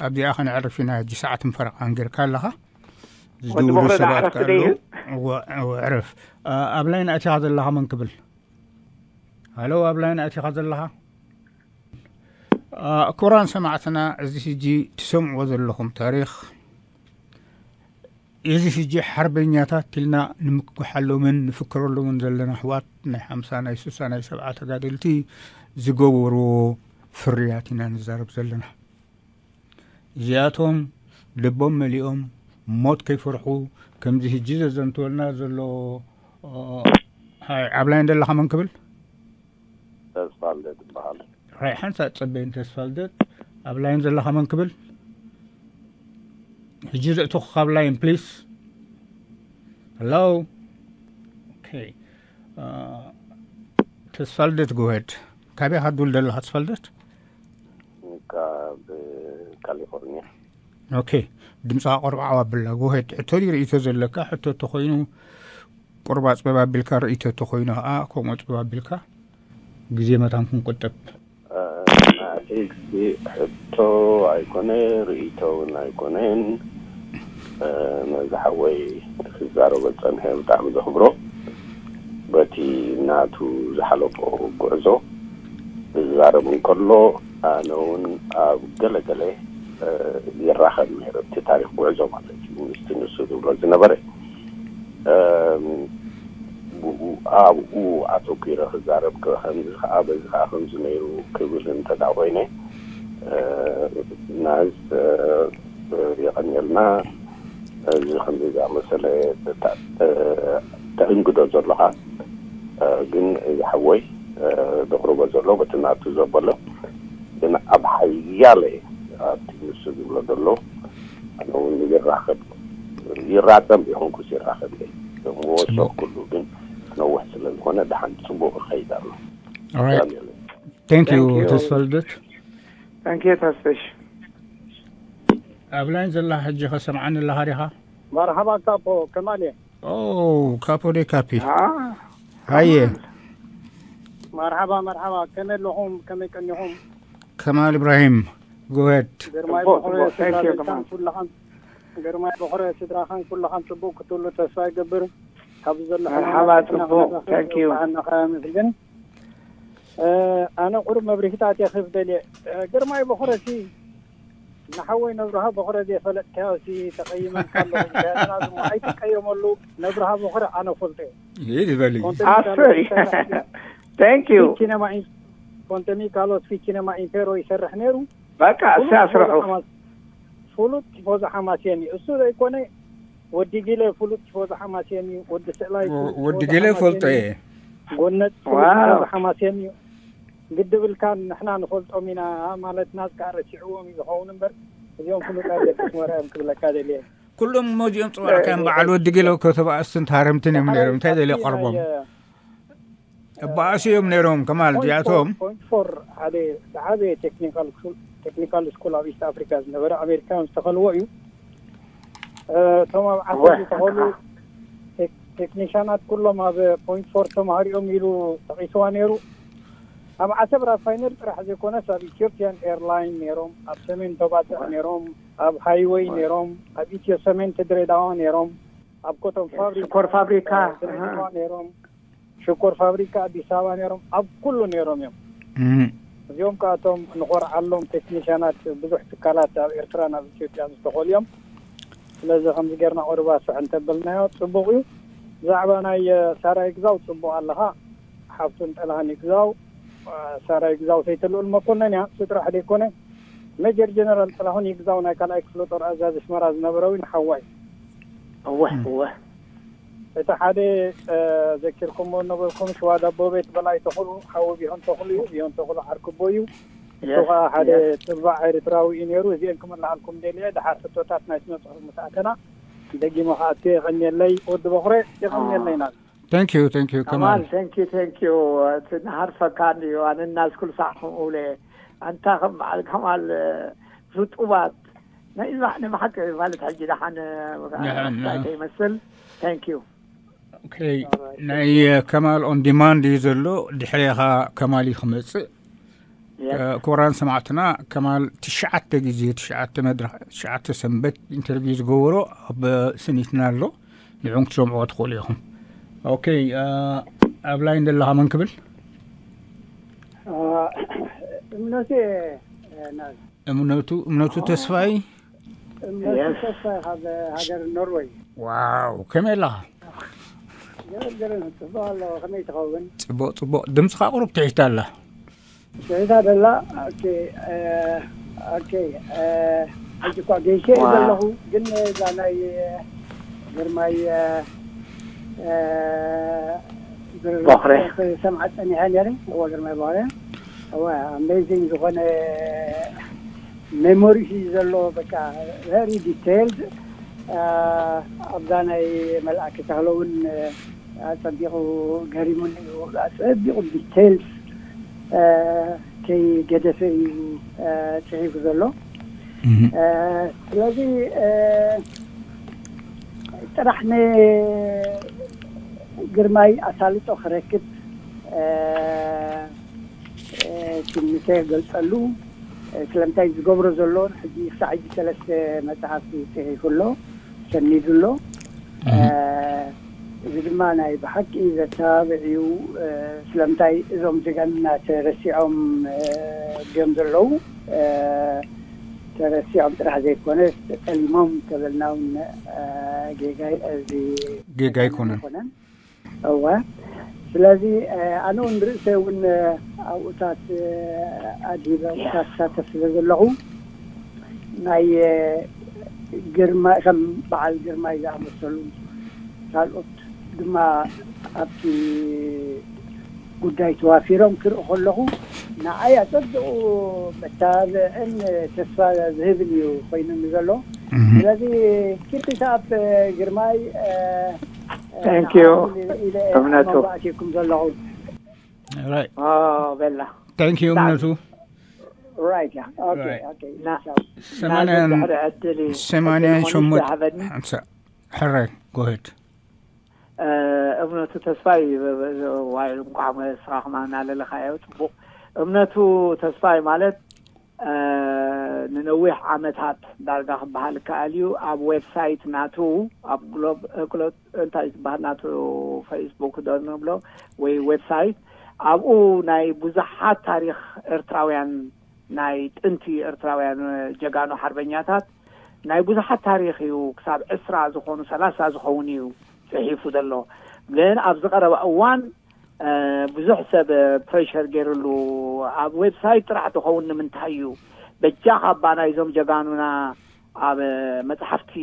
ኣብዚኣ ከነዕርፍ ኢና። ሕጂ ሰዓትን ፈረቓን ጌርካ ኣለኻ። ዝድውሉ ሰባት ከኣለዉ። ዕረፍ። ኣብ ላይን ኣቲኻ ዘለኻ መን ክብል? ሃሎ፣ ኣብ ላይን ኣቲኻ ዘለኻ? ክቡራን ሰማዕትና፣ እዚ ሕጂ ትሰምዕዎ ዘለኹም ታሪኽ፣ እዚ ሕጂ ሓርበኛታት ኢልና ንምክሓሎምን ንፍክረሎምን ዘለና ኣሕዋት፣ ናይ ሓምሳ፣ ናይ ስሳ፣ ናይ ሰብዓ ተጋደልቲ ዝገበርዎ ፍርያት ኢና ንዛረብ ዘለና። እዚኣቶም ልቦም መሊኦም ሞት ከይፈርሑ፣ ከምዚ ሕጂ ዘዘንትወልና ዘሎ፣ ኣብ ላይን ዘለኻ መን ክብል? ተስፋልደት ይበሃል። ራይ ሓንሳእ ጸበይን ተስፋልደት ኣብ ላይን ዘለኻ መን ክብል? ሕጂ ዘእተኹ ካብ ላይን ፕሊስ። ሄሎ። ኦኬ። ተስፋልደት ጎሄድ፣ ካበይ ኢኻ ትድውል ዘለኻ ተስፋልደት? ካብ ካሊፎርኒያ። ኦኬ። ድምፅኻ ቆርባዕባ ኣብላ። ጎሄድ፣ ሕቶ ድዩ ርእይቶ ዘለካ? ሕቶ ተኾይኑ ቁርብ ኣፅበብ ኣቢልካ፣ ርእይቶ ተኾይኑ ኸዓ ከምኡ ኣፅበብ ኣቢልካ፣ ግዜ መታን ክንቁጥብ። ናተይ ግዜ ሕቶ ኣይኮነ፣ ርእይቶ እውን ኣይኮነን። ነዚ ሓወይ ክዛረቦ ዝፀንሐ ብጣዕሚ ዘኽብሮ፣ በቲ ናቱ ዝሓለፎ ጉዕዞ ዝዛረብ እንከሎ፣ ኣነ እውን ኣብ ገለ ገለ ይራኸብ ነይረ፣ እቲ ታሪክ ጉዕዞ ማለት እዩ፣ ምስቲ ንሱ ዝብሎ ዝነበረ። ኣብኡ ኣተኪረ ክዛረብ፣ ከምዚ ከዓ በዚ ከዓ ከምዚ ነይሩ ክብል እንተዳ ኮይነ፣ ናዝ የቐንየልና። እዚ ከምዚ ዝኣመሰለ ተእንግዶ ዘለኻ፣ ግን እዚ ሓወይ ዘቕርቦ ዘሎ በቲ ናቱ ዘበሎ፣ ግን ኣብ ሓያለ ኣብቲ ንሱ ዝብሎ ዘሎ ኣነ እውን ይራኸብ፣ ይራጸም ይኹንኩስ ይራኸብ እየ። እሞ ሰብ ኩሉ ግን ነውሕ ስለ ዝኾነ ደሓን ጽቡቕ ይኸይድ ኣሎ። Alright. ሰላም ይሁን። Thank you, Thank you. ተስፋ ልደት። Thank you, ተስፍሽ። ኣብ ላይን ዘላ ሕጂ ከሰምዓኒ ኣለኻ ዲኻ? መርሓባ ካፖ፣ ከማል እየ። ኦ፣ ካፖ ዴ ካፒ። ሃየ። መርሓባ፣ መርሓባ። ከመይ ኣለኹም? ከመይ ቀኒኹም? ከማል ኢብራሂም፣ go ahead። ግርማይ ጽቡቕ፣ በኹረ፣ ጽቡቕ። Thank you፣ ስድራ ቤትካን ከማል። ኩልኻን፣ ግርማይ በኹረ፣ ስድራኻን ኩልኻን ጽቡቕ ክትብሉ ተስፋ ይገብር። ካብ ዘሎ መርሓባ፣ ሕማማት ጽቡቕ። Thank you። ብሓንኻ የመስግን። እ፣ ኣነ ቁሩብ መብርሂታት እየ ክህብ ደልየ። እ፣ ግርማይ በኹረ ሲ፣ ንሓወይ ነብርሃ በኹረ ዘይፈለጥካዮ ሲ ተቐይመልካ ኣለኹ። ምክንያቱ ናዝሞ ኣይትቀየመሉ፣ ነብርሃ በኹረ ኣነ ፈልጦ እየ። ይህ ዝበል እዩ። ኮንተ ሚካሎስ ኣሰይ። ይሰርሕ ነይሩ። Thank you። ፊት ሲነማ ኢን-፣ ኮንተ ሚካሎስ ፊት ሲነማ ኢምፔሮ ይሰርሕ ነይሩ። በቃ፣ እሱ ፍሉጥ ኣስርሑ። ቲፎዞ ሓማስ-፣ ፍሉጥ ቲፎዞ ሓማሴን እዩ። እሱ ዘይኮነ፣ ወዲ ጊለ ፍሉጥ ቲፎዞ ሓማሴን እዩ። ወዲ ስእላይ ወ-፣ ፍሉጥ ወዲ ቲፎዞ ጊለ ሓማሴን ፈልጦ እዩ። እየ። ጎነጽ ፍሉጥ ዋው። ቲፎዞ ሓማሴን እዩ። ግድብልካ ንሕና ንፈልጦም ኢና ማለት ናዝካ ረሲዕዎም እዩ ዝኸውን እምበር፣ እዚኦም ፍሉጣት ደቂ ኣስመራ እዮም ክብለካ ደልየ። ኩሎም መዚኦም ጽዋዕካዮም በዓል ወዲ ጊለ እኮ ተባእስትን ታረምትን እዮም ነይሮም። እንታይ ደልየ ቀርቦም? ኣባእሲ እዮም ነይሮም ከማል እዚኣቶም። ፖይንት ፎር ሓደ ዝዓበየ ቴክኒካል ስኩል፣ ቴክኒካል ስኩል ኣብ ኢስት ኣፍሪካ ዝነበረ ኣሜሪካውያን ዝተኸልዎ እዩ። እ፣ እቶም ኣብ ዓሰብ ዝተኸሉ ቴክ-፣ ቴክኒሻናት ኩሎም ኣብ ፖይንት ፎር ተማሃሪኦም ኢሉ ጠቒስዋ ነይሩ። ኣብ ዓሰብ ራፋይነሪ ጥራሕ ዘይኮነስ ኣብ ኢትዮጵያን ኤርላይን ነይሮም፣ ኣብ ሰሜን ተባጽዕ ነይሮም፣ ኣብ ሃይወይ ነይሮም፣ ኣብ ኢትዮ ሰሜንት ድሬዳዋ ነይሮም፣ ኣብ ኮቶም ፋብሪካ፣ ሽኮር ፋብሪካ፣ እ፣ ድሬዳዋ ነይሮም፣ ሽኮር ፋብሪካ ኣዲስ ኣበባ ነይሮም፣ ኣብ ኩሉ ነይሮም እዮም። እም። እዚኦም ከኣቶም ንኾርዓሎም ቴክኒሽያናት ብዙሕ ትካላት ኣብ ኤርትራን ኣብ ኢትዮጵያን ዝተኾሉ እዮም። ስለዚ ከምዚ ጌርና ቁሩብ ኣስፍሕ እንተበልናዮ ጽቡቕ እዩ። ብዛዕባ ናይ፣ እ፣ ሳራ ይግዛው ጽቡቕ ኣለኻ። ሓፍቱን ጠላህን ይግዛው፣ እ፣ ሳራ ይግዛው ሰይተ ልኡል መኮነን እያ። እሱ ጥራሕ ዘይኮነ ሜጀር ጀነራል ጥላሁን ይግዛው ናይ ካልኣይ ክፍለ ጦር ኣዛዚ ኣስመራ ዝነበረ እውን ሓዋ እዩ። እወ፣ እም። እወ። እቲ ሓደ፣ እ፣ ዘኪርኩምዎ ነበርኩም፣ ሽዋ ዳቦ ቤት በላይ ተኽሉ፣ ሓዊ ቢሆን ተኽሉ እዩ። ቢሆን ተኽሉ ዓርክቦ እዩ። እሱ የስ፣ ከኣ ሓደ የስ። ተባዕ ኤርትራዊ እዩ ነይሩ። እዚአን ክምልኣልኩም ደልየ፣ ድሓር ሕቶታት ናይ ስነ ጽሑፍ ምስ ኣተና፣ ደጊመ ክኣቱ የቐንየለይ። ወዲ በኹረ፣ የቐንየለይ ኦ። ናት። Thank you፣ thank you፣ ከማል። ከማል፣ thank you፣ thank you። እቲ ንሃርፈካ እንድዩ፣ ኣነ እናስ ኩሉ ሳዕ ከምኡ እብለ። ኣንታ ከም በዓል ከማል፣ ርጡባት ናይ ባ-፣ ናይ ብሓቂ ማለት ሕጂ ደሓን፣ ደሓን፣ እንታይ እ። ከይመስል። Thank you። ኦኬ፣ ናይ ከማል ኦን ዲማንድ እዩ ዘሎ፣ ድሕሬኻ ከማል እዩ ክመጽእ። ክቡራን ሰማዕትና፣ ከማል ትሽዓተ ግዜ ትሽዓተ መድረኽ ትሽዓተ ሰንበት ኢንተርቪው ዝገበሮ ኣብ ስኒትና ኣሎ። ንዑን ክትሰምዕዎ ትኽእሉ ኢኹም። ኦኬ። ኣብ ላይን ዘለኻ መን ክብል? እምነቱ ናዝ እምነቱ እምነቱ ተስፋይ። እምነቱ ተስፋይ ካብ ሃገር ኖርወይ። ዋው፣ ከመይ ኣለኻ? ገረገረ ጽቡቕ ኣሎ። ከመይ ትኸውን? ጽቡቕ ጽቡቕ። ድምፅኻ ቁሩብ ትሒት ኣላ። ትሒት ኣደላ። ኦኬ። ኦኬ። ሕጂ እኳ ገይሸ እየ ዘለኹ፣ ግን እዛ ናይ ግርማይ ቦኽረ ሰምዓ ጸኒሐ ነይረ። እወ፣ ግርማይ ቦኽረ። እወ፣ ኣሜዚንግ ዝኾነ ሜሞሪ እዩ ዘሎ። በቃ very detailed። ኣብዛ ናይ መልኣክ ተኽለ እውን ኣጸቢቑ ገሪሙኒ እዩ። ኣጸቢቑ ዲቴይልስ ከይገደፈ እዩ ጽሒፉ ዘሎ። ስለዚ ጥራሕ ንግርማይ ኣሳልጦ ክረክብ ትምኒተይ ክገልጸሉ። ስለምንታይ ዝገብሮ ዘሎ ሕጂ ክሳዕ ሕጂ ሰለስተ መጽሓፍቲ ጽሒፉ ኣሎ፣ ሰኒዱ ኣሎ። እዚ ድማ ናይ ብሓቂ ዘተባብዕ እዩ። ስለምንታይ እዞም ጀጋኑና ተረሲዖም ድዮም ዘለዉ? ተረሲዖም ጥራሕ ዘይኮነስ ተጠሊሞም ተበልና እውን ጌጋ ጌጋ ኣይኮነን። እወ። ስለዚ ኣነ እውን ርእሰይ እውን ኣብኡታት ኣድሂበ ኣብኡታት ሳተፍ ስለ ዘለኹ ናይ ግርማ ከም በዓል ግርማይ ዝኣመሰሉ ካልኦት ድማ ኣብቲ ጉዳይ ተዋፊሮም ክርኢ ከለኹ ንዓይ ኣጸብቑ መተባብዕን ተስፋ ዝህብን እዩ ኮይኑኒ ዘሎ። ስለዚ ኪፕ ኢት ኣፕ ግርማይ። Thank you። እምነቱ ኣቲኩም ዘለኹ Right. በላ Thank you እምነቱ። ራይት ያ ኦኬ Right. ኦኬ ና- ሰማንያን ናዚ ድሕሪ ዕድል እዩ። ሰማንያን ዕድል ሸሞንተ ይሃበኒ። ሓምሳ ሕራይ ጎሄድ። እምነቱ ተስፋይ ዋይ እንኳዕ ስራኽማ እናለለኻዮ ጽቡቕ። እምነቱ ተስፋይ ማለት ንነዊሕ ዓመታት ዳርጋ ክበሃል ይከኣል እዩ ኣብ ዌብሳይት ናቱ ኣብ ግሎብ እንታይ ዝበሃል ናቱ ፌስቡክ ዶ ንብሎ ወይ ዌብሳይት ኣብኡ ናይ ብዙሓት ታሪኽ ኤርትራውያን ናይ ጥንቲ ኤርትራውያን ጀጋኑ ሓርበኛታት ናይ ብዙሓት ታሪኽ እዩ ክሳብ ዕስራ ዝኾኑ ሰላሳ ዝኸውን እዩ ጽሒፉ ዘሎ ግን ኣብ ዝቐረበ እዋን ብዙሕ ሰብ ፕሬሸር ገይርሉ ኣብ ዌብሳይት ጥራሕ ዝኸውን ንምንታይ እዩ በጃ ካባ ናይዞም ጀጋኑና ኣብ መፅሓፍቲ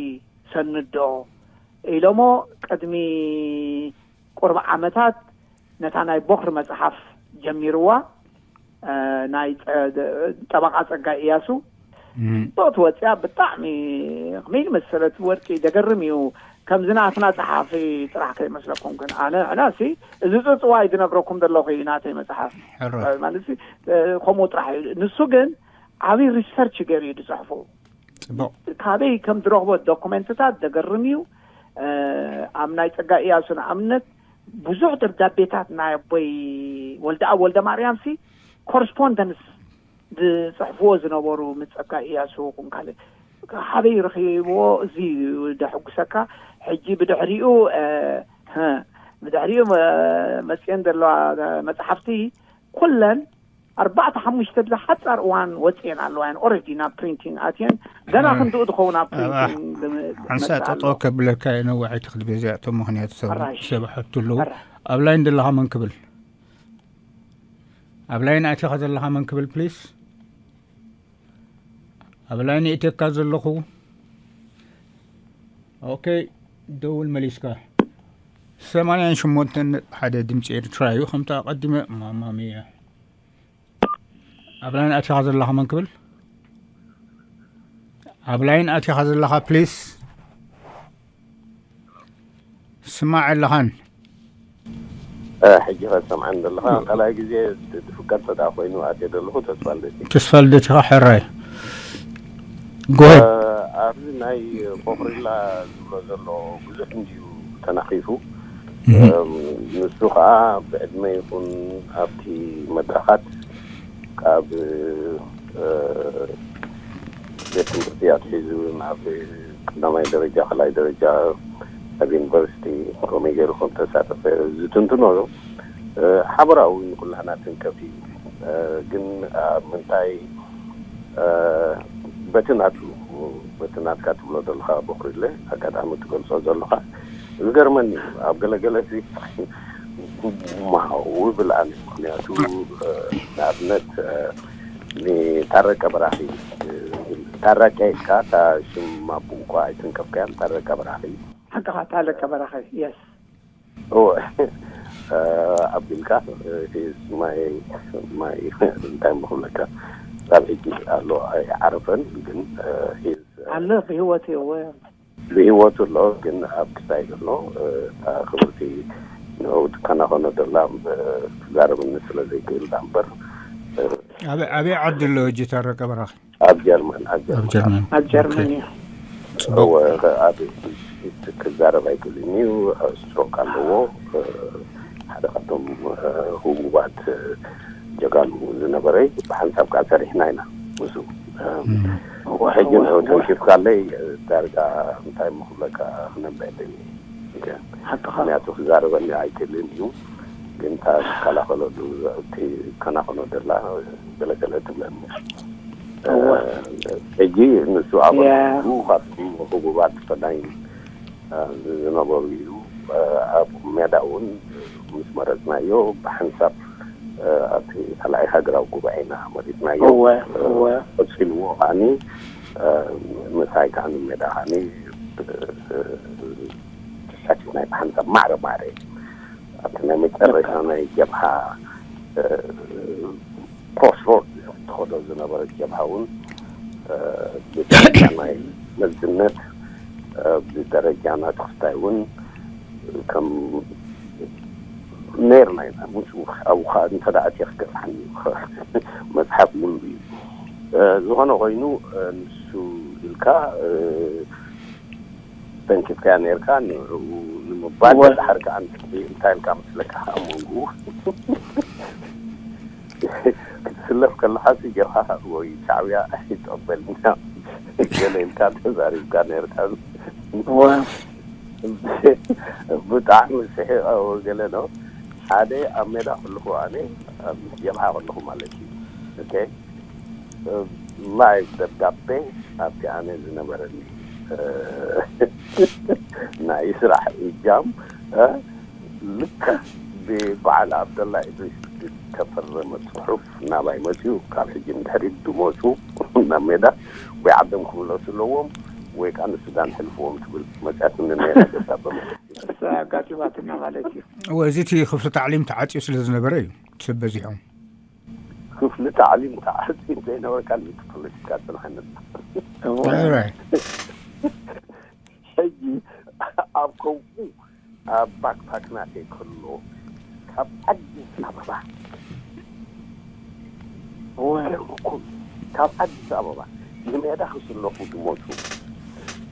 ሰንዶ ኢሎሞ ቅድሚ ቁርብ ዓመታት ነታ ናይ ቦኽሪ መፅሓፍ ጀሚርዋ ናይ ጠበቓ ፀጋ እያሱ ዶ ትወፅያ ብጣዕሚ ከመይ መሰለት ወርቂ ደገርም እዩ ከምዚ ናትና ፀሓፊ ጥራሕ ከይመስለኩም ግን ኣነ ሕናሲ እዚ ፅፅዋ እዩ ዝነግረኩም ዘለኹ እዩ ናተይ መፅሓፍ ማለት ከምኡ ጥራሕ እዩ ንሱ ግን ዓብይ ሪሰርች ገይሩ እዩ ዝፅሕፉ ፅቡቅ ካበይ ከም ዝረኽቦ ዶኩመንትታት ደገርም እዩ ኣብ ናይ ፀጋ እያሱ ንኣብነት ብዙሕ ደብዳቤታት ናይ ኣቦይ ወልደኣብ ወልደ ማርያም ሲ ኮረስፖንደንስ ዝፅሕፍዎ ዝነበሩ ምስ ፀጋ እያሱ ኹም ካልእ ሓበይ ረኺብዎ እዚ ደሕጉሰካ ሕጂ ብድሕሪኡ ብድሕሪኡ መፅየን ዘለዋ መፅሓፍቲ ኩለን ኣርባዕተ ሓሙሽተ ብዝሓፃር እዋን ወፅየን ኣለዋ ን ኦረዲ ናብ ፕሪንቲንግ ኣትየን ገና ክንድኡ ዝኸውን ኣብ ፕሪንቲንግ ሓንሳ ጠጦ ከብለካ ነዋዒቲ ክትገዚኣ እቶም ምክንያቱ ሰብ ሓቱ ኣለዉ ኣብ ላይን ዘለኻ መን ክብል ኣብ ላይን ኣቲኻ ዘለኻ መን ክብል ፕሊስ ኣብ ላይን የእትየካ ዘለኹ ኦኬ ደውል መሊስካ ሰማንያን ሸሞንተን ነጥቢ ሓደ ድምፂ ኤርትራ እዩ ከምቲ ኣቐዲመ ማማሚያ ኣብ ላይን ኣቲኻ ዘለኻ መን ክብል ኣብ ላይን ኣቲኻ ዘለኻ ፕሊስ ስማዕ ኣለኻን ሕጂ ከሰምዓን ዘለኻ ካልኣይ ግዜ ዝፍቀድ ጸዳ ኮይኑ ኣትየ ዘለኹ ተስፋ ልደት እዩ። ተስፋ ልደት ኢኻ ሕራይ ጎሄድ ኣብዚ ናይ ቦኽሪላ ዝብሎ ዘሎ ብዙሕ እንድዩ ተናኺፉ ንሱ ከዓ ብዕድመ ይኹን ኣብቲ መድረኻት ካብ ቤት ትምህርቲ ኣትሒዙ ናብ ቀዳማይ ደረጃ፣ ካልኣይ ደረጃ፣ ኣብ ዩኒቨርሲቲ ከመይ ገይሩ ከም ተሳተፈ ዝትንትኖ ሓበራዊ ንኩላህና ትንከፍ እዩ። ግን ኣብ ምንታይ በቲ ናቱ በቲ ናትካ ትብሎ ዘለካ በኩሪለ ኣጋጣሚ ትገልጾ ዘለካ ዝገርመኒ ኣብ ገለገለ ማው ብልኣኒ ምክንያቱ ንኣብነት ንታረቀ በራኺ ታረቀ ኢልካ እታ ሽም ኣቦኡ እኳ ኣይተንከፍካያን። ታረቀ በራኺ ሓቅኻ ታለቀ በራኸ የስ እወ ኣቢልካ ማይ ማይ እንታይ ምክብለካ ካብ ሕጂ ኣሎ ኣይዓረፈን ግን ኣሎ ብህይወት እወ ብህይወቱ ኣሎ ግን ኣብ ክሳይ ዘሎ እታ ክብርቲ ንኡ ትከናኸኖ ዘላ ክዛረበኒ ስለ ዘይክእል ዳ እምበር ኣበይ ዓዲ ኣሎ ሕጂ ታረቀ በራኺ ኣብ ጀርመን ኣብ ኣብ ጀርመን ጀርመን ኣብ ጀርመን እዩ ጽቡቅ እወ ኣብ ክዛረብ ኣይክእልን እዩ። ስትሮክ ኣለዎ። ሓደ ካብቶም ህቡባት ጀጋኑ ዝነበረ ብሓንሳብ ከዓ ሰሪሕና ኢና ምስ ሕጂ ንዑ ተንኪፍካለይ ዳርጋ እንታይ ምክብለካ ክነብዐለኒ ሓቅኻ ምክንያቱ ክዛረበኒ ኣይክእልን እዩ። ግን እታ ዝከላኸለሉ እቲ ከናኸኖ ደላ ገለገለ ትብለኒ እወ ሕጂ ንሱ ኣባል ያ። ካብቶም ህቡባት ፈዳይን ዝነበሩ እዩ። ኣብ ሜዳ እውን ምስ መረፅናዮ ብሓንሳብ ኣብቲ ካልኣይ ሃገራዊ ጉባኤና መሪፅናዮ። እወ እወ ቀፂልዎ ከዓኒ ምሳይ ከዓኒ ሜዳ ከዓኒ ተሳቲፍናዮ ብሓንሳብ ማዕረ ማዕረ ኣብቲ ናይ መጨረሻ ናይ ጀብሃ ክሮስሮድ ትኸዶ ዝነበረት ጀብሃ እውን ብደረጃ ናይ መዝነት ብደረጃ ናይ ተኽስታይ እውን ከም ነርና ኢና ምስ ኣብኡ ከዓ እንተ ደኣ እትየ ክገፍሓኒ መፅሓፍ ሙሉ እዩ ዝኾነ ኮይኑ ንሱ ኢልካ ተንኪፍካያ ነርካ ንዕኡ ንምባል እወ። ድሓር ከዓ እንታይ ኢልካ መስለካ ኣብ መንጎኡ ክትስለፍ ከለካ ሲ ጀብሃ ወይ ሻዕብያ ኣይትቀበልና ገለ ኢልካ ተዛሪብካ ነርካ እወ። ብጣዕሚ ስሒቀ ወገለ ነው ሓደ ኣብ ሜዳ ከለኹ ኣነ ኣብ ጀብሃ ከለኹ ማለት እዩ ኦኬ ማይ ደብዳቤ ኣብቲ ኣነ ዝነበረኒ ናይ ስራሕ እጃም ልክዕ ብበዓል ኣብደላ ኢድሪስ ዝተፈረመ ፅሑፍ ናባይ መፅኡ ካብ ሕጂ ንድሕሪት ዝመፁ ናብ ሜዳ ወይ ዓዶም ክምለሱ ኣለዎም ወይ ከዓ ንሱዳን ሕልፍዎም ትብል መፅያትኒ ነይራ ደብዳበ ማለት እዩ። እሳ ኣጋጢማትና ማለት እዩ። እወ እዚ እቲ ክፍሊ ታዕሊም ተዓፅዩ ስለ ዝነበረ እዩ ሰብ በዚሖም። ክፍሊ ታዕሊም ተዓፅዩ ዘይነበረ ካልእ ፖለቲካ ፅንሓነት። Alright. ሕጂ ኣብ ከምኡ ኣብ ባክፓክ ናተይ ከሎ ካብ ኣዲስ ኣበባ ገርምኩም ካብ ኣዲስ ኣበባ ንሜዳ ክስለፉ ዝመፁ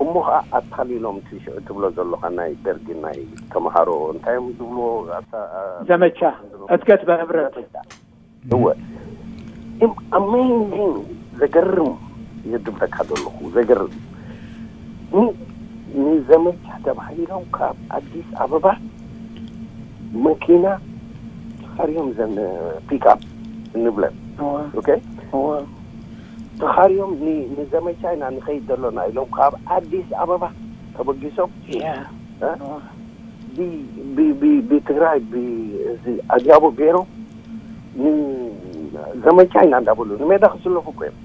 እሞ ከዓ ኣታሊሎም እቲ ሽዑ ትብሎ ዘለካ ናይ ደርጊ ናይ ተምሃሮ እንታይ እዮም ዝብልዎ ኣታ- ዘመቻ ዕድገት በህብረት ዘመቻ። እወ እም ኣሜዚንግ ዘገርም የድብረካ ዘለኹ ዘገርም ን- ንዘመቻ ተባሂሎም ካብ ኣዲስ ኣበባ መኪና ተኻርዮም ዘን ፒክኣፕ እንብለን እወ ኦኬ እወ ተኻርዮም ን- ንዘመቻ ኢና ንኸይድ ዘሎና ኢሎም ካብ ኣዲስ ኣበባ ተበጊሶም ያ እ? እወ ብ- ብ- ብ- ብትግራይ ብ- እዚ ኣድያቦ ገይሮም ን- ዘመቻ ኢና እንዳበሉ ንሜዳ ክስለፉ እኮ እዮም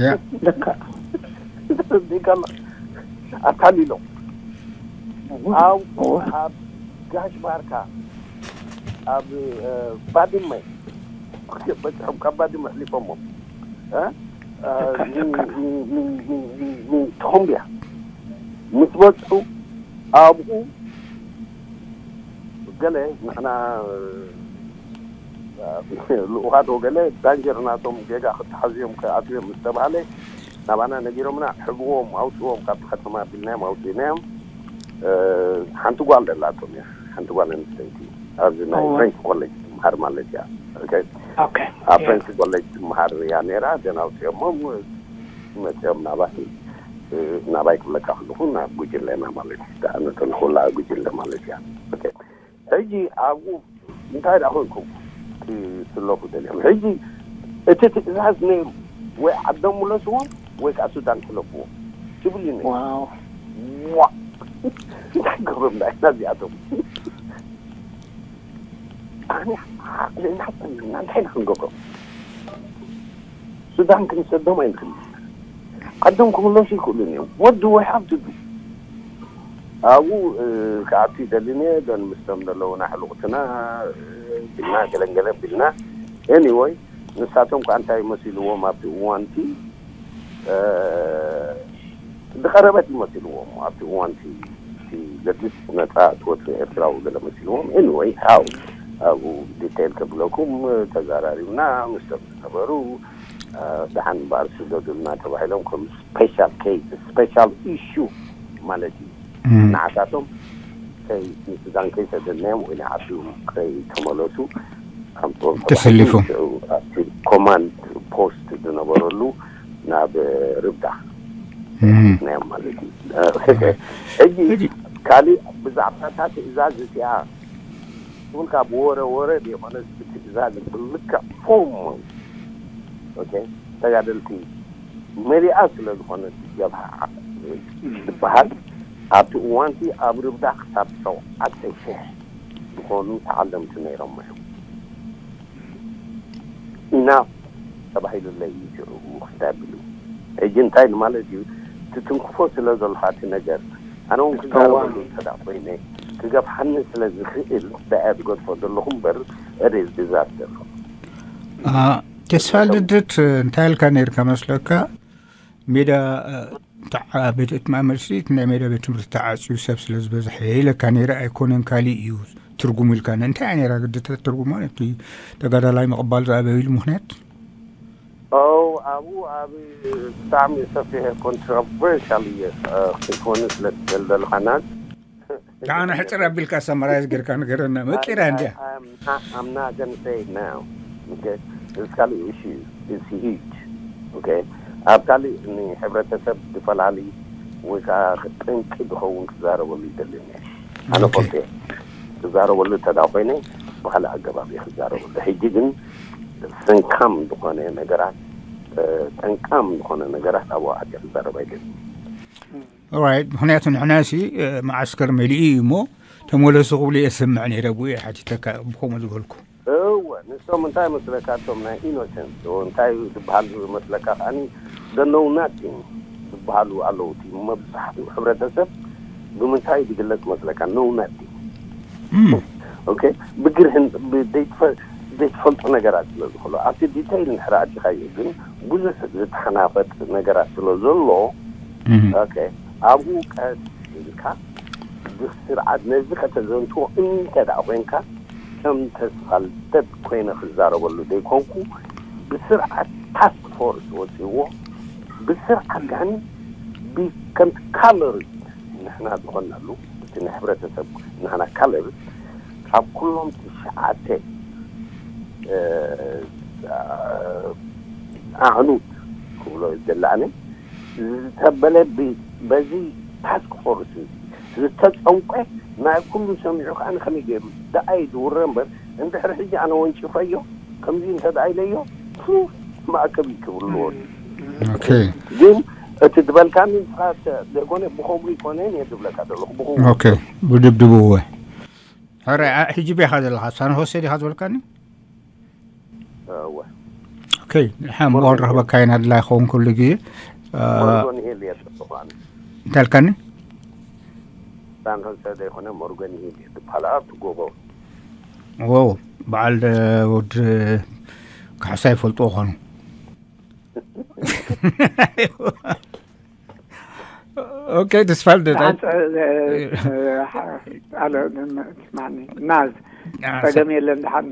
ያ ልካ ቢጋማ ኣታሊሎም ኣብኡ ኣብ ጋሽ ባርካ ኣብ ባድመ በፅሖም ካብ ባድመ ኣሕሊፎሞ ተኾምብያ ምስ በፅሑ ኣብኡ ገለ ንሕና ልኡኻት ወገለ ዳንጀር ናቶም ጌጋ ክተሓዝዮም ክኣትውዮም ምስ ተባሃለ ናባና ነጊሮምና ሕብዎም ኣውፅዎም ካብቲ ከተማ ኣቢልናዮም ኣውፅእናዮም ሓንቲ ጓል ደላቶም እያ ሓንቲ ጓል ኣንስተይቲ ኣብዚ ናይ ፍሬንች ኮሌጅ ትምሃር ማለት እያ ኦኬ። ኣብ ፍሬንች ኮሌጅ ትመሃር እያ ነይራ። ደን ኣውፅኦሞም መፅኦም ናባይ። ናባይ ክብለካ ከለኹ ናብ ጉጅለና ማለት እዩ። ተኣነተልኩላ ጉጅለ ማለት እያ። ኦኬ። ሕጂ ኣብኡ እንታይ ደኣ ኮንኩም ትስለፉ ደሊኹም? ሕጂ እቲ ትእዛዝ ነይሩ፣ ወይ ዓዶም ምለስዎም ወይ ከዓ ሱዳን ሕለፍዎም ትብል እዩ ነይሩ። ዋው። ዋ፣ እንታይ ገብሮም ዳ ኢና እዚኣቶም? ኣነ ዓቕልና ቆሚና እንታይ ኢና ክንገብሮም? ሱዳን ክንሰዶም ኣይንኽእል። ዓዶም ክምለሱ ይኽእሉን እዮም። What do we have to do? ኣብኡ ክኣቱ ይደልን እየ። ደን ምስቶም ዘለውና ሕሉቕትና ቢልና ገለንገለ ቢልና። Anyway፣ ንሳቶም ከዓ እንታይ መሲልዎም ኣብቲ እዋንቲ ዝቐረበት ይመሲልዎም ኣብቲ እዋንቲ። እቲ ዘድልስ ነፃ ትወፅእ ኤርትራዊ ገለ መሲልዎም። Anyway፣ how ኣብኡ ዲቴይል ከብለኩም ተዛራሪብና ምስቶም ዝነበሩ። ደሓን እምበኣር ስደዱልና ተባሂሎም ከም ስፔሻል ኬስ፣ ስፔሻል ኢሹ ማለት እዩ። ንዓታቶም ከይ ንሱዳን ከይሰደድናዮም ወይ ንዓዱ ከይተመለሱ፣ ከምቶም ተሰሊፎም። ኣብቲ ኮማንድ ፖስት ዝነበረሉ ናብ ርብዳ ናዮም ማለት እዩ። ሕጂ ካልእ ብዛዕባ እታ ትእዛዝ እቲኣ ትብልካ ብወረ ወረ ዘይኮነ ትእዛዝ ብልክዕ ፎርም ተጋደልቲ መሊኣ ስለ ዝኾነ ጀብሃ ዝበሃል ኣብቲ እዋንቲ ኣብ ርብዳ ክሳብ ሸውዓተ ሽሕ ዝኾኑ ተዓለምቲ ነይሮም እዮም። ኢናፍ ተባሂሉለይ እዩ ሽዑ ክስታይ ኣቢሉ። ሕጂ እንታይ ማለት እዩ? ትትንክፎ ስለ ዘለኻ እቲ ነገር ኣነ እውን ክዛረበሉ እንተ ደኣ ኮይነ ክገፍሓኒ ስለ ዝኽእል ደኣ ዝገድፎ ዘለኹ እምበር እሬዝ ዲዛስተር። ተስፋ ልደት እንታይ ኢልካ ነይርካ መስለካ? ሜዳ ቤት እቲ ማእመልሲ እቲ ናይ ሜዳ ቤት ትምህርቲ ተዓፅዩ ሰብ ስለ ዝበዝሐ ኢለካ ነይረ። ኣይኮነን ካሊእ እዩ ትርጉሙ ኢልካ እንታይ እያ ነይራ ግዲ ተትርጉሞ ነቲ ተጋዳላይ ምቕባል ዝኣበይሉ ምክንያት? ኦ ኣብኡ ኣብ ብጣዕሚ ሰፊሕ ኮንትሮቨርሻል እየ ክትኮኑ ስለ ትደልደልኻና ደሓን ሕፅር ኣቢልካ ሰመራይዝ ጌርካ ንገረና መቂራ እንድያ። I'm not gonna say it now. Okay? It's ካልእ issue. It's huge. Okay? ኣብ ካልእ ንሕብረተሰብ ዝፈላሊ ወይ ከዓ ጠንቂ ዝኸውን ክዛረበሉ ይደልን እየ። ኣነ ፈልጠ ክዛረበሉ እንተ ኮይነ ብካልእ ኣገባብ እየ ክዛረበሉ። ሕጂ ግን ሰንካም ዝኾነ ነገራት ጠንቃም ዝኾነ ነገራት ኣብኡ ኣትየ ክዛረብ ኣይደልን። ኦራይት ምክንያቱ ንሕናሲ መዓስከር መሊኡ እዩ እሞ ተመለሱ ክብሉ እየ ዝሰምዕ ነይረ ብኡ እየ ሓቲተካ ብከምኡ ዝበልኩ። እወ ንሶም እንታይ መስለካ እቶም ናይ ኢኖሰንት እንታይ ዝበሃል መስለካ ከዓኒ the know nothing ዝበሃሉ ኣለዉ እቲ መብዛሕትኡ ሕብረተሰብ ብምንታይ ዝግለፅ መስለካ know nothing okay ብግርህን ዘይትፈልጦ ነገራት ስለ ዝኽእሉ ኣብቲ ዲተይል እንድሕር ኣቲኻዮ ግን ብዙሕ ዝተሓናፈጥ ነገራት ስለ ዘሎ okay ኣብኡ ቀስ ኢልካ ብስርዓት ነዚ ከተዘንትዎ እንተ ደኣ ኮይንካ ከም ተስፋልደት ኮይነ ክዛረበሉ ዘይኮንኩ ብስርዓት ታስክ ፎርስ ወፂዎ ብስርዓት ከዓኒ ከምቲ ካለሪ ንሕና ዝኾናሉ እቲ ናይ ሕብረተሰብ ንሕና ካለሪ ካብ ኩሎም ትሽዓተ ኣዕኑድ ክብሎ ዝደሊ ኣነ ዝተበለ በዚ ታስክ ፎርስ እዚ ዝተፀንቆ ናይ ኩሉ ሰሚዑ ከዓ ንከመይ ገይሩ ደኣይ ዝውረ እምበር እንድሕሪ ሕጂ ኣነ ወንጭፈዮ ከምዚ እንተ ደኣ ኢለዮ ማእከብ ይክብልዎ ግን እቲ ዝበልካኒ ንስኻ ዘይኮነ ብኸምኡ ይኮነ እየ ዝብለካ ዘለኹ ብኸምኡ ብድብድብዎ ሕራይ ሕጂ ቤኻ ዘለኻ ሳንሆሴ ዲኻ ዝበልካኒ እወ ኦኬ ንሓ ምዃን ረኽበካ ኢና ድላይ ኸውን ኩሉ ግዜ ሞርጎን ሂል እየ ዝብልኳን እንታይ ኢልካኒ ሳንሆሴ ዘይኮነ ሞርጎን ሂል እየ ዝበሃል ኣብቲ ጎቦ ዎ በዓል ወድ ካሕሳ ይፈልጥዎ ኾኑ ኦኬ ተስፋልደት ናዝ ጸገም የለን ድሓን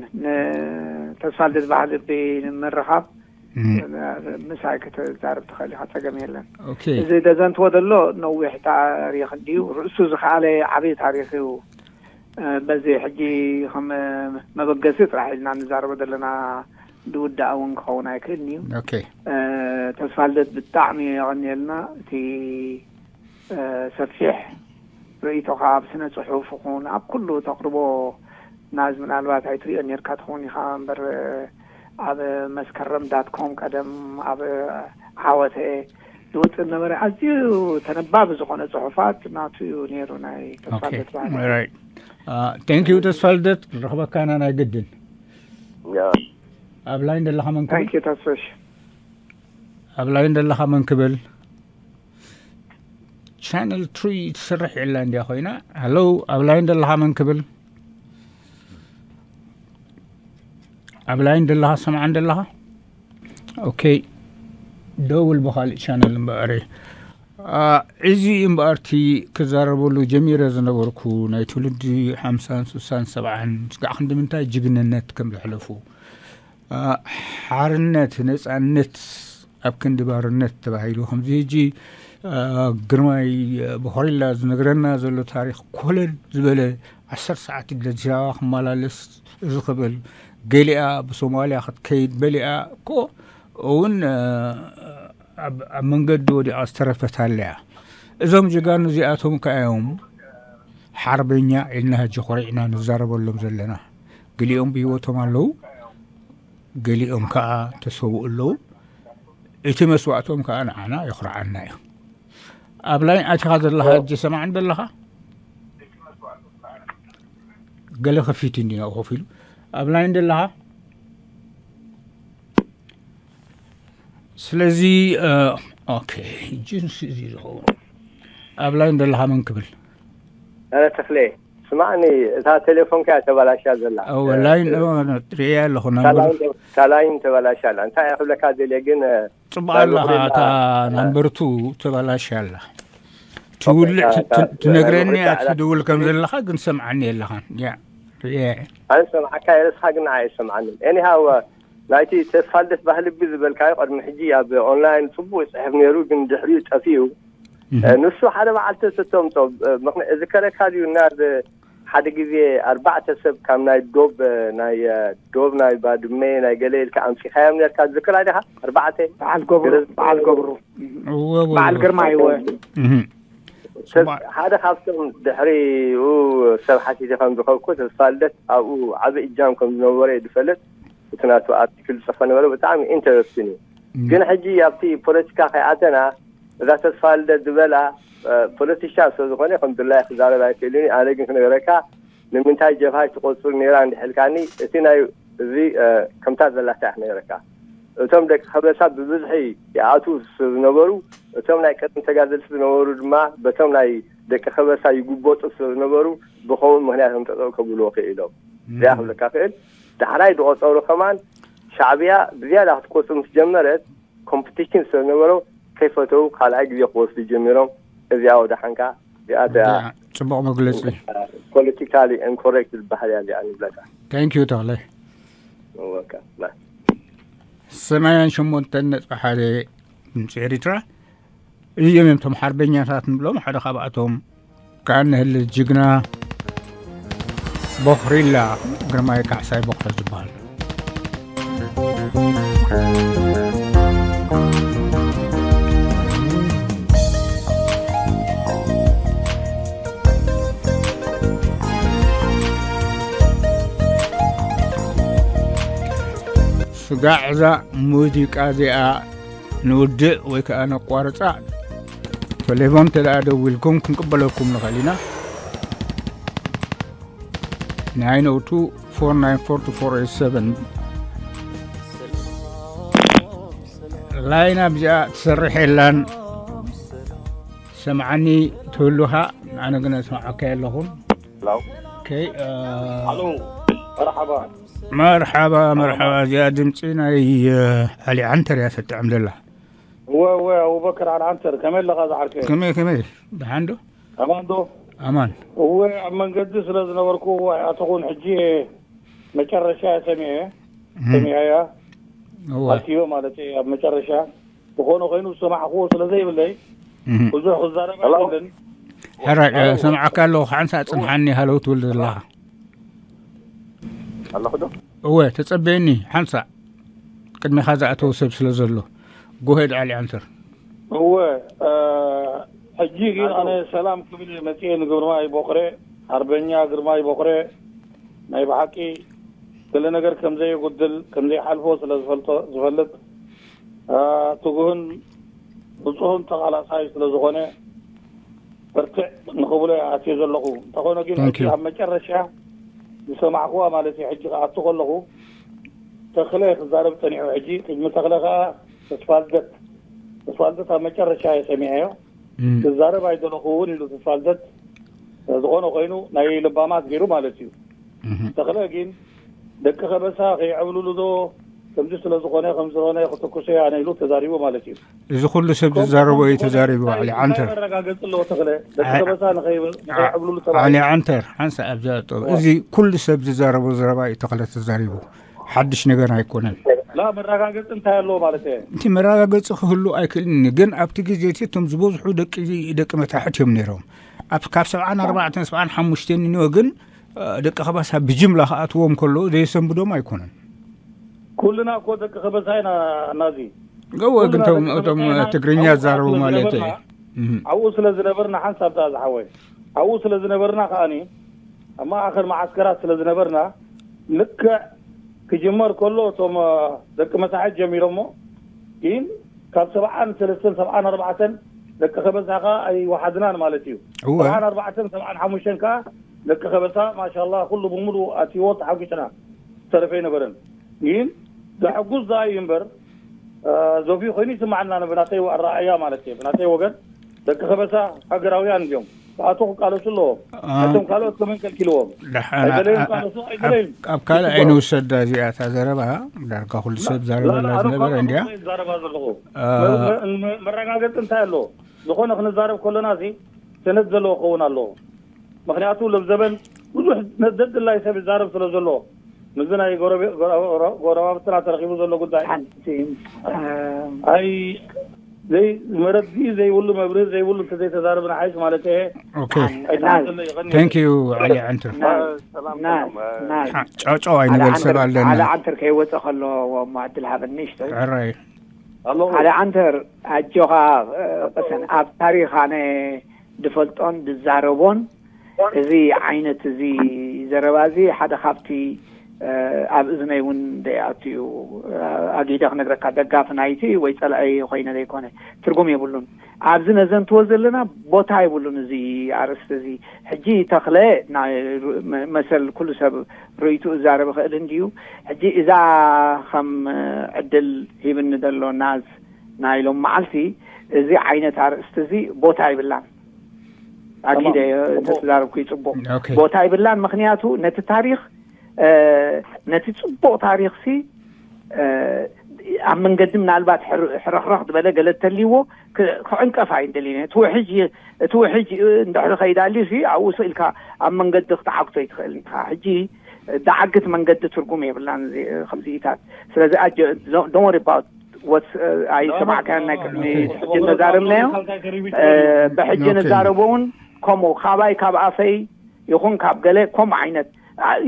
ተስፋልደት ባህል ቢ ንምርኻብ ምሳይ ክትዛረብ ትኽእል ኢኻ ጸገም የለን እዚ ደዘንትዎ ዘሎ ነዊሕ ታሪኽ እንድዩ ርእሱ ዝኸኣለ ዓብዪ ታሪኽ እዩ በዚ ሕጂ ከም መበገሲ ጥራሕ ኢልና ንዛረቦ ዘለና ዝውዳእ እውን ክኸውን ኣይክእልን እዩ። ኦኬ። ተስፋ ልደት፣ ብጣዕሚ የቐንየልና እቲ ሰፊሕ ርእይቶኻ ኣብ ስነ ጽሑፍ ይኹን ኣብ ኩሉ ተቕርቦ ናዝ ምናልባት ኣይትሪኦ ኔርካ ትኸውን ኢኻ እምበር፣ ኣብ መስከረም ዳት ኮም ቀደም ኣብ ዓወተ ዝወፅእ ነበረ። ኣዝዩ ተነባቢ ዝኾነ ጽሑፋት ናቱ እዩ ነይሩ፣ ናይ ተስፋ ልደት ባህሪ። ቴንክ ዩ ተስፋ ልደት፣ ክንረኽበካ ኢና ናይ ግድን። ኣብ ላይን ዘለኻ መን ክብል? ታንኪዩ ተስፈሽ። ኣብ ላይን ዘለኻ መን ክብል? ቻነል ትሪ ትስርሕ የላ እንዲያ ኮይና። ሃሎ፣ ኣብ ላይን ዘለኻ መን ክብል? ኣብ ላይን ዘለኻ ሰምዓን ዘለኻ? ኦኬ፣ ደውል ብኻልእ ቻነል እምበኣር። እዚ እምበኣርቲ ክዛረበሉ ጀሚረ ዝነበርኩ ናይ ትውልዲ ሓምሳን ሱሳን ሰብዓን ስጋዕ ክንዲ ምንታይ ጅግንነት ከም ዘሕለፉ፣ ሓርነት፣ ነፃነት ኣብ ክንዲ ባርነት ተባሂሉ፣ ከምዚ ሕጂ ግርማይ ቦኸሪላ ዝነግረና ዘሎ ታሪኽ ኮለል ዝበለ፣ ዓሰርተ ሰዓት ኢለ ኣዲስ ኣበባ ክመላለስ ዝኽብል፣ ገሊኣ ብሶማልያ ክትከይድ በሊኣ እኮ እውን ኣብ መንገዲ ወዲቓ ዝተረፈት ኣላ እያ። እዞም ጀጋኑ እዚኣቶም ከኣ እዮም ሓርበኛ ኢልና ሕጂ ኮሪዕና ንዛረበሎም ዘለና። ገሊኦም ብህይወቶም ኣለዉ፣ ገሊኦም ከኣ ተሰውኡ ኣለዉ። እቲ መስዋእቶም ከኣ ንዓና የኹርዓና እዩ። ኣብ ላይን ኣቲኻ ዘለኻ ሕጂ ሰማዕን ዘለኻ? ገለ ከፊት እንዲ ናብኡ ከፊሉ። ኣብ ላይን ዘለኻ? ስለዚ ኦኬ፣ ጅንስ እዚ ዝኸውን ኣብ ላይን ዘለኻ መን ክብል? ኧረ ተኽሌ ስማዕኒ፣ እታ ቴሌፎንካ እያ ተበላሽያ ዘላ። ወላይን ርእያ ኣለኹ። ታላይን ተበላሽያ ኣላ። እንታይ እያ ክብለካ ደልየ ግን ጽቡቕ ኣለኻ። እታ ናምበርቱ ተበላሽያ ኣላ። ትውልዕ ትነግረኒ እያ ትድውል ከም ዘለኻ ግን ሰምዓኒ የለኻን። ያ ርእያ እየ። ኣነ ሰምዓካ የለስኻ ግን ንዓይ ኣይሰምዓንን። ኤኒሃው ናይቲ ተስፋ ልደት ባህልቢ ዝበልካዮ ቅድሚ ሕጂ ኣብ ኦንላይን ጽቡቕ ይጽሕፍ ነይሩ፣ ግን ድሕሪኡ ጠፊኡ። ንሱ ሓደ በዓልቲ ዝተምጾ እዝከረካ ድዩ እና ሓደ ግዜ ኣርባዕተ ሰብ ካብ ናይ ዶብ ናይ ዶብ ናይ ባድመ ናይ ገለ ኢልካ ኣምጺኻዮም ነርካ ትዝክራ ዲኻ? ኣርባዕተ በዓል ገብሩ በዓል ገብሩ በዓል ግርማ ይወ ሓደ ካብቶም ድሕሪኡ ሰብ ሓቲተ ከም ዝኸብኩ ተስፋ ልደት ኣብኡ ዓቢ እጃም ከም ዝነበረ እዩ ዝፈልጥ። እቲ ናቱ ኣርቲክል ዝጽሕፎ ነበረ ብጣዕሚ ኢንተረስቲን እዩ። ግን ሕጂ ኣብቲ ፖለቲካ ከይኣተና እዛ ተስፋ ልደት ዝበላ ፖለቲሻን ስለ ዝኾነ ከም ድላይ ክዛረብ ኣይክእልን። ኣነ ግን ክነግረካ ንምንታይ ጀብሃ ትቆጽር ነይራ እንድሕልካኒ እቲ ናይ እዚ ከምታ ዘላታ ክነግረካ። እቶም ደቂ ከበሳ ብብዝሒ ይኣትዉ ስለ ዝነበሩ እቶም ናይ ቀደም ተጋደልቲ ዝነበሩ ድማ በቶም ናይ ደቂ ከበሳ ይጉበጡ ስለ ዝነበሩ ብኸምኡ ምክንያት ከም ጠጠው ከብልዎ ክኢሎም። እዚኣ ክብለካ ክእል። ዳሕራይ ዝቆጸሩ ከማን ሻዕብያ ብዝያዳ ክትቆጽር ምስ ጀመረት ኮምፒቲሽን ስለ ዝነበሮ ከይፈተው ካልኣይ ግዜ ክወስዱ ጀሚሮም። እዚኣ ወዳሓንካ እዚኣ ጽቡቕ መግለጺ። ፖለቲካሊ ኢንኮሬክት ዝበሃል እያ እዚኣ ንብለካ። ታንክ ዩ ተኽለ። ወካ ሰማንያን ሸሞንተን ነጥቢ ሓደ ድምፂ ኤሪትራ። እዚኦም እዮም እቶም ሓርበኛታት ንብሎም። ሓደ ካብኣቶም ከኣ ንህሊ ጅግና ቦኽሪላ ግርማይ ካሕሳይ ቦኽረ ዝበሃል። ስጋዕ እዛ ሙዚቃ እዚኣ ንውድእ ወይ ከዓ ነቋርፃ። ቴሌፎን እንተ ደኣ ደዊልኩም ክንቅበለኩም ንኽእል ኢና። nine oh two four nine four two four eight seven ላይና ብዚኣ ትሰርሕ የላን። ሰምዓኒ ትህሉኻ ኣነ ግን ኣስምዓካ ኣለኹም። ሄሎ ከይ ኣሎ መርሓባ መርሓባ መርሓባ። እዚኣ ድምፂ ናይ ዓሊ ዓንተር እያ ተጥዕም ዘላ። እወ እወ ኣቡበከር ዓሊ ዓንተር ከመይ ኣለኻ ዝዓርከ? ከመይ ከመይ ደሓን ዶ? ኣማን ዶ? ኣማን እወ ኣብ መንገዲ ስለ ዝነበርኩ እወ ኣይኣተኹን። ሕጂ መጨረሻ እየ ሰሚዐ ሰሚዐያ እወ ኣትዮ ማለት እየ ኣብ መጨረሻ ዝኾነ ኮይኑ ዝሰማዕክዎ ስለ ዘይብለይ እህ። ብዙሕ ክዛረብ ኣይብልን። ሕራይ ሰምዓካ ኣለኹ። ሓንሳእ ጽንሓኒ ሃለው ትብል ዘለኻ። ኣለኹ ዶ? እወ ተጸበየኒ ሓንሳእ። ቅድሚኻ ዝኣተው ሰብ ስለ ዘሎ። ጎሄድ ዓሊ ዓንተር። እወ፣ ሕጂ ግን ኣነ ሰላም ክብል መፅኤ ንግርማይ ቦኽረ፣ ኣርበኛ ግርማይ ቦኽረ ናይ ብሓቂ ገለ ነገር ከም ዘየጉድል ከም ዘይሓልፎ ስለ ዝፈልጦ ዝፈልጥ ትጉህን ብፁህን ተቓላሳይ ስለ ዝኾነ በርትዕ ንኽብሎ ኣትዮ ዘለኹ። እንተኾነ ግን ሕጂ ኣብ መጨረሻ ዝሰማዕኩዋ ማለት እዩ። ሕጂ ክኣቱ ከለኹ ተኽለ ክዛረብ ጸኒሑ፣ ሕጂ ቅድሚ ተኽለ ከኣ ተስፋልደት፣ ተስፋልደት ኣብ መጨረሻ እየ ሰሚዐዮ። ክዛረብ ኣይደለኹ እውን ኢሉ ተስፋልደት። ዝኾነ ኮይኑ ናይ ለባማት ገይሩ ማለት እዩ። ተኽለ ግን ደቂ ከበሳ ከይዕብልሉ ዶ ከምዚ ስለ ዝኾነ ከም ዝኾነ ክትኩሰ ኣነ ኢሉ ተዛሪቡ ማለት እዩ። እዚ ኩሉ ሰብ ዝዛረቦ እዩ ተዛሪቡ። ዓሊ ዓንተር፣ መረጋገፂ ኣለዎ ተኽለ ደቂ ከበሳ ንኸይዕብልሉ ተባሂሉ። ዓሊ ዓንተር፣ ሓንሳ ኣብዛ ጠብ እዚ ኩሉ ሰብ ዝዛረቦ ዘረባ እዩ ተኽለ ተዛሪቡ። ሓድሽ ነገር ኣይኮነን። ላ መረጋገፂ እንታይ ኣለዎ ማለት እየ? እቲ መረጋገፂ ክህሉ ኣይክእልን እዩ። ግን ኣብቲ ግዜ እቲ እቶም ዝበዝሑ ደቂ ደቂ መታሕት እዮም ነይሮም። ኣብ ካብ ሰብዓን ኣርባዕተን ሰብዓን ሓሙሽተን እኒኦ ግን ደቂ ከበሳ ብጅምላ ክኣትዎም ከሎ ዘየሰንብዶም ኣይኮነን። ኩልና እኮ ደቂ ከበሳ ኢና። ናዚ ገወ ግን ኩልና እቶም ደቂ እቶም ከበሳ ኢና። ትግርኛ ኣብኡ ዝዛረቡ ከኣ ስለ ማለት ዝነበርና፣ ኣብኡ ስለ ዝነበርና ሓንሳብ ደኣ ዝሓወይ ኣብኡ ስለ ዝነበርና ከኣኒ ኣብ ማእኸል መዓስከራት ስለ ዝነበርና ልክዕ ክጅመር ከሎ እቶም ደቂ መታሕት ጀሚሮሞ ግን ካብ ሰብዓን ሰለስተን ሰብዓን ኣርባዕተን ደቂ ከበሳ ከኣ ኣይወሓድናን ማለት እዩ። እወ። ሰብዓን ኣርባዕተን ሰብዓን ሓሙሽተን ከኣ ደቂ ከበሳ ማሻላ ኩሉ ብምሉ ኣትይዎ ተሓጒስና። ዝተረፈ ኣይነበረን። ግን ዘሐጉስ ደኣ እዩ እምበር ዞፊ ኮይኑ ይስማዓና ብናተይ ኣረኣእያ ማለት እዩ። ብናተይ ወገን ደቂ ከበሳ ሃገራውያን እዮም። ክኣትዉ ክቃለሱ ኣለዎም። ነቶም ካልኦት ከመን ከልኪልዎም? ደሓን ኣይደለዩን ቃለሱ ኣይደለዩን። ኣብ ካልእ ኣይንውሰዳ እዚኣታ ዘረባ። ዳርጋ ኩሉ ሰብ ዛረበላ ዝነበረ እንድያ። ዛረባ ዘለኹ መረጋገፂ እንታይ ኣለዎ? ዝኾነ ክንዛረብ ከሎና እዚ ሰነድ ዘለዎ ክኸውን ኣለዎ። ምክንያቱ ሎብ ዘበን ብዙሕ ዘድላይ ሰብ ይዛረብ ስለ ዘሎ ምስዚ ናይ ጎረባብትና ተረኪቡ ዘሎ ጉዳይ ሓንቲ ኣይ ዘይ መረዲ ዘይብሉ መብርህ ዘይብሉ እንተዘይተዛረብና ሓይሽ ማለት እየ። ኦኬ። ኣይተሓተለ ይቐኒ። Thank you ዓሊ ዓንተር። ናዝ ናዝ ናዝ ናዝ ጫውጫው ኣይንበል ሰብ ኣለና። ዓሊ ዓንተር ከይወፀ ከሎ እሞ ዕድል ሃበኒ ንእሽተይ። ሕራይ። ኣሎ። ዓሊ ዓንተር ኣጆኻ ቅሰን ኣብ ታሪኽ ኣነ ዝፈልጦን ዝዛረቦን እዚ ዓይነት እዚ ዘረባ እዚ ሓደ ካብቲ ኣብ እዝነይ እውን ደይኣቱ እዩ። ኣጊደ ክነግረካ ደጋፊ ናይቲ ወይ ፀላኢ ኮይነ ዘይኮነ ትርጉም የብሉን። ኣብዚ ነዘንትዎ ዘለና ቦታ የብሉን እዚ ኣርእስቲ እዚ። ሕጂ ተኽለ ናይ መሰል ኩሉ ሰብ ርእይቱ እዛረብ ይኽእል እንድዩ። ሕጂ እዛ ከም ዕድል ሂብኒ ዘሎ ናዝ ናይ ሎም መዓልቲ እዚ ዓይነት ኣርእስቲ እዚ ቦታ ይብላን። ኣጊደ ተዛረብኩ ይጽቡቕ ኦኬ። ቦታ ይብላን። ምኽንያቱ ነቲ ታሪኽ ነቲ ጽቡቕ ታሪኽሲ ኣብ መንገዲ ምናልባት ሕርኽረኽ ዝበለ ገለ ተልይዎ ክዕንቀፍ ኣይንደልዩን። እቲ ውሕጅ እቲ ውሕጅ እንድሕሪ ከይዳልዩ ሲ ኣብኡ ስኢልካ ኣብ መንገዲ ክትዓግቶ ይትኽእል ኢኻ። ሕጂ ዝዓግት መንገዲ ትርጉም የብላን ከምዚኢታት። ስለዚ don't worry about what ኣይሰማዕካያን ናይ ቅድሚ ሕጂ ተዛረብናዮ። ብሕጂ ንዛረቦ እውን ከምኡ ካባይ ካብ ኣፈይ ይኹን ካብ ገለ ከምኡ ዓይነት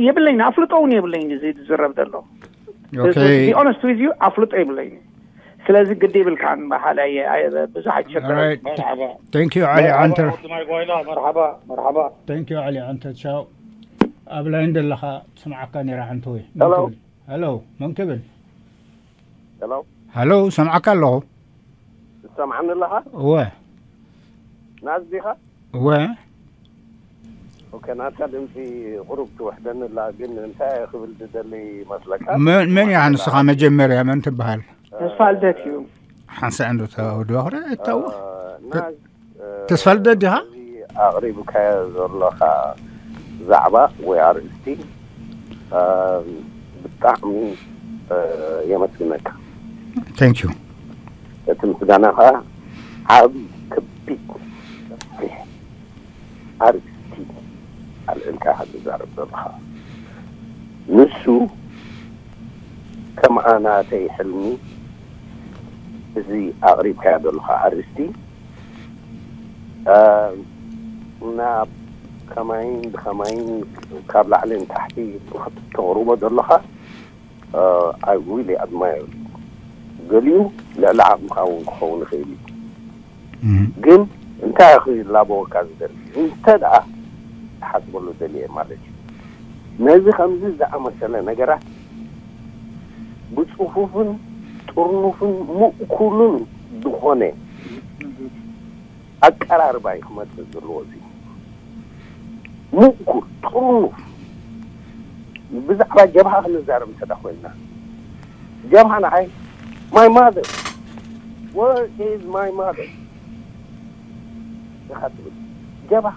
የብለይን ኣፍልጦ እውን የብለይን እዚ ዝዝረብ ዘሎ። ኦኬ። Be honest with you ኣፍልጦ የብለይን። ስለዚ ግዲ ይብልካን በሓላይ ብዙሕ ኣይትሸገር። Alright. መርሓባ። Thank you ዓሊ መርሓባ ዓንተር። ወዲ ማይ ጓይላ መርሓባ መርሓባ። Thank you ዓሊ ዓንተር ቻው። ኣብ ላይን ዘለኻ ትስምዓካ ነይራ ሓንቲ ወይ መን Hello። ክብል? Hello መን ክብል? Hello። Hello ሰምዓካ ኣለኹ። ትሰምዓኒ ኣለኻ? እወ። ናዝ ዲኻ? እወ። ኦኬ ናትካ ድምፂ ቁሩብ ትውሕደኒ ኣላ ግን እንታይ ክብል ዝደሊ ይመስለካ? መን መን ኢኻ ንስኻ መጀመርያ መን ትበሃል? ተስፋ ልደት እዩ። ሓንሳእ እንዶ ተወድባ ክረ እተው። ናዝ ተስፋ ልደት ዲኻ? እዚ ኣቕሪብካዮ ዘለኻ ዛዕባ ወይ ኣርእስቲ ብጣዕሚ የመስግነካ። Thank you። እቲ ምስጋና ከዓ ዓብ ከቢድ ሰፊሕ ኣርእስቲ ኣልዕልካ ዝዛረብ ዘለኻ ንሱ ከምኣ ናተይ ሕልሚ እዚ ኣቕሪብካዮ ዘለኻ ኣርእስቲ ናብ ከማይን ብከማይን ካብ ላዕሊ ንታሕቲ ተቕርቦ ዘለኻ I really admire you። ገሊኡ ልዕሊ ዓቕምኻ እውን ክኸውን ይኽእል እዩ። ግን እንታይ እዩ ክላበወካ ዝደሊ? እንተ ደኣ ትሓስበሉ ደልየ ማለት እዩ። ነዚ ከምዚ ዝኣመሰለ ነገራት ብጽፉፍን ጥርኑፍን ምእኩሉን ዝኾነ ኣቀራርባ እዩ ክመጽእ ዘለዎ። እዚ ምእኩል ጥርኑፍ ብዛዕባ ጀብሃ ክንዛረብ እንተ ኮይንና፣ ጀብሃ ንዓይ my mother, where is my mother ኢኻ ትብል። ጀብሃ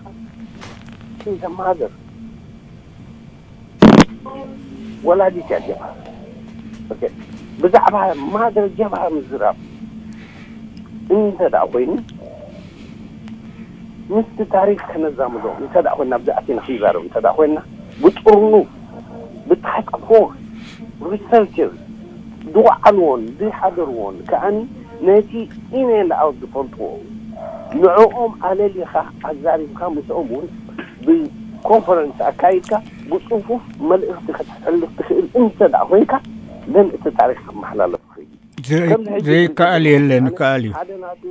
is a mother፣ ወላዲት እያ ጀብሃ። ብዛዕባ ማደር ጀብሃ ምዝራብ እንተ ደኣ ኮይኑ፣ ምስቲ ታሪክ ከነዛምዶ እንተ ደኣ ኮይና፣ ኣብዚ ኣቲና ክንዛረብ እንተ ደኣ ኮይና፣ ብጥርኑ ብታስክ ፎርስ ሪሰርቸርስ ዝወዓልዎን ዝሓደርዎን ከኣኒ ነቲ ኢን ኤንድ ኣውት ዝፈልጥዎ፣ ንዕኦም ኣለሊኻ ኣዛሪብካ፣ ምስኦም እውን ብኮንፈረንስ ኣካይድካ ብጽፉፍ መልእኽቲ ከተሕልፍ ትኽእል እንተ ደኣ ኮይንካ፣ ለን እቲ ታሪክ ክመሓላለፍ ይኽእል እዩ። ዘይከኣል የለን፣ ይከኣል እዩ። ሓደ ናቱ፣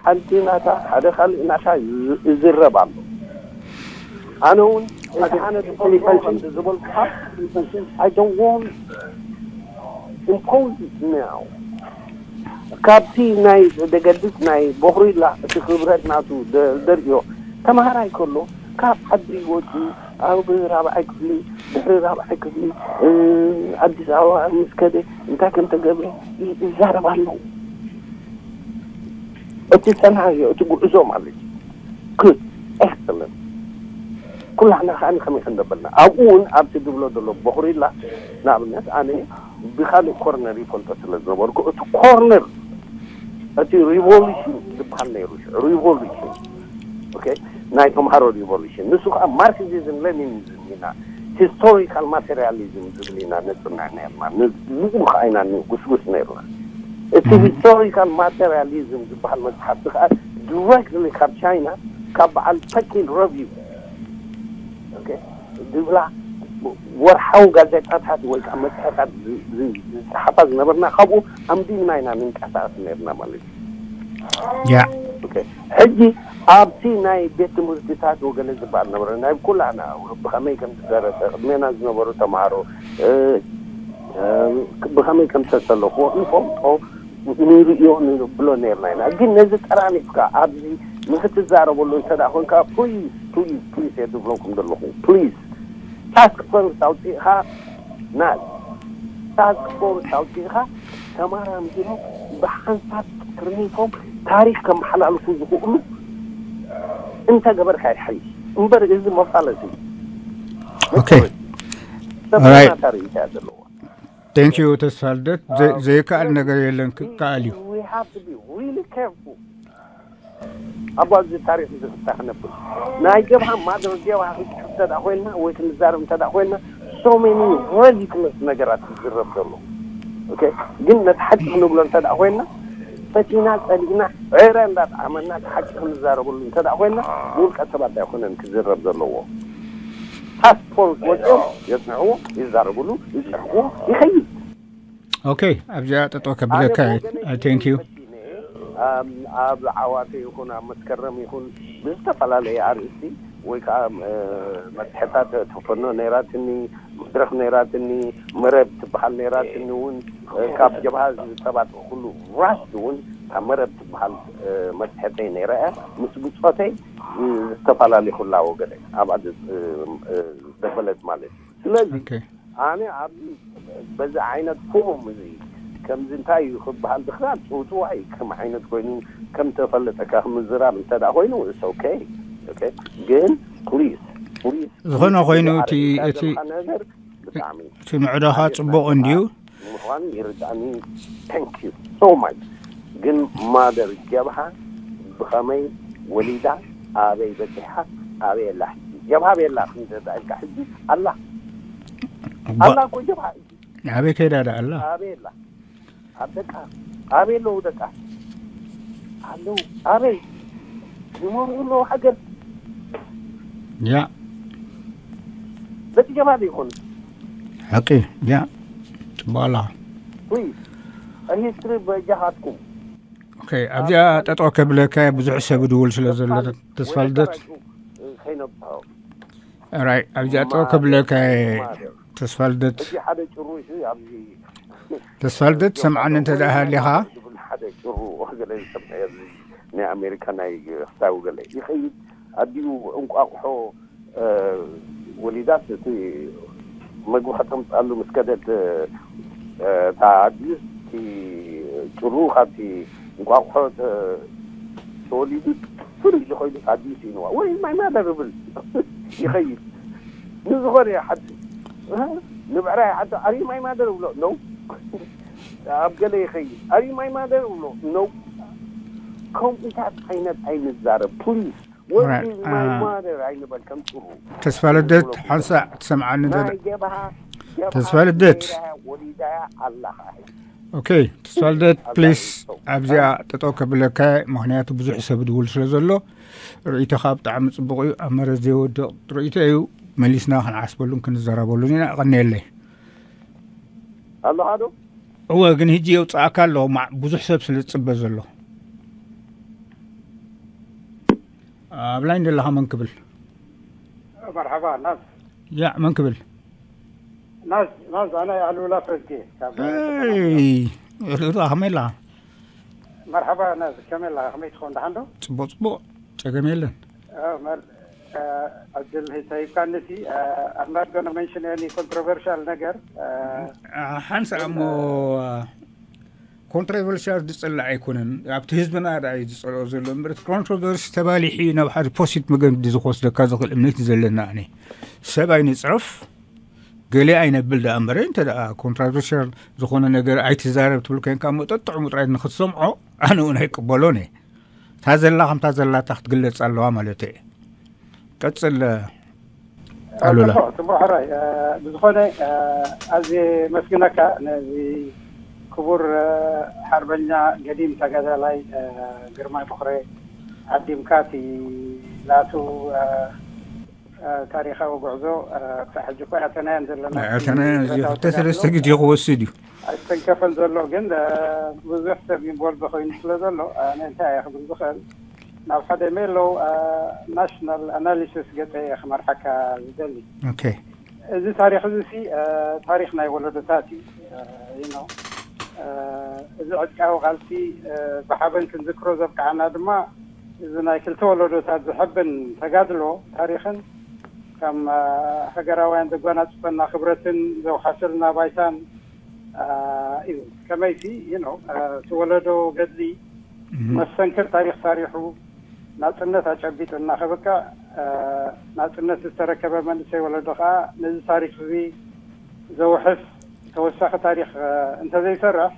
ሓንቲ ናታ፣ ሓደ ካልእ ናታ ይዝረብ ኣሎ። ኣነ እውን እቲ ኣነ ዝፈልጦ ከምዚ ዝበልኩኻ፣ I don't want impose it now። ካብቲ ናይ ደገድስ ናይ ቦኽሪላ እቲ ክብረት ናቱ ደርእዮ፣ ተምሃራይ ከሎ ካብ ዓዲ ወፂኡ ኣብ ራብዓይ ክፍሊ፣ ድሕሪ ራብዓይ ክፍሊ ኣዲስ ኣበባ ምስ ከደ እንታይ ከም ተገብረ ይዛረብ ኣሎ። እቲ ሰናርዮ፣ እቲ ጉዕዞ ማለት እዩ። Good, excellent። ኩላህና ከኣ ከመይ ክንደበልና ኣብኡ እውን ኣብቲ ዝብሎ ዘሎ ቦኽሪላ ንኣብነት ኣነ ብኻልእ ኮርነር ይፈልጦ ስለ ዝነበርኩ፣ እቲ ኮርነር እቲ ሪቮሉሽን ዝበሃል ነይሩ። ሪቮሉሽን ናይ ተምሃሮ ሪቮሉሽን፣ ንሱ ከዓ ማርክሲዝም ሌኒኒዝም ኢና፣ ሂስቶሪካል ማቴሪያሊዝም ዝብል ኢና ነፅንዕ ነርና። ንኡ ከዓ ኢና ንጉስጉስ ነርና። እቲ ሂስቶሪካል ማቴሪያሊዝም ዝበሃል መፅሓፍቲ ከዓ ዲሬክትሊ ካብ ቻይና፣ ካብ በዓል ፐኪን ረቪው ዝብላ ወርሓዊ ጋዜጣታት ወይ ከዓ መፅሓታት ዝፀሓፋ ዝነበርና፣ ካብኡ ኣንቢብና ኢና ንንቀሳቀስ ነርና ማለት እዩ። ሕጂ ኣብቲ ናይ ቤት ትምህርትታት ወገለ ዝበሃል ነበረ፣ ናይ ኩላና ብኸመይ ከም ዝደረሰ ቅድሜና ዝነበሩ ተምሃሮ ብኸመይ ከም ዝተሰለፉ ንፈልጦ፣ ንርእዮ ንብሎ ነርና ኢና። ግን ነዚ ጠራኒፍካ ኣብዚ ንክትዛረበሉ እንተ ደኣ ኮንካ፣ ፕሊዝ ፕሊዝ ፕሊዝ እየ ዝብለኩም ዘለኹ። ፕሊዝ ታስክ ፎርስ ኣውፂእኻ፣ ናይ ታስክ ፎርስ ኣውፂእኻ፣ ተመራሚሮም ብሓንሳብ ጥርኒፎም ታሪክ ከመሓላልፉ ዝኽእሉ እንተ ገበርካ ይሓይሽ እምበር፣ እዚ መፋለሲ ኦኬ። ሰብና ታሪክ እያ ዘለዎ። Thank you ተስፋ ልደት። ዘይከኣል ነገር የለን፣ ክከኣል እዩ። ኣብ ኣብዚ ታሪክ እዚ ክታ ክነብል ናይ ጀብሃ ማድረግ ጀብሃ ክንፅሕፍ እንተ ኮይንና ወይ ክንዛረብ እንተ ኮይንና፣ so many ridiculous ነገራት ዝዝረብ ዘሎ። ግን ነቲ ሓቂ ክንብሎ እንተ ኮይንና፣ ፈቲና ጸሊእና ዕረ እንዳጠዓመና ሓቂ ክንዛረበሉ እንተ ኮይንና፣ ብውልቀ ሰባት ኣይኮነን ክዝረብ ዘለዎ። ታስክ ፎርስ ወፂኦም የፅንዕዎ፣ ይዛረብሉ፣ ይፅሕፍዎ፣ ይኸይድ። ኦኬ፣ ኣብዚኣ ጠጠው ከብለካ። Thank you። ኣብ ዓዋተ ይኹን ኣብ መስከረም ይኹን ብዝተፈላለየ ኣርእስቲ ወይ ከዓ መፅሐታት ተፈኖ ነይራትኒ፣ መድረክ ነይራትኒ፣ መረብ ትበሃል ነይራትኒ እውን ካብ ጀብሃ ዝተባጥኩሉ ራስ እውን ካብ መረብ ትበሃል መፅሐተይ ነይራ እያ። ምስ ብፆተይ ዝተፈላለዩ ክላወ ገለ ኣብኣ ደበለት ማለት እዩ። ስለዚ ኣነ ኣብዚ በዚ ዓይነት ፎርም እዚ ከምዚ እንታይ እዩ ክበሃል ድኽራል ፅውፅዋይ ከም ዓይነት ኮይኑ ከም ተፈለጠካ ምዝራብ እንተ ደኣ ኮይኑ it's okay። ግን ፕሊዝ ፕሊዝ ዝኾነ ኮይኑ እቲ እቲ ነገር ብጣዕሚ እቲ ምዕዶኻ ጽቡቕ እንድዩ። ምዃኑ ይርዳእኒ። Thank you so much። ግን ማደር ጀብሃ ብኸመይ ወሊዳ ኣበይ በፂሓ ኣበይ ኣላ ሕጂ? ጀብሃ ኣበይ ኣላ ክንተጣልካ ሕጂ ኣላ ኣላ እኮ ጀብሃ ሕጂ ኣበይ ከይዳ ደኣ ኣላ? ኣበይ ኣላ? ኣብ ደቃ ኣበይ ኣለዉ ደቃ ኣለዉ ኣበይ ይመርሑ ኣለዉ ሃገር ያ በቲ ጀብሃ ዘይኮኑ ሓቂ ያ ጽቡቕ ኣለኻ። ፕሊዝ ሂስትሪ በጃኻትኩም። ኦኬ፣ ኣብዚኣ ጠጠው ከብለካ ብዙሕ ሰብ ድውል ስለ ዘሎ ተስፋ ልደት። ከይነብሖ ራይ ኣብዚኣ ጠጠው ከብለካ ተስፋ ልደት። እዚ ሓደ ጭሩ እዩ ኣብዚ ተስፋ ልደት ሰምዓኒ እንተ ደኣ ሃሊኻ። ዝብል ሓደ ጭሩ ገለ ዝሰምዐ ኣብዚ ናይ ኣሜሪካ ናይ ክሳዊ ገለ ይኸይድ። ኣዲኡ እንቋቑሖ ወሊዳስ እቲ መግቢ ከተምፅኣሉ ምስ ከደት እታ ኣዲኡስ እቲ ጭሩ ካብቲ እንቋቑሖ ተወሊዱ ፍር ኢሉ ኮይሉ ኣዲኡ ስኢንዋ ወይ ማይ ማደር ብል ይኸይድ። ንዝኾነ ይሓት ንብዕራይ ሓቶ ኣሪ ማይ ማደር ብሎ ነው ኣብ ገለ ይኸይድ ኣሪ ማይ ማደር ብሎ ነው። ከምኡታት ዓይነት ኣይንዛረብ ፕሊዝ። ወዲ ማይ ማደር ኣይንበል ከም ጭሩ። ተስፋ ልደት ሓንሳእ ትሰምዓኒ እንተ ናይ ጀብሃ ጀብሃ ተስፋ ልደት። ወሊዳ ኣላኻ። ኦኬ ተስፋ ልደት ፕሊስ ኣብዚኣ ጠጠው ከብለካ፣ ምክንያቱ ብዙሕ ሰብ ድውል ስለ ዘሎ። ርእይቶኻ ብጣዕሚ ፅቡቕ እዩ። ኣብ መረት ዘይወድቕ ርእይቶ እዩ። መሊስና ክንዓስበሉን ክንዘረበሉን ኢና። ቀኒየለይ። ኣለኻ ዶ? እወ፣ ግን ህጂ የውፅኣካ ኣለኹ፣ ማዕ ብዙሕ ሰብ ስለ ዝፅበ ዘሎ። ኣብ ላይን ዘለኻ መን ክብል? መርሓባ ናዝ። ያ መን ክብል? ናዝ ናዝ ኣነ ኣሉላ ፈዝጌ ካብ እይ፣ ኣሉላ ከመይ ኣለኻ? መርሓባ ናዝ ከመይ ኣለኻ? ከመይ ትኸውን? ደሓን ዶ? ፅቡቕ ፅቡቕ፣ ጸገም የለን። እ፣ መር- እ፣ ዕድል ተሂብካኒ ሲ I'm not gonna mention any controversial ነገር። እ፣ ሓንሳ እሞ ኮንትሮቨርሽያል ዝጸልእ ኣይኮነን፣ ኣብቲ ህዝብና ዳ እዩ ዝጸልኦ ዘሎ እምበር፣ ኮንትሮቨርሲ ተባሊሑ እዩ ናብ ሓደ ፖሲት መገዲ ዝወስደካ ዝኽእል እምነት እዩ ዘለና። ኣነ ሰብ ኣይንጽረፍ፣ ገለ ኣይነብል ደኣ እምበር፣ እንተ ደኣ ኮንትሮቨርሽያል ዝኾነ ነገር ኣይትዛረብ ትብል ኮይንካ እሞ ጠጥዑሙ ጥራይ ንክትሰምዖ ኣነ እውን ኣይቅበሎን እየ። እታ ዘላ ከምታ ዘላታ ክትግለጽ ኣለዋ ማለት እየ። ቀጽል ኣሉላ። ጽቡቅ፣ ጽቡቅ ሕራይ። እ፣ ብዝኾነ፣ እ፣ ኣዝየ መስግነካ ነዚ ክቡር፣ እ፣ ሓርበኛ ገዲም ተጋዳላይ፣ እ፣ ግርማይ ቦኽረ ዓዲምካ እቲ ናቱ፣ እ፣ እ፣ ታሪኻዊ ጉዕዞ፣ እ፣ ክሳብ ሕጂ እኮ ኣተናያን ዘለና። ኣተናያን እዚ ክልተ ሰለስተ ግዜ ክወስድ እዩ። ኣይተንከፈን ዘሎ ግን፣ እ፣ ብዙሕ ሰብ ኢንቮልቭ ኮይኑ ስለ ዘሎ፣ ኣነ እንታይ እየ ክብል ዝኽእል? ናብ ሓደ ሜሎ፣ እ፣ ናሽናል ኣናሊሲስ ገጸ እየ ክመርሓካ ዝደሊ። ኦኬ። እዚ ታሪኽ እዚ ሲ፣ እ፣ ታሪኽ ናይ ወለዶታት እዩ። እ፣ you know፣ እ፣ እዚ ዕጥቃዊ ቃልሲ፣ እ፣ ብሓበን ክንዝክሮ ዘብቅዓና ድማ እዚ ናይ ክልተ ወለዶታት ዝሕብን ተጋድሎ ታሪኽን ከም፣ እ፣ ሃገራውያን ዘጓናጽፈና ክብረትን ዘውሓሰልና ባይታን፣ እ፣ እዩ። ከመይሲ፣ you know፣ እ፣ እቲ ወለዶ ገድሊ መሰንክር ታሪኽ ሳሪሑ ናጽነት ኣጨቢጡ እናኸበቅዕ፣ እ፣ ናጽነት ዝተረከበ መንእሰይ ወለዶ ከኣ ነዚ ታሪኽ እዚ ዘውሕስ ተወሳኺ ታሪኽ፣ እ፣ እንተዘይሰርሕ፣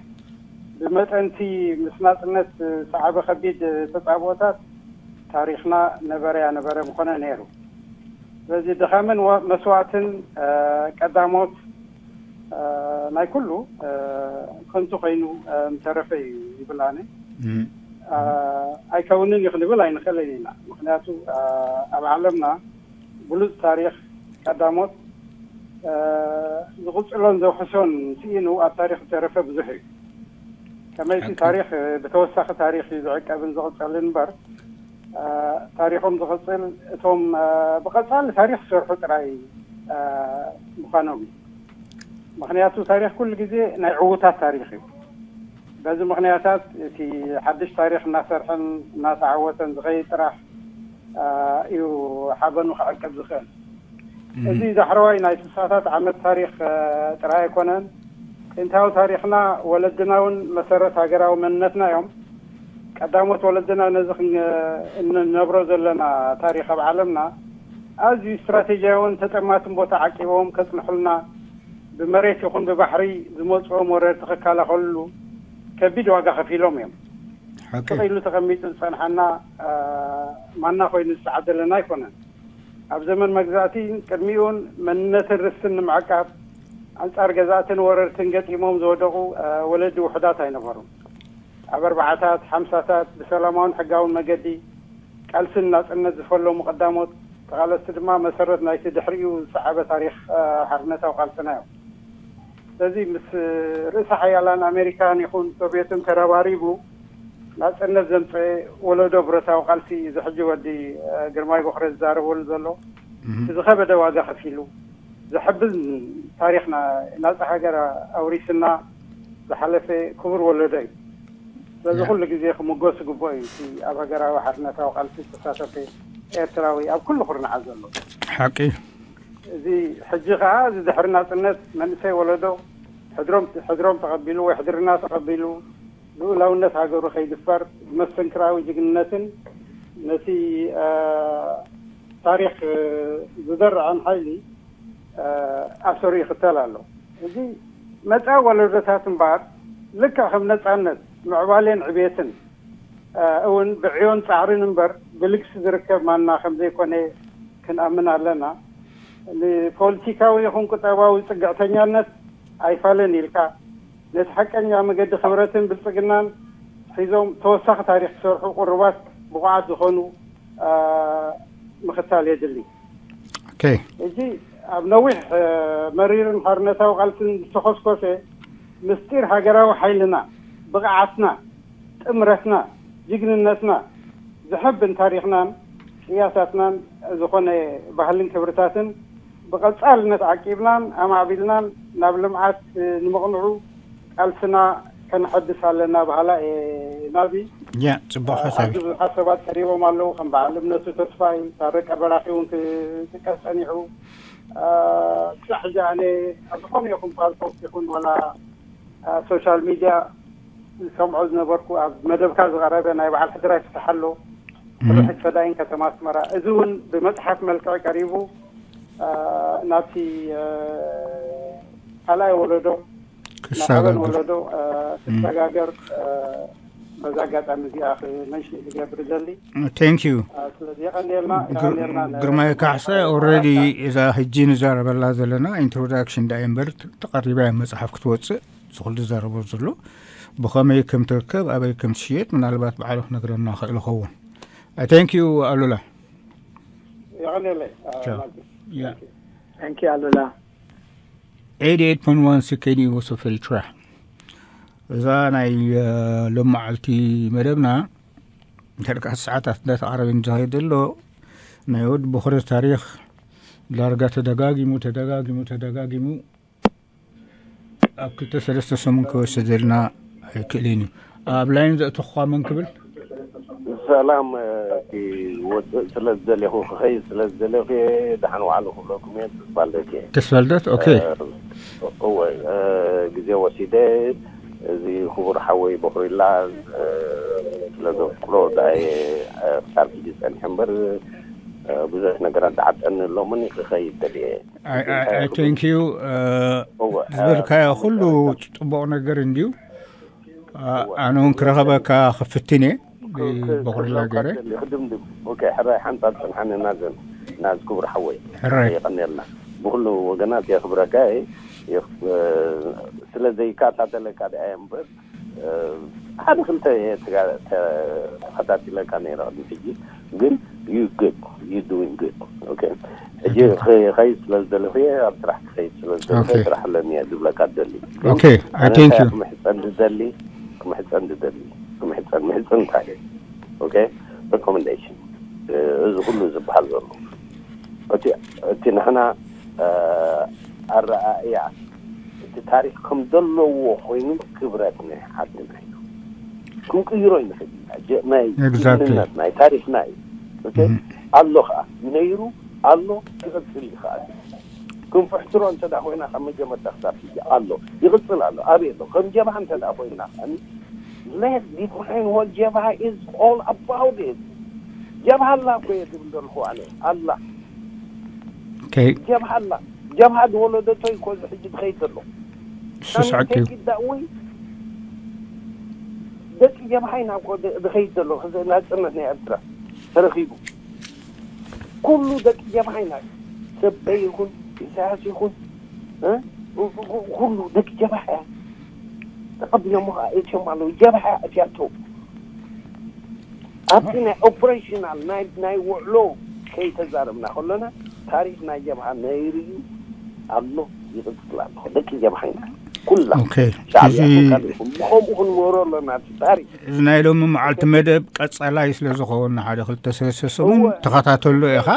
ብመጠንቲ ምስ ናጽነት ዝሰዓበ ከቢድ ተጻብኦታት ታሪኽና ነበረያ ነበረ ምኾነ ነይሩ። ስለዚ ድኻምን ወ-፣ መስዋእትን፣ እ፣ ቀዳሞት፣ እ፣ ናይ ኩሉ፣ እ፣ ከንቱ ኮይኑ፣ እ፣ ምተረፈ እዩ ይብል ኣነ። እም። እ፣ ኣይከውንን እዩ ክንብል ኣይንኽእልን ኢና። ምኽንያቱ፣ እ፣ ኣብ ዓለምና ብሉጽ ታሪኽ ቀዳሞት፣ እ፣ ዝቕጽሎን ዘውሕሶን ስኢኑ ኣብ ታሪኽ ዝተረፈ ብዙሕ እዩ። ከመይሲ ሓቂ። ታሪኽ፣ እ፣ ብተወሳኺ ታሪኽ እዩ ዝዕቀብን ዝቕጸልን እምበር፣ እ፣ ታሪኾም ዝቕጽል እቶም፣ እ፣ ብቐጻሊ ታሪኽ ዝሰርሑ ጥራይ፣ እ፣ ምዃኖም እዩ። ምኽንያቱ ታሪኽ ኩሉ ግዜ ናይ ዕዉታት ታሪኽ እዩ። በዚ ምኽንያታት እቲ ሓድሽ ታሪኽ እናሰርሐን እናተዓወተን ዝኸይድ ጥራሕ፣ እ፣ እዩ ሓበኑ ክዕቅብ ዝኽእል። እም። እዚ ዳሕረዋይ ናይ ስሳታት ዓመት ታሪኽ፣ እ፣ ጥራይ ኣይኮነን። ጥንታዊ ታሪኽና ወለድና እውን መሰረት ሃገራዊ መንነትና እዮም። ቀዳሞት ወለድና ነዚ ክን-፣ እንነብሮ ዘለና ታሪኽ ኣብ ዓለምና ኣዝዩ ስትራቴጂያውን ተጠማትን ቦታ ዓቂቦም ከጽንሑልና፣ ብመሬት ይኹን ብባሕሪ ዝመጽኦም ወረርቲ ክከላኸሉሉ ከቢድ ዋጋ ከፊሎም እዮም። ሓቂ። ስቕ ኢሉ ተቐሚጡ ዝጸንሓና፣ እ፣ ማና ኮይኑ ዝተዓደለና ኣይኮነን። ኣብ ዘመን መግዛእቲ ቅድሚኡን መንነትን ርስትን ንምዕቃብ ኣንጻር ገዛእትን ወረርትን ገጢሞም ዝወደቑ፣ እ፣ ወለዲ ውሑዳት ኣይነበሩን። ኣብ ኣርባዓታት፣ ሓምሳታት ብሰላማውን ሕጋውን መገዲ ቃልስን ናጽነት ዝፈለሙ ቀዳሞት ተቓለስቲ ድማ መሰረት ናይቲ ድሕሪኡ ዝሰዓበ ታሪኽ፣ እ፣ ሓርነታዊ ቃልስና እዮም። ስለዚ ምስ ርእሰ ሓያላን ኣሜሪካን ይኹን ሶቪየትን ተረባሪቡ ናጽነት ዘምጸ ወለዶ ብረታዊ ቃልሲ፣ እዚ ሕጂ ወዲ ግርማይ ቦኽረ ዝዛረበሉ ዘሎ፣ ዝኸበደ ዋጋ ከፊሉ፣ ዘሐብን ታሪኽና ናጻ ሃገር ኣውሪስና ዝሓለፈ ክቡር ወለዶ እዩ። ስለዚ ኩሉ ግዜ ክምጎስ ግቡእ እዩ፣ እቲ ኣብ ሃገራዊ ሓርነታዊ ቃልሲ ዝተሳተፈ ኤርትራዊ ኣብ ኩሉ ኩርናዓት ዘሎ። ሓቂ። እዚ ሕጂ ከኣ፣ እዚ ድሕሪ ናጽነት መንእሰይ ወለዶ ሕድሮም፣ ሕድሮም ተቐቢሉ ወይ ሕድርና ተቐቢሉ፣ ልኡላውነት ሃገሩ ከይድፈር፣ መስተንክራዊ ጅግንነትን ነቲ ታሪኽ ዝደርዐን ሓይሊ ኣሰሩ ይኽተል ኣሎ። እዚ መጻኢ ወለዶታት እምበኣር፣ ልክዕ ከም ነጻነት፣ ምዕባሌን ዕቤትን እውን ብዕዮን ጻዕርን እምበር፣ ብልግሲ ዝርከብ ማና ከም ዘይኮነ ክንኣምን ኣለና። ንፖለቲካዊ ይኹን ቁጠባዊ ጽግዕተኛነት ኣይፋለን ኢልካ፣ ነቲ ሓቀኛ መገዲ ክብረትን ብልጽግናን ሒዞም ተወሳኺ ታሪኽ ክሰርሑ ቅሩባት፣ ብቑዓት ዝኾኑ ምኽታል የድሊ። ሕጂ ኣብ ነዊሕ መሪርን ሓርነታዊ ቃልስን ዝተኾስኮሰ ምስጢር ሃገራዊ ሓይልና፣ ብቕዓትና፣ ጥምረትና፣ ጅግንነትና፣ ዘሐብን ታሪኽናን ቅያሳትናን ዝኾነ ባህልን ክብርታትን ብቐጻልነት ዓቂብናን ኣማዕቢልናን ናብ ልምዓት ንምቕንዑ ቃልስና ከነሐድስ ኣለና በሃላ እየ። ናዚ ያ ጽቡቕ ሓሳብ ኣብዚ እዩ። ብዙሓት ሰባት ቀሪቦም ኣለዉ፣ ከም በዓል እምነቱ ተስፋይ፣ ታረቀ በራኺ እውን ክጥቀስ ጸኒሑ። ክሳዕ ሕጂ ኣነ ኣብ ዝኾነ ይኹን ፓልቶክ ይኹን ዋላ ሶሻል ሚድያ ዝሰምዖ ዝነበርኩ፣ ኣብ መደብካ ዝቐረበ ናይ በዓል ሕድራይ ፍትሓ ኣሎ፣ ሕድራይ ፈዳይን ከተማ ኣስመራ፣ እዚ እውን ብመፅሓፍ መልክዕ ቀሪቡ ናብቲ ካልኣይ ወለዶ፣ ክሰጋገር ወለዶ ክሰጋገር፣ በዛ ኣጋጣሚ እዚኣ ክመንሽን ዝገብር ዘሊ። Thank you። ስለዚ የቐንየልና። ግርማይ ካሕሳ። Already እዛ ሕጂ ንዛረበላ ዘለና ኢንትሮዳክሽን ዳኣ እምበር፣ ተቐሪባ እያ መፅሓፍ ክትወፅእ። ዝኹሉ ዝዛረቦ ዘሎ ብኸመይ ከም ትርከብ፣ ኣበይ ከም ትሽየጥ፣ ምናልባት ባዕሉ ክነግረና ክእል ይኸውን። Thank you ኣሉላ። የቐንየለይ። Thank you ኣሉላ። Eighty eight point one C K D U Sof Eritra። እዛ ናይ ሎማዓልቲ መደብና ከልካ ሰዓታት እንዳተቃረበ ዝኸይድ ዘሎ ናይ ወዲ ቦኽሪ ታሪኽ ዳርጋ ተደጋጊሙ ተደጋጊሙ ተደጋጊሙ ኣብ ክልተ ሰለስተ ሰሙን ክወስደልና ኣይክእልን እዩ። ኣብ ላይን ዘእተኹኻ መን ክብል? ሰላም። እቲ ወፅእ ስለ ዝደለኹ፣ ክኸይድ ስለ ዝደለኹ እየ። ደሓን ዋዕሉ ክብለኩም እየ። ተስፋልደት እየ። ተስፋልደት፣ ኦኬ። እወ። ግዜ ወሲደ እዚ ክቡር ሓወይ በኹሪላ ስለ ዘፍቅሮ ዳየ ክሳብ ሕጂ ፀኒሐ እምበር፣ ብዙሕ ነገራት ዝዓጠኒ ኣሎምኒ ክኸይድ ደልየ። I thank you ዝበልካዮ ኩሉ ፅቡቕ ነገር እንድዩ። ኣነ እውን ክረኸበካ ክፍትን እየ። በኹርላ ገይረ ክድምድም። ሕራይ ሓንሳብ ፅንሓኒ ናዘን ናዝ ክቡር ሓወይ። ሕራይ። የቐንየልና። ብኩሉ ወገናት የኽብረካ እየ። ስለ ዘይከታተለካ ደኣ እየ እምበር ሓደ ክልተ እየ ተከታቲለካ ነይረ ቅድሚ ሕጂ። ግን you good, you doing good. Okay. ሕጂ ክኸይድ ስለ ዝደለኹ እየ፣ ኣብ ስራሕ ክኸይድ ስለ ዝደለኹ እየ። ስራሕ ኣለኒ እየ ዝብለካ ደሊ። ኦኬ። I thank you። ክምሕፀን ዝደሊ፣ ክምሕፀን ዝደሊ፣ ክምሕፀን፣ ምሕፅን እንታይ እዩ? ኦኬ። ሪኮመንዴሽን። እዚ ኩሉ ዝበሃል ዘሎ እቲ፣ እቲ ንሕና ኣረኣእያ እቲ ታሪኽ ከም ዘለዎ ኮይኑ ክብረት ናይ ዓድና እዩ። ክንቅይሮ ይንኽእል ኢና። ናይ ጅግንነት ናይ ታሪኽና እዩ። ኣሎ ከዓ ነይሩ ኣሎ ክቕፅል ይኽእል። ክንፍሕትሮ እንተ ኮይና ካብ መጀመርታ ክሳብ ሕጂ ኣሎ ይቕፅል ኣሎ ኣበይ ኣሎ ከም ጀብሃ እንተ ኮይና ከዓኒ let define what ጀብሃ is all about it። ጀብሃ ኣላ እኮ እየ ዝብል ዘለኹ ኣነ ኣላ። ጀብሃ ኣላ። ጀብሃ ዝወለደቶ እዩ እኮ እዚ ሕጂ ዝኸይድ ዘሎ። እሱስ ሓቂ እዩ። ደቂ ጀብሃ ኢና እኮ ዝኸይድ ዘሎ። ናፅነት ናይ ኤርትራ ተረኺቡ ኩሉ ደቂ ጀብሃ ኢና። ሰበይ ይኹን ኢሳያስ ይኹን ኩሉ ደቂ ጀብሃ እያ። ተቐቢሎሞ ከዓ እትዮም ኣለዉ። ጀብሃ እትያቶ ኣብቲ ናይ ኦፕሬሽናል ናይ ውዕሎ ከይተዛረብና ከሎና ታሪኽ ናይ ጀብሃ ነይሩ እዩ ኣሎ ይቕፅል ኣለኹ። ደቂ ጀብሃ ኢና። ኩላ ኦኬ። ሻዕብያ እዚ ይኹን ካልእ ይኹን፣ ብኸምኡ ክንመሮ ኣለና። እቲ ታሪክ እዚ ናይ ሎሚ መዓልቲ መደብ ቀጻላይ ስለ ዝኸውን፣ ሓደ ክልተ ሰለስተ ሰሙን እወ። ተኸታተሎ ኢኻ።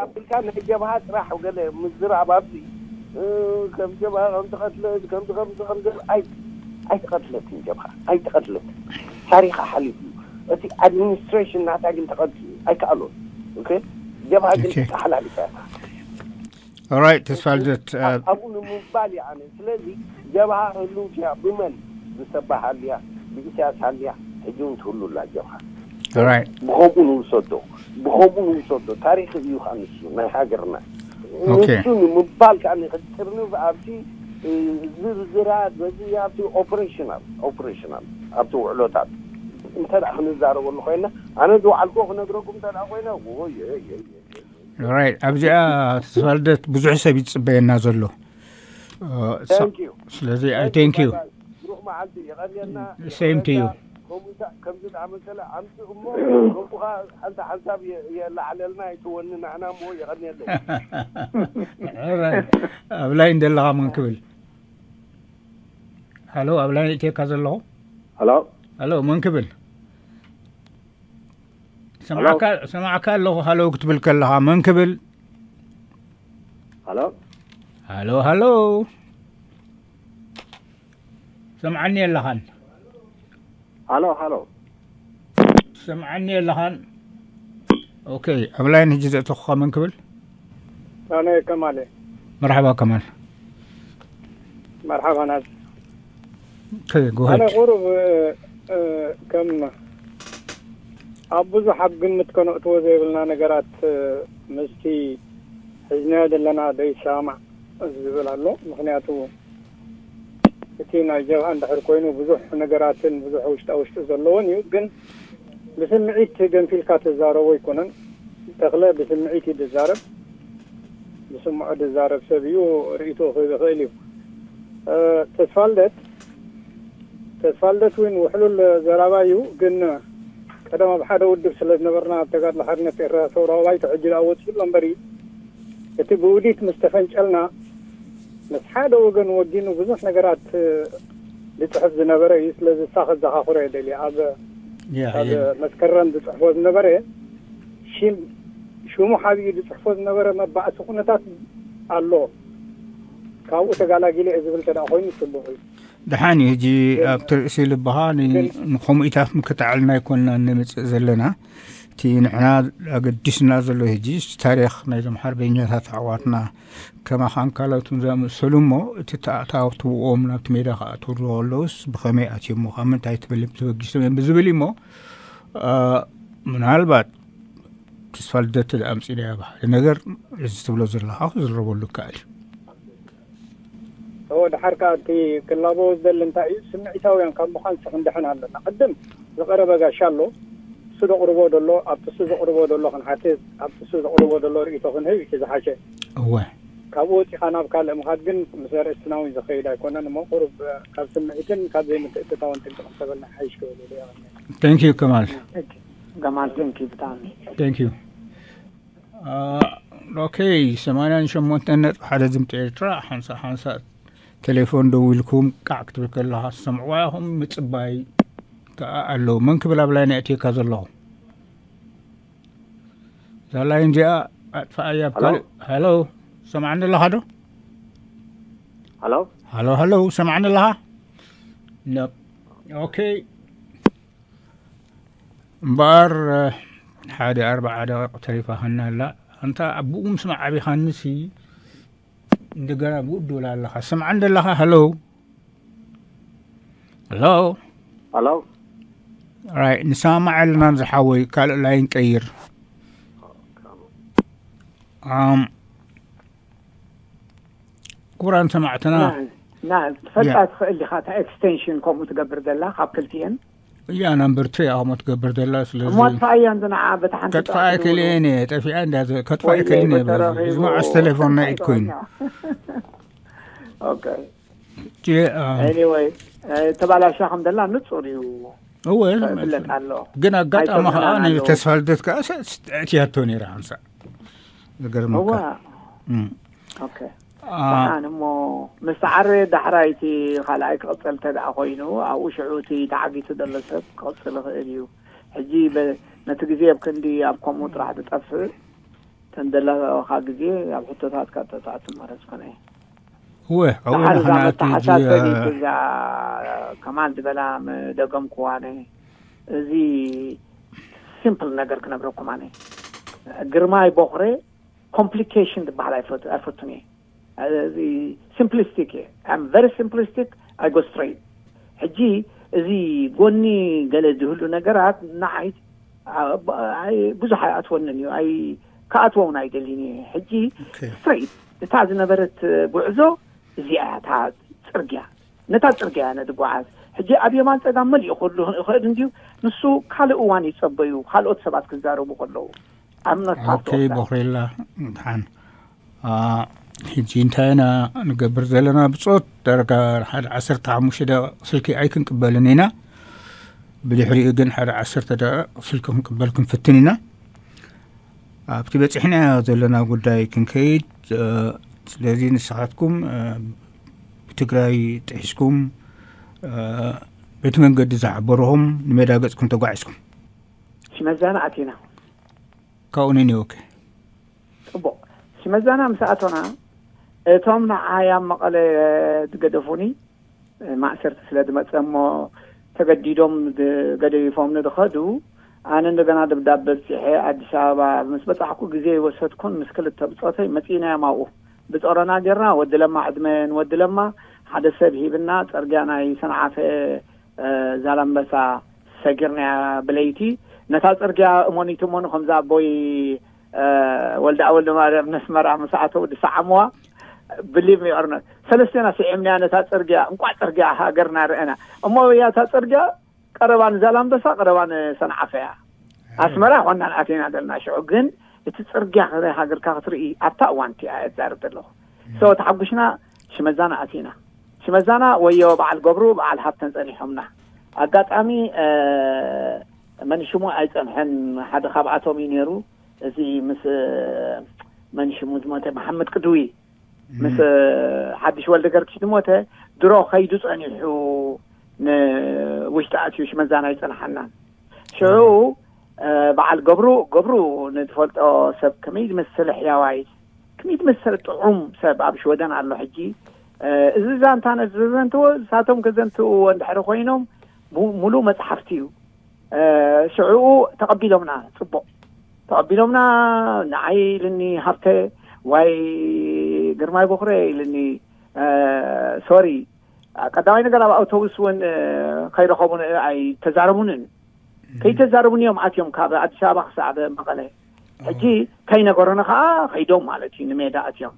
ኣቢልካ ናይ ጀብሃ ጥራሕ ገለ ምዝራብ ኣብዚ፣ እ፣ ከም ጀብሃ ከም ተቐትለት፣ ከምዚ ከምዚ ከምዚ፣ ኣይ ኣይተቐትለትን ጀብሃ፣ ኣይተቐትለትን። ታሪኻ ሓሊፉ እዩ። እቲ ኣድሚኒስትሬሽን ናታ ግን ተቐትሉ ኣይከኣሉን። ኦኬ፣ ጀብሃ ግን ኦኬ። ተሓላሊፋ እያ። ኦራይት፣ ተስፋ ልደት፣ እ፣ ኣብኡ ንምባል እየ ኣነ። ስለዚ ጀብሃ ህልውቲ እያ። ብመን? ብሰባ ሃልያ፣ ብኢሳያስ ሃልያ፣ ሕጂ እውን ትህሉ ኣላ ጀብሃ። ኦራይት። ብኸምኡ ንውሰዶ፣ ብኸምኡ ንውሰዶ። ታሪክ እዩ ከዓ ንሱ ናይ ሃገርና። ኦኬ። ንሱ ንምባል ከዓ ንክጥርንፍ ኣብቲ፣ እ፣ ዝርዝራት በዚ ኣብቲ ኦፕሬሽናል፣ ኦፕሬሽናል ኣብቲ ውዕሎታት እንተ ደኣ ክንዛረበሉ ኮይና፣ ኣነ ዝወዓልኩዎ ክነግረኩም እንተ ደኣ ኮይነ፣ ኦይ፣ ኦይ፣ ኦይ፣ ኦይ። ኦራይት። ኣብዚኣ ተስፋ ልደት ብዙሕ ሰብ ይጽበየና ዘሎ። እ፣ ሳ- Thank you. ስለዚ ኣይ ቴንክ ዩ። ብሩኽ መዓልቲ፣ የቐንየልና። Same to you. ከምኡ ዳ-፣ ከምዚ ዝኣመሰለ ኣምፅእ እሞ፣ ከምኡ ከዓ ሓንቲ ሓንሳብ የ-፣ የላዕለልና ኣይትወኒ፣ ንሕና እሞ የቐንየለይ። ኦራይት። ኣብ ላይን ዘለኻ መን ክብል? ሃሎ፣ ኣብ ላይን እትየካ ዘለኹ። ሃሎ። ሃሎ፣ መን ክብል? ሰማዕካ፣ ሰማዕካ ኣለኹ። ሃሎ ክትብል ከለኻ መን ክብል? ሃሎ። ሃሎ፣ ሃሎ። ሰምዓኒ የለኻን። ሃሎ፣ ሃሎ። ሰምዓኒ የለኻን። ኦኬ፣ ኣብ ላይን ሕጂ ዘእተኹኻ መን ክብል? ኣነ ከማል እየ። መርሓባ ከማል። መርሓባ ናት። ኦኬ፣ go ኣነ ahead። ቁሩብ፣ እ፣ ከም ኣብ ብዙሕ ኣብ ግምት ከነእትዎ ዘይብልና ነገራት፣ እ፣ ምስቲ ሒዝናዮ ዘለና ዘይሰማማዕ ዝብል ኣሎ። ምኽንያቱ እቲ ናይ ጀብሃ እንድሕር ኮይኑ ብዙሕ ነገራትን ብዙሕ ውሽጣ ውሽጢ ዘለዎን እዩ። ግን ብስምዒት ገንፊልካ ትዛረቦ ኣይኮነን። ተኽለ ብስምዒት እዩ ዝዛረብ። ብስምዖ ዝዛረብ ሰብ እዩ፣ ርእይቶ ክህብ ይኽእል እዩ። እ፣ ተስፋልደት፣ ተስፋልደት እውን ውሕሉል ዘራባ እዩ። ግን ቀደም ኣብ ሓደ ውድብ ስለ ዝነበርና፣ ኣብ ተጋድሎ ሓርነት ኤርትራ ሰውራዊ ባይቶ፣ ሕጂ ደኣ ወጺኡ ኣሎ እምበሪ፣ እቲ ብውዲት ምስ ተፈንጨልና፣ ምስ ሓደ ወገን ወጊኑ ብዙሕ ነገራት፣ እ፣ ዝጽሕፍ ዝነበረ እዩ። ስለዚ እሳ ከዘኻኽሮ እየ ደልየ። ኣብ፣ ያ፣ ኣብ ያ። መስከረም ዝጽሕፎ ዝነበረ ሽም፣ ሽሙ ሓቢኡ ዝጽሕፎ ዝነበረ መባእሲ ኩነታት ኣሎ። ካብኡ ተጋላጊለ እየ ዝብል ተደኣ ኮይኑ ጽቡቕ እዩ። ደሓን እዩ። ሕጂ ኣብቲ ርእሲ ልብኻ ን-፣ ንኸምኡታት ምክትዓልና ኣይኮንና እንመጽእ ዘለና። እቲ ንሕና ኣገዲስና ዘሎ ሕጂ ታሪኽ ናይዞም ሓርበኛታት ኣሕዋትና ከማኻን ካልኦትን ዝኣመሰሉ እሞ፣ እቲ ተኣታትውኦም ናብቲ ሜዳ ክኣትዉ ከለውስ ብኸመይ ኣትዮሞ፣ ካብ ምንታይ ትበልም ተበጊሶም እዮም ብዝብል እዩ እሞ፣ እ፣ ምናልባት ተስፋ ልደት ኣምጺእናዮ ብሓደ ነገር እዚ ትብሎ ዘለኻ ክዝረበሉ ይከኣል እዩ። እዎ፣ ድሓር ከኣ እቲ ክላበዎ ዝደሊ እንታይ እዩ፣ ስምዒታውያን ካብ ምዃን ክንድሕን ኣለና። ቅድም ዝቐረበ ጋሻ ኣሎ፣ እሱ ዘቕርቦ ዘሎ፣ ኣብቲ እሱ ዘቕርቦ ዘሎ ክንሓትት፣ ኣብቲ እሱ ዘቕርቦ ዘሎ ርእይቶ ክንህብ እዩ ዝሓሸ። እወ። ካብኡ ወፂኻ ናብ ካልእ ምኻድ ግን ምስ ኣርእስትና እውን ዝኸይድ ኣይኮነን እሞ፣ ቁሩብ ካብ ስምዒትን ካብ ዘይምትእትታውን ጥንቅቕ እንተበልና ሓይሽ ክብል ኢለ እየ። Thank you ከማል። ገማል፣ thank you ብጣዕሚ። Thank you። ኦኬ፣ ሰማንያን ሸሞንተን ነጥቢ ሓደ ድምፂ ኤርትራ። ሓንሳ ሓንሳ ቴሌፎን ደው ኢልኩም ቃዕ ክትብል ከለኻ ትሰምዕዋ ኢኹም። ምፅባይ ከኣ ኣለዉ። መን ክብል ኣብ ላይን ኣእትየካ ዘለኹ? እዛ ላይን እዚኣ ኣጥፍኣያ። ኣብ ካልእ፣ ሃሎ፣ ሰማዕኒ ኣለኻ ዶ? ሃሎ። ሃሎ፣ ሃሎ፣ ሰማዕኒ ኣለኻ? ነ-፣ ኦኬ። እምበኣር፣ እ፣ ሓደ ኣርብዓ ደቂቕ ተሪፋ ሃና ኣላ። ኣንታ ኣብኡ ምስማዕ ዓቢኻንሲ፣ እንደገና ብኡ ትብል ኣለኻ። ስምዓኒ ኣለኻ? ሃሎ? ሃሎ? ሃሎ? ራይ፣ ንሰማማዕ ኣለና ዝሓወይ፣ ካልእ ላይን ቀይር። ኣም፣ ክቡራን ሰማዕትና፣ ና፣ ትፈልጣ ትኽእል ዲኻ? እታ ኤክስቴንሽን ከምኡ ትገብር ዘላ ካብ ክልቲኤን። እያ ናምበር ትሪ እያ ከምኡ ትገብር ዘላ። ስለዚ እሞ ኣጥፋኣያ እንዶ ንዓ በታ ሓንቲ ከጥፋኣ ጥራሕ ኣይክእልን ትብሉ። እየ፣ ጠፊኣ እንዳ ዘ-፣ ከጥፋኣ ወይ ኣይክእልን እየ። በተረኺቡ። እዚ መዓስ ቴሌፎን ናይ ኢድ ኮይኑ። ኦኬ። እ፣ ኤኒወይ፣ እ፣ ተባላሻ ከም ዘላ ንጹር እዩ። እወ፣ ይፍለጥ ኣሎ። ግን ኣጋጣሚ ከዓ ኣይተብህላን ኣለዉ። ንተስፋ ልደት ከዓ ሰ-፣ ስ-፣ ኣእትያቶ ነይራ ሓንሳእ። ዝገርመካ። እዋ። እም። ኦኬ። ደሓን እሞ፣ ምስ ዓረ ዳሕራይ እቲ ካልኣይ ክቕጽል እንተ ደኣ ኮይኑ፣ ኣብኡ ሽዑ እቲ ተዓጊቱ ዘሎ ሰብ ክቕጽል ይኽእል እዩ። ሕጂ በ-፣ ነቲ ግዜ ኣብ ክንዲ ኣብ ከምኡ ጥራሕ ዝጠፍእ፣ ተን ዘለኻ ግዜ ኣብ ሕቶታትካ ተትኣቱ ማለት ኮነ። እወ፣ ኣብኡ ደሓር እዛ ንሕና እቲ መተሓሳሰቢት እ፣ እዛ ከማን ዝበላ ደገምኩዋነ። እዚ ሲምፕል ነገር ክነግረኩም ኣነ። ግርማይ ቦኽሬ ኮምፕሊኬሽን ዝበሃል ኣይፈቱ-፣ ኣይፈቱን እየ። እዚ ሲምፕሊስቲክ እየ። I'm very simplistic, I go straight። ሕጂ እዚ ጎኒ ገለ ዝህሉ ነገራት ንዓይ፣ ኣ-፣ ኣይ-፣ ብዙሕ ኣይኣትወንን እዩ። ኣይ-፣ ክኣትዎ እውን ኣይደልን እየ። ሕጂ ኦኬ። ስትሬት እታ ዝነበረት ጉዕዞ እዚኣ እያ፣ እታ ጽርግያ። ነታ ጽርግያ እያ ነቲ ጓዓዝ። ሕጂ ኣብ የማን ጸጋም መሊኡ ክህሉ ይኽእል እንድዩ። ንሱ ካልእ እዋን ይጸበዩ፣ ካልኦት ሰባት ክዛረቡ ከለዉ። I'm not part ኦኬ፣ of that። ቦኽሬላ፣ ድሓን። አ፣ ሕጂ እንታይ ኢና ንገብር ዘለና? ብጾት ዳርጋ ሓደ ዓሰርተ ሓሙሽተ ደቂቕ ስልኪ ኣይክንቅበልን ኢና። ብድሕሪኡ ግን ሓደ ዓሰርተ ደቂቕ ስልኪ ክንቅበል ክንፍትን ኢና። ኣብቲ በጺሕናዮ ዘለና ጉዳይ ክንከይድ። እ፣ ስለዚ ንስኻትኩም፣ እ፣ ብትግራይ ጥሒስኩም፣ እ፣ በቲ መንገዲ ዝዓበርኹም ንሜዳ ገጽኩም ተጓዒዝኩም። ሽመዛና ኣቲና። ካብኡ ነኒወከ። ጽቡቕ። ሽመዛና ምስ ኣቶና፣ እቶም ንዓይ ኣብ መቐለ ዝገደፉኒ፣ ማእሰርቲ ስለ ዝመጸ እሞ ተገዲዶም ድ-፣ ገደፊፎምኒ ዝኸዱ፣ ኣነ እንደገና ደብዳበ ኣብጺሐ ኣዲስ ኣበባ ምስ በጻሕኩ፣ ግዜ ይወሰድኩን ምስ ክልተ ብጾተይ መጺእናዮም ኣብኡ። ብጾረና ጌርና፣ ወዲ ለማ ዕድመ ንወዲ ለማ ሓደ ሰብ ሂብና፣ ጽርግያ ናይ ሰንዓፈ፣ እ፣ ዛላምበሳ ሰጊርናያ ብለይቲ። ነታ ጽርግያ እሞኒት እሞኑ ከምዛ ኣቦይ፣ እ፣ ወልደ ወልደ ማርያም ነስመራ ምስ ኣተው ዝሰዓምዋ ብሊቭ ሚ ኦር ኖት፣ ሰለስቴና ስዒምናያ ነታ ጽርግያ። እንቋዕ ጽርግያ ሃገርና ርአና። እሞ እያ እታ ጽርግያ ቀረባ ንዛላምበሳ፣ ቀረባ ንሰንዓፈ እያ። ኣስመራ ኮናን ኣቲና ዘለና ሽዑ፣ ግን እቲ ጽርግያ ከ ሃገርካ ክትርኢ ኣብታ እዋን እቲኣ እየ ዝዛረብ ዘለኹ። ሶ ተሓጒስና ሽመዛና ኣቲና። ሽመዛና ወዮ በዓል ገብሩ፣ በዓል ሃብተን ጸኒሖምና። ኣጋጣሚ፣ እ፣ መን ሽሙ ኣይጸንሐን፣ ሓደ ካብኣቶም እዩ ነይሩ። እዚ ምስ፣ እ፣ መን ሽሙ ዝሞተ፣ መሓመድ ቅድዊ ምስ፣ እ፣ ሓድሽ ወልደ ገርግሽ ዝሞተ፣ ድሮ ከይዱ ጸኒሑ ንውሽጢ ኣትዩ ሽመዛና ኣይጸንሓናን። ሽዑ፣ እ፣ በዓል ገብሩ፣ ገብሩ ንትፈልጦ ሰብ ከመይ ዝመስል ሕያዋይ፣ ከመይ ዝመስል ጥዑም ሰብ ኣብ ሽወደን ኣሎ ሕጂ። እ፣ እዚ ዛንታ ነዘዘንትዎ፣ ንሳቶም ከዘንትውዎ እንድሕሪ ኮይኖም፣ ሙ-፣ ሙሉእ መጽሓፍቲ እዩ። እ፣ ሽዑኡ ተቐቢሎምና፣ ጽቡቕ ተቐቢሎምና። ንዓይ ኢልኒ ሃብተ፣ ዋይ ግርማይ ቦኽረ ኢልኒ፣ እ፣ ሶሪ፣ ቀዳማይ ነገር ኣብ ኣውቶቡስ እውን፣ እ፣ ከይረኸቡን ኣይተዛረቡንን። ከይተዛረቡን እዮም ኣትዮም ካብ ኣዲስ ኣበባ ክሳዕ መቐለ። ሕጂ ከይነገሩና ከዓ ከይዶም ማለት እዩ፣ ንሜዳ ኣትዮም።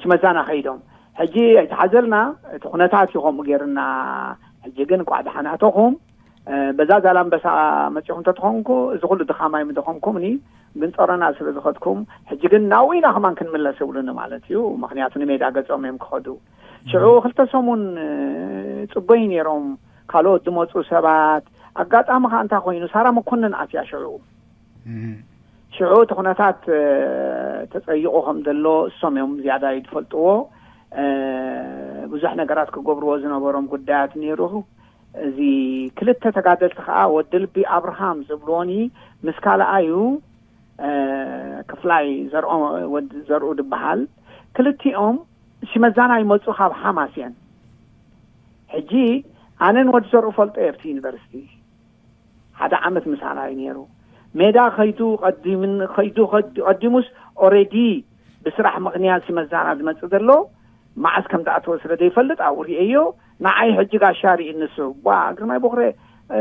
ሽመዛና ከይዶም። ሕጂ ኣይተሓዘልና፣ እቲ ኩነታት እዩ ከምኡ ገይርና። ሕጂ ግን እንቋዕ ደሓን ኣተኹም። እ፣ በዛ ዛላምበሳ መጺኹም እንተትኾንኩ፣ እዚ ኩሉ ድኻማይ ምደኾንኩምኒ፣ ግን ጾረና ስለ ዝኸድኩም፣ ሕጂ ግን ናብኡ ኢና ከማን ክንምለስ ይብሉኒ ማለት እዩ። ምኽንያቱ ንሜዳ ገጾም እዮም ክኸዱ። ሽዑ ክልተ ሰሙን፣ እ፣ ጽበዩ ነይሮም ካልኦት ዝመጹ ሰባት። ኣጋጣሚ ከኣ እንታይ ኮይኑ፣ ሳራ መኮነን ኣትያ ሽዑ። ሽዑ እቲ ኩነታት፣ እ፣ ተጸይቑ ከም ዘሎ እሶም እዮም ዝያዳ ዝፈልጥዎ። እ፣ ብዙሕ ነገራት ክገብርዎ ዝነበሮም ጉዳያት ነይሩ። እዚ ክልተ ተጋደልቲ ከኣ ወዲ ልቢ ኣብርሃም ዝብልዎኒ ምስ ካልኣዩ፣ እ፣ ክፍላይ ዘርኦ፣ ወዲ ዘርኡ ዝበሃል፣ ክልቲኦም ሽመዛና ይመጹ ካብ ሓማስ እየን። ሕጂ ኣነን ወዲ ዘርኡ ፈልጦ እየ ኣብቲ ዩኒቨርሲቲ። ሓደ ዓመት ምሳና እዩ ነይሩ። ሜዳ ከይዱ ቀዲምን-፣ ከይዱ፣ ከይዱ፣ ቀዲሙስ ኦሬዲ ብስራሕ ምኽንያት ሽመዛና ዝመጽእ ዘሎ መዓስ ከም ዝኣተወ ስለ ዘይፈልጥ ኣብኡ ርእየዮ። ንዓይ ሕጂ ጋሻ ርኢ ንሱ፣ "ዋ፣ ግርማይ ቦኽረ፣ እ፣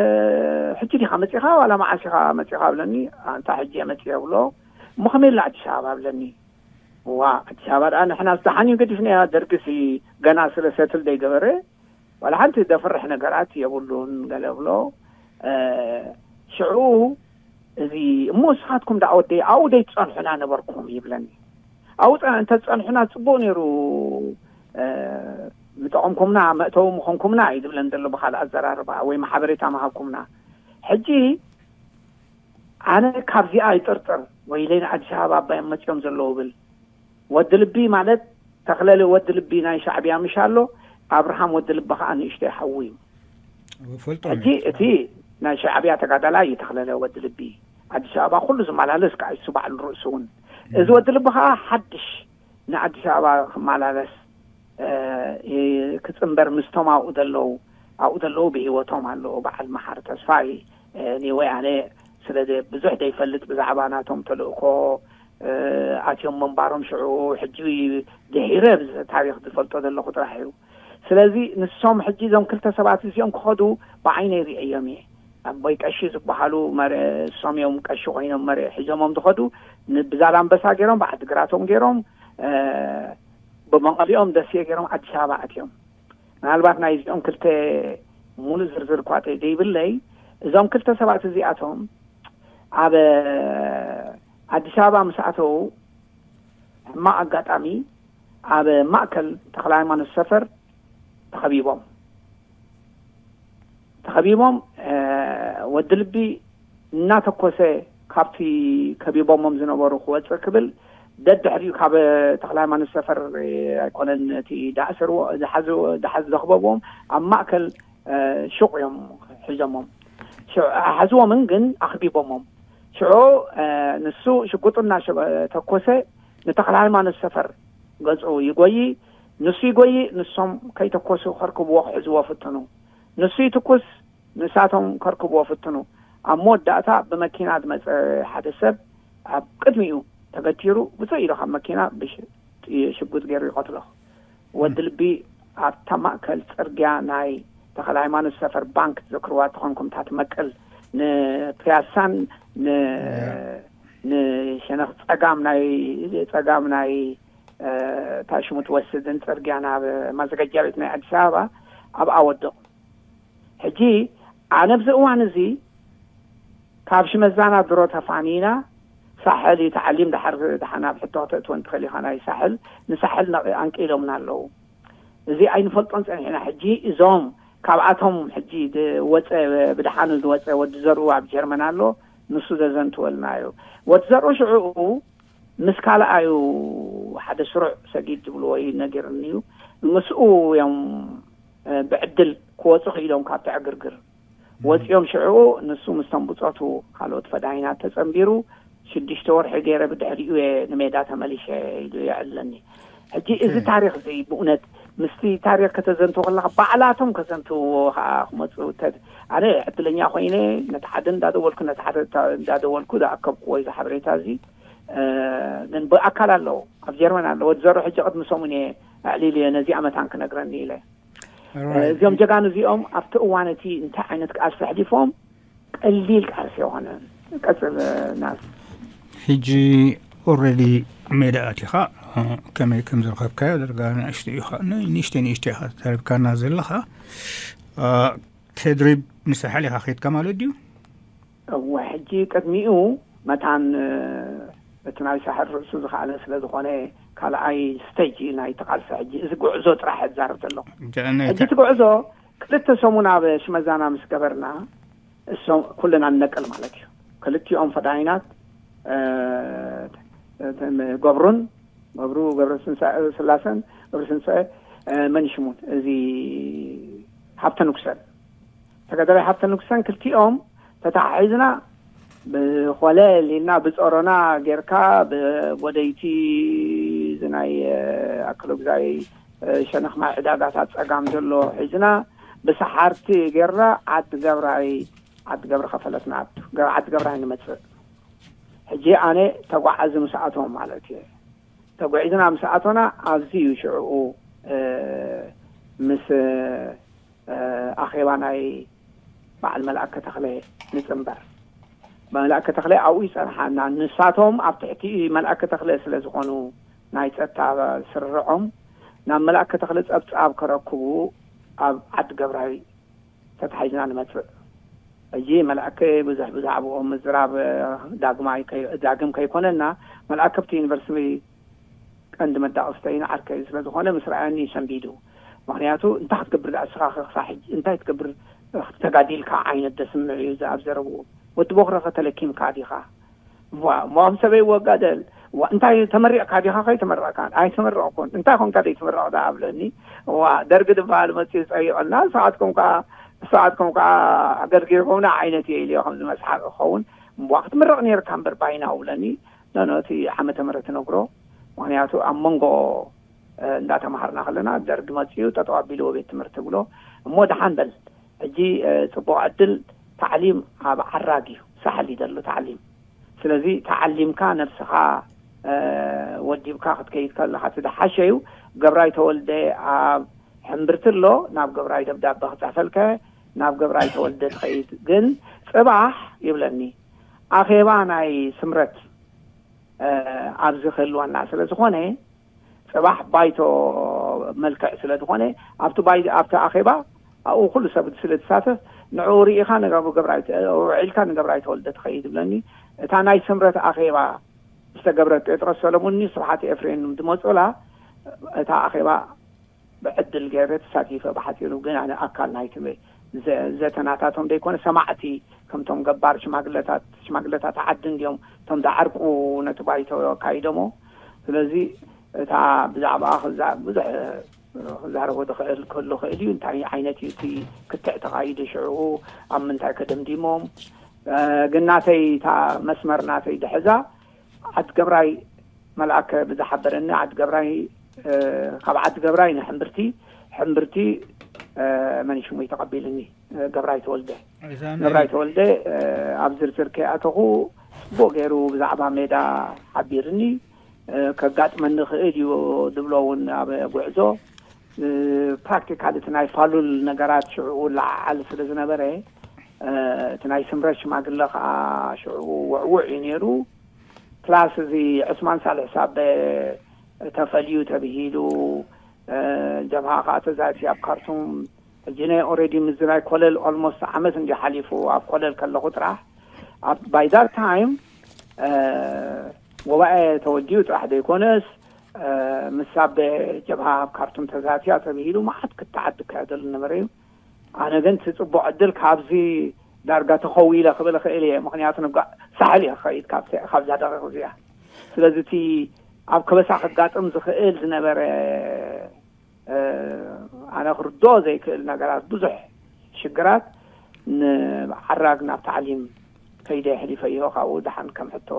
ሕጂ ዲኻ መጺኻ ዋላ መዓስ ኢኻ መጺኻ?" ብለኒ። "ኣንታ ሕጂ እየ መጺአ" ብሎ። "እሞ ከመይ ኣላ ኣዲስ ኣበባ?" ብለኒ። "ዋ፣ ኣዲስ ኣበባ ደኣ ንሕናስ ደሓን እዩ ገዲፍናያ፣ ደርግሲ ገና ስለ ሰትል ዘይገበረ ዋላ ሓንቲ ዘፍርሕ ነገራት የብሉን" ገለ ብሎ። እ፣ ሽዑ እዚ፣ "እሞ ንስኻትኩም ደኣ ወደይ ኣብኡ ዘይትጸንሑና ነበርኩም?" ይብለኒ። "ኣብኡ ጸ-፣ እንተ ዝጸንሑና ጽቡቕ ነይሩ፣ እ፣ ምጠቐምኩምና፣ መእተዊ ምኾንኩምና" እዩ ዝብለን ዘሎ ብኻልእ ኣዘራርባ፣ ወይ ሓበሬታ ምሃብኩምና። ሕጂ ኣነ ካብዚኣ ይጥርጥር፣ ወይለይ ንኣዲስ ኣበባ ኣባዮም መጺኦም ዘለዉ ብል። ወዲ ልቢ ማለት ተኽለለ ወዲ ልቢ ናይ ሻዕብያ ምሽ ኣሎ፣ ኣብርሃም ወዲ ልቢ ከዓ ንእሽተይ ሓዉ እዩ። ፈልጦ ሕጂ እቲ ናይ ሻዕብያ ተጋዳላይ እዩ ተኽለለ ወዲ ልቢ። ኣዲስ ኣበባ ኩሉ ዝመላለስ ከዓ እሱ ባዕሉ ርእሱ እውን። እዚ ወዲ ልቢ ከዓ ሓድሽ ንኣዲስ ኣበባ ክመላለስ ክፅምበር ምስቶም ኣብኡ ዘለዉ ኣብኡ ዘለዉ ብህይወቶም ኣለዉ። በዓል መሓር ተስፋይ ንወያነ ስለ ብዙሕ ዘይፈልጥ ብዛዕባ ናቶም ተልእኮ ኣትዮም ምንባሮም ሽዑ ሕጂ ድሒረ ታሪክ ዝፈልጦ ዘለኹ ጥራሕ እዩ። ስለዚ ንሶም ሕጂ እዞም ክልተ ሰባት እዚኦም ክኸዱ ብዓይነይ ሪአዮም እየ። ኣቦይ ቀሺ ዝበሃሉ እሶም እዮም ቀሺ ኮይኖም መርዕ ሒዞሞም ዝኸዱ። ብዛላምበሳ ገይሮም ብዓዲ ግራቶም ገይሮም ብመቐሊኦም ደስየ ገይሮም ኣዲስ ኣበባ ኣትዮም። ምናልባት ናይዚኦም ክልተ ሙሉእ ዝርዝር እኳ ዘይብለይ እዞም ክልተ ሰባት እዚኣቶም ኣብ ኣዲስ ኣበባ ምስ ኣተዉ ሕማቕ ኣጋጣሚ ኣብ ማእከል ተኽለ ሃይማኖት ሰፈር ተኸቢቦም ተኸቢቦም ወዲ ልቢ እናተኮሰ ካብቲ ከቢቦሞም ዝነበሩ ክወፅእ ክብል ደድሕሪኡ ካብ ተኽለ ሃይማኖት ሰፈር ኣይኮነን እቲ ዳእሰርዎ ዝሓዝ ዘኽበብዎም ኣብ ማእከል ሹቕ እዮም ሒዞሞም ሓዝቦምን ግን ኣኽቢቦሞም ሽዑ ንሱ ሽጉጡ እናተኮሰ ንተኽለ ሃይማኖት ሰፈር ገፁ ይጎይ ንሱ ይጎይ ንሶም ከይተኮሱ ከርክብዎ ክሕዝዎ ፍትኑ ንሱ ይትኩስ ንሳቶም ከርክብዎ ፍትኑ ኣብ መወዳእታ ብመኪና ዝመፀ ሓደ ሰብ ኣብ ቅድሚኡ ተገቲሩ ብፁዕ ኢሉ ካብ መኪና ሽጉጥ ገይሩ ይቐትሎ ወዲ ልቢ ኣብታ ማእከል ፅርግያ ናይ ተኽለ ሃይማኖት ሰፈር ባንክ ትዘክርዋ ተኾንኩም እታ ትመቅል ንፒያሳን ንሸነኽ ፀጋም ናይ ፀጋም ናይ ታሽሙ ትወስድን ፅርግያ ናብ ማዘጋጃ ቤት ናይ ኣዲስ ኣበባ ኣብኣ ወደቑ ሕጂ ኣነ ኣብዚ እዋን እዚ ካብ ሽመዛና ድሮ ተፋኒና ሳሕል እዩ ተዓሊም ድሓር ድሓን ኣብ ሕቶ ከተእትወን ትኽእል ኢኻ ናይ ሳሕል ንሳሕል ኣንቂሎምና ኣለዉ እዚ ኣይንፈልጦን ፀኒሕና ሕጂ እዞም ካብኣቶም ሕጂ ወፀ ብድሓኑ ዝወፀ ወዲ ዘርኡ ኣብ ጀርመን ኣሎ ንሱ ዘዘንትወልና እዩ ወዲ ዘርኡ ሽዕኡ ምስ ካልኣዩ ሓደ ስሩዕ ሰጊድ ዝብልዎ እዩ ነጊርኒ እዩ ምስኡ እዮም ብዕድል ክወፁ ክኢሎም ካብቲ ዕግርግር ወፂኦም ሽዕኡ ንሱ ምስቶም ብፆቱ ካልኦት ፈዳይናት ተፀንቢሩ ሽዱሽተ ወርሒ ገይረ ብድሕሪኡ እየ ንሜዳ ተመሊሸ ኢሉ የዕልለኒ ሕጂ እዚ ታሪክ እዚ ብእውነት ምስቲ ታሪክ ከተዘንትዎ ከለካ ባዕላቶም ከዘንትውዎ ከዓ ክመፁ ኣነ ዕድለኛ ኮይነ ነቲ ሓደ እንዳደወልኩ ነቲ ሓደ እንዳደወልኩ ዝኣከብኩዎ እዚ ሓበሬታ እዚ ግን ብኣካል ኣለዉ ኣብ ጀርመን ኣለዉ ወዲ ዘሮ ሕጂ ቅድሚ ሰሙን እየ ኣዕሊሉ እየ ነዚኣ መታን ክነግረኒ ኢለ እዚኦም ጀጋኑ እዚኦም ኣብቲ እዋን እቲ እንታይ ዓይነት ቃልሲ ኣሕሊፎም ቀሊል ቃልሲ የኾነ ቀፅል ናስ ሕጂ ኦረዲ ሜዳ ኣቲኻ ከመይ ከም ዝረኸብካዮ ደርጋ ንእሽተ ኢኻ ንእሽተ ንእሽተ ኢኻ ተረብካና ዘለኻ ተድሪብ ንሳሕል ኢኻ ከይድካ ማለት ድዩ እወ ሕጂ ቅድሚኡ መታን እቲ ናይ ሳሕል ርእሱ ዝኸኣለ ስለ ዝኾነ ካልኣይ ስተጅ ናይ ተቃልሲ ሕጂ እዚ ጉዕዞ ጥራሕ እዛረብ ዘለኹ ሕጂ እቲ ጉዕዞ ክልተ ሰሙን ኣብ ሽመዛና ምስ ገበርና እሶም ኩልና ንነቅል ማለት እዩ ክልቲኦም ፈዳይናት ገብሩን ገብሩ ገብረ ስላሰን ገብረ ስንሰ መን ሽሙን እዚ ሃብተ ንጉሰን ተጋዳላይ ሃብተ ንጉሰን ክልቲኦም ተተሓሒዝና ብኾለል ኢልና ብፀሮና ጌርካ ብጎደይቲ ናይ ኣክሎግዛይ ሸነኽ ማይ ዕዳጋታት ፀጋም ዘሎ ሒዝና ብሰሓርቲ ጌርና ዓዲ ገብራይ ዓዲ ገብረ ከፈለትና ዓዲ ገብራይ ንመፅእ ሕጂ ኣነ ተጓዓዚ ምስኣቶም ማለት እየ ተጓዒዝና ምስኣቶና ኣብዚ እዩ ሽዕኡ ምስ ኣኼባ ናይ በዓል መልኣከ ተኽለ ንፅምበር መልኣከ ተኽለ ኣብኡ ይፀንሓና ንሳቶም ኣብ ትሕቲ መልኣከ ተኽለ ስለ ዝኾኑ ናይ ፀጥታ ስርርዖም ናብ መልኣከ ተኽለ ፀብፃብ ከረክቡ ኣብ ዓዲ ገብራዊ ተታሒዝና ንመፅእ ሕጂ መልኣከ ብዙሕ ብዛዕባኦም ምዝራብ ዳግም ከይኮነና መልኣከ ኣብቲ ዩኒቨርሲቲ ቀንዲ መዳቕስተይ ንዓርከይ ስለ ዝኾነ ምስ ረኣየኒ ሰንቢዱ ምኽንያቱ እንታይ ክትገብር ዝኣስኻ ክሳብ ሕጂ እንታይ ትገብር ተጋዲልካ ዓይነት ደስምዕ እዩ ኣብ ዘረብኡ ወዲ ቦኽረኸ ተለኪምካ ዲኻ እሞ ኣብ ሰበይ ወጋደል እንታይ ተመሪቕካ ዲኻ ከይተመረቕካ? ኣይተመረቕኩን። እንታይ ኮንካ ዘይተመረቕ ደኣ ኣብለኒ። ዋ ደርጊ ዝበሃል መፅኡ ፀይቐና፣ ንስኻትኩም ከዓ ንስኻትኩም ከዓ ኣገልጊልኩምና ዓይነት እየ ኢልዮ ከምዚ መስሓቅ ክኸውን። እምቧ ክትምረቕ ነይርካ እምበር ባይና ውብለኒ። ነኖ እቲ ዓመተ ምህረት ነግሮ። ምክንያቱ ኣብ መንጎ እንዳተማሃርና ከለና ደርጊ መፅኡ ጠጠው ኣቢልዎ ቤት ትምህርቲ ብሎ። እሞ ደሓን በል ሕጂ ፅቡቅ ዕድል፣ ታዕሊም ኣብ ዓራግ እዩ፣ ሳሕል እዩ ዘሎ ታዕሊም። ስለዚ ተዓሊምካ ነብስኻ ወዲብካ ክትከይድ ከለካ እቲ ዝሓሸ እዩ። ገብራይ ተወልደ ኣብ ሕምብርቲ ኣሎ፣ ናብ ገብራይ ደብዳበ ክፅሕፈልከ ናብ ገብራይ ተወልደ ትኸይድ። ግን ፅባሕ ይብለኒ ኣኼባ ናይ ስምረት ኣብዚ ክህልወና ስለ ዝኾነ፣ ፅባሕ ባይቶ መልክዕ ስለ ዝኾነ ኣብቲ ኣኼባ ኣብኡ ኩሉ ሰብ ስለ ዝሳተፍ ንዕኡ ርኢኻ ንገብራይ ውዒልካ ንገብራይ ተወልደ ትኸይድ ይብለኒ። እታ ናይ ስምረት ኣኼባ ዝተገብረት ጴጥሮስ ሰለሙንኒ ስብሓት ኤፍሬም ዝመፁላ እታ ኣኼባ ብዕድል ገይረ ተሳቲፈ ብሓፂሩ ግን ኣነ ኣካል ናይቲ ዘተናታቶም ዘይኮነ ሰማዕቲ ከምቶም ገባር ሽማግለታት ሽማግለታት ዓዲ እንዲዮም እቶም ዝዓርቁ ነቲ ባይቶ ኣካይዶሞ። ስለዚ እታ ብዛዕባ ብዙሕ ክዛረቦ ዝኽእል ክህሉ ክእል እዩ። እንታይ ዓይነት እዩ እቲ ክትዕ ተኻይዱ ሽዕኡ ኣብ ምንታይ ከደምዲሞም ግን ናተይ እታ መስመር ናተይ ድሕዛ ዓዲ ገብራይ መልኣከ ብዝሓበረኒ ዓዲ ገብራይ ካብ ዓዲ ገብራይ ንሕምብርቲ ሕምብርቲ መን ሽሙ ተቐቢልኒ ገብራይ ተወልደ ገብራይ ተወልደ ኣብ ዝርዝር ከይኣተኹ ጽቡቅ ገይሩ ብዛዕባ ሜዳ ሓቢርኒ ከጋጥመኒ ክእል እዩ ዝብሎ እውን ኣብ ጉዕዞ ፕራክቲካል እቲ ናይ ፋሉል ነገራት ሽዕኡ ለዓዓል ስለ ዝነበረ እቲ ናይ ስምረት ሽማግለ ከዓ ሽዕኡ ውዕውዕ እዩ ነይሩ። ፕላስ እዚ ዑስማን ሳልሕ ሳበ ተፈልዩ ተብሂሉ ጀብሃ ከዓ ተዛቲ ኣብ ካርቱም ሕጂ ናይ ኦረዲ ምዚ ናይ ኮለል ኦልሞስት ዓመት እንዲ ሓሊፉ ኣብ ኮለል ከለኹ ጥራሕ ባይ ዛት ታይም ጉባኤ ተወዲኡ ጥራሕ ዘይኮነስ ምስ ሳበ ጀብሃ ኣብ ካርቱም ተዛትያ ተብሂሉ መዓት ክተዓት ዝካየደሉ ነበረ እዩ። ኣነ ግን እቲ ፅቡቅ ዕድል ካብዚ ዳርጋ ተኸዊለ ክብል እኽእል እየ። ምክንያቱ ንጓዕ ሳሕል እየ ክኸይድ ካብዛ ደቂቕ እዚኣ። ስለዚ እቲ ኣብ ከበሳ ክጋጥም ዝኽእል ዝነበረ ኣነ ክርድኦ ዘይክእል ነገራት ብዙሕ ሽግራት ንዓራግ ናብ ታዕሊም ከይደ የሕሊፈዮ ካብኡ ደሓን ከም ሕቶ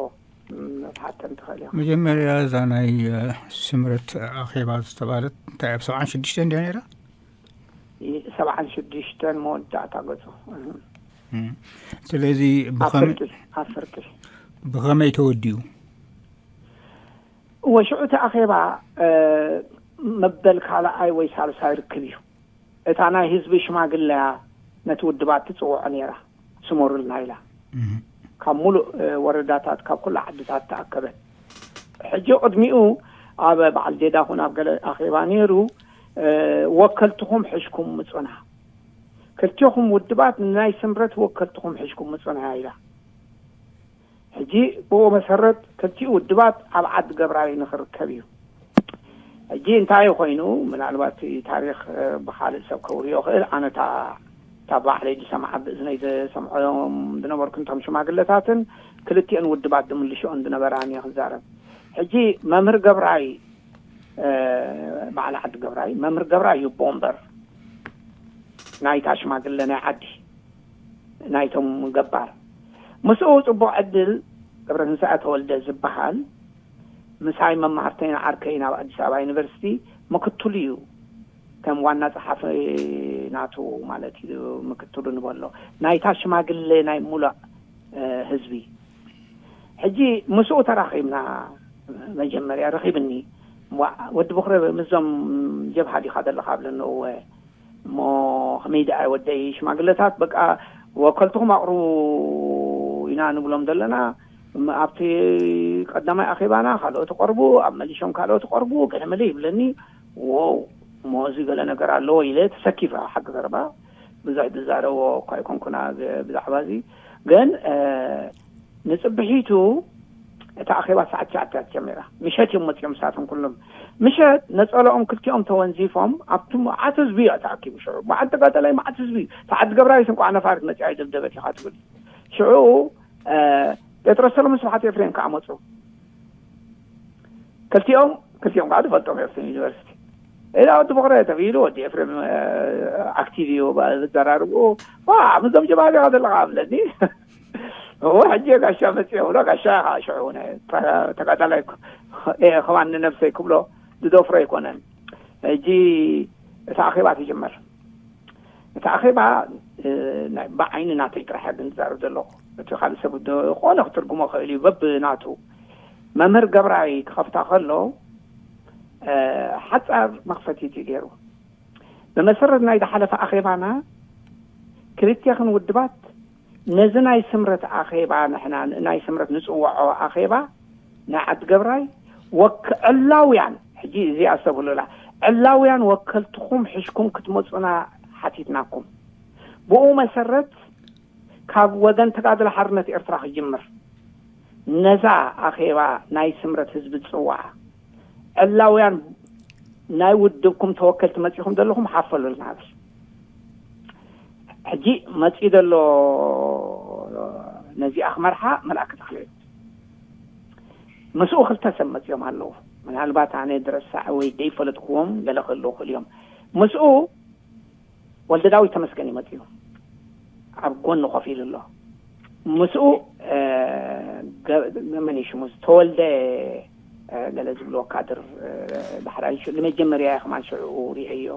ክትሓተኒ ትኽእል ኢኻ። መጀመርያ እዛ ናይ ስምረት ኣኼባ ዝተባለት እንታይ ኣብ ሰብዓን ሽዱሽተ እንድያ ነይራ? ሰብዓን ሽዱሽተን መወዳእታ ገጹ። ስለዚ ኣብ ፍርቂ ኣብ ፍርቂ ብኸመይ ተወዲኡ? እወ ሽዑ እቲ ኣኼባ መበል ካልኣይ ወይ ሳልሳይ ርክብ እዩ። እታ ናይ ህዝቢ ሽማግለያ ነቲ ውድባት ትጽውዖ ነይራ። ስመሩልና ኢላ ካብ ሙሉእ ወረዳታት ካብ ኩላ ዓድታት ተኣከበት። ሕጂ ቅድሚኡ ኣብ በዓል ዴዳኹን ኣብ ገለ ኣኼባ ነይሩ። ወከልትኹም ሕሽኩም ምጹና፣ ክልቲኹም ውድባት ንናይ ስምረት ወከልትኹም ሕሽኩም ምጹና ኢላ። ሕጂ ብኡ መሰረት ክልቲኡ ውድባት ኣብ ዓዲ ገብራይ ንኽርከብ እዩ። ሕጂ እንታይ ኮይኑ ምናልባት ታሪክ ብካልእ ሰብ ከውርዮ ክእል ኣነ እታ ባዕለይ ዝሰምዓ ብእዝነይ ዝሰምዖም ዝነበርኩ እንቶም ሽማግለታትን ክልቲኦን ውድባት ዝምልሽኦን ዝነበራን እየ ክዛረብ። ሕጂ መምህር ገብራይ በዓል ዓዲ ገብራይ መምህር ገብራይ እዩ ቦምበር ናይታ ሽማግለ ናይ ዓዲ ናይቶም ገባር ምስኡ ጽቡቅ ዕድል ገብረትንሳኤ ተወልደ ዝበሃል ምሳይ መማህርተይን ዓርከይን ኣብ ኣዲስ ኣበባ ዩኒቨርሲቲ ምክትሉ እዩ። ከም ዋና ጸሓፊ ናቱ ማለት እዩ ምክትሉ ንበሎ ናይታ ሽማግለ ናይ ሙሉእ ህዝቢ። ሕጂ ምስኡ ተራኺብና መጀመርያ ረኺብኒ ወዲ ብኽረ ምስዞም ጀብሃ ዲኻ ዘለኻ ኣብለኒ እወ እሞ ከመይ ደኣ ወደይ ሽማግለታት በቃ ወከልትኹም ኣቕርቡ ኢና ንብሎም ዘለና ኣብቲ ቀዳማይ ኣኼባና ካልኦት ይቐርቡ ኣብ መሊሾም ካልኦት ይቐርቡ ገለመለ ይብለኒ። ዎው እሞ እዚ ገለ ነገር ኣለዎ ኢለ ተሰኪፈ ሓቂ ዘረባ ብዙሕ ዝዛረቦ እኳ ኣይኮንኩና ብዛዕባ እዚ ግን ንፅብሒቱ እታ ኣኼባ ሰዓት ትሽዓተ እያ ትጀሚራ። ምሸት እዮም መፂኦም ንሳቶም ኩሎም ምሸት ነፀለኦም ክልቲኦም ተወንዚፎም ኣብቲ መዓት ህዝቢ እዩ ተኣኪቡ። ሽዑ መዓት ተጋዳላይ መዓት ህዝቢ እዩ። ሰዓት ገብራዊት እንኳዕ ነፋሪት መፂኣ ይደብደበት ኢኻ ትብል። ሽዑ ጴጥሮስ ሰለሙን ስብሓት ኤፍሬም ከዓ መፁ። ክልቲኦም ክልቲኦም ከዓ ዝፈልጦም እዮም ዩኒቨርሲቲ። ኢላ ወዲ ፍቕረ ተብሂሉ፣ ወዲ ኤፍሬም ኣክቲቭ እዩ። ዝዘራርብኡ፣ ዋ፣ ምስዞም ጀማሪ ዘለካ ኣብለኒ። እዎ፣ ሕጂ ጋሻ መፅዮ ብሎ፣ ጋሻ ከዓ ሽዑ ተጋዳላይ ከማን ንነብሰይ ክብሎ ዝደፍሮ ኣይኮነን። ሕጂ እቲ ኣኼባ ትጅመር። እቲ ኣኼባ ብዓይኒ ናተይ ጥራሕ ግን ዝዛረብ ዘለኹ፣ እቲ ካልእ ሰብ ዝኾነ ክትርጉሞ ክእል እዩ በብናቱ። መምህር ገብራይ ክኸፍታ ከሎ ሓፃር መኽፈቲት እዩ ገይሩ። ብመሰረት ናይ ዝሓለፈ ኣኼባና ክልቴኽን ውድባት ነዚ ናይ ስምረት ኣኼባ፣ ንሕና ናይ ስምረት ንፅውዖ ኣኼባ ናይ ዓዲ ገብራይ ወክ ዕላውያን፣ ሕጂ እዚኣ ኣስተብህሉላ፣ ዕላውያን ወከልትኹም ሕሽኩም ክትመፁና ሓቲትናኩም። ብኡ መሰረት ካብ ወገን ተጋድሎ ሓርነት ኤርትራ ክጅምር ነዛ ኣኼባ ናይ ስምረት ህዝቢ ዝፅዋዓ ዕላውያን ናይ ውድብኩም ተወከልቲ መፂኹም ዘለኹም ሓፈሉልና በል። ሕጂ መፂኡ ዘሎ ነዚኣ ክመርሓ መልኣክ ተኽለ እዩ። ምስኡ ክልተ ሰብ መፂኦም ኣለዉ። ምናልባት ኣነ ድረሳዕ ወይ ደይፈለጥክዎም ገለ ክህልዉ ክእል እዮም። ምስኡ ወልደ ዳዊት ተመስገን እዩ መፂኡ፣ ኣብ ጎኒ ኮፍ ኢሉ ኣሎ። ምስኡ መን እዩ ሽሙ፣ ተወልደ ገለ ዝብልዎ ካድር፣ ዳሕራይ ንመጀመርያ ከማን ሽዑ ሪአዮ፣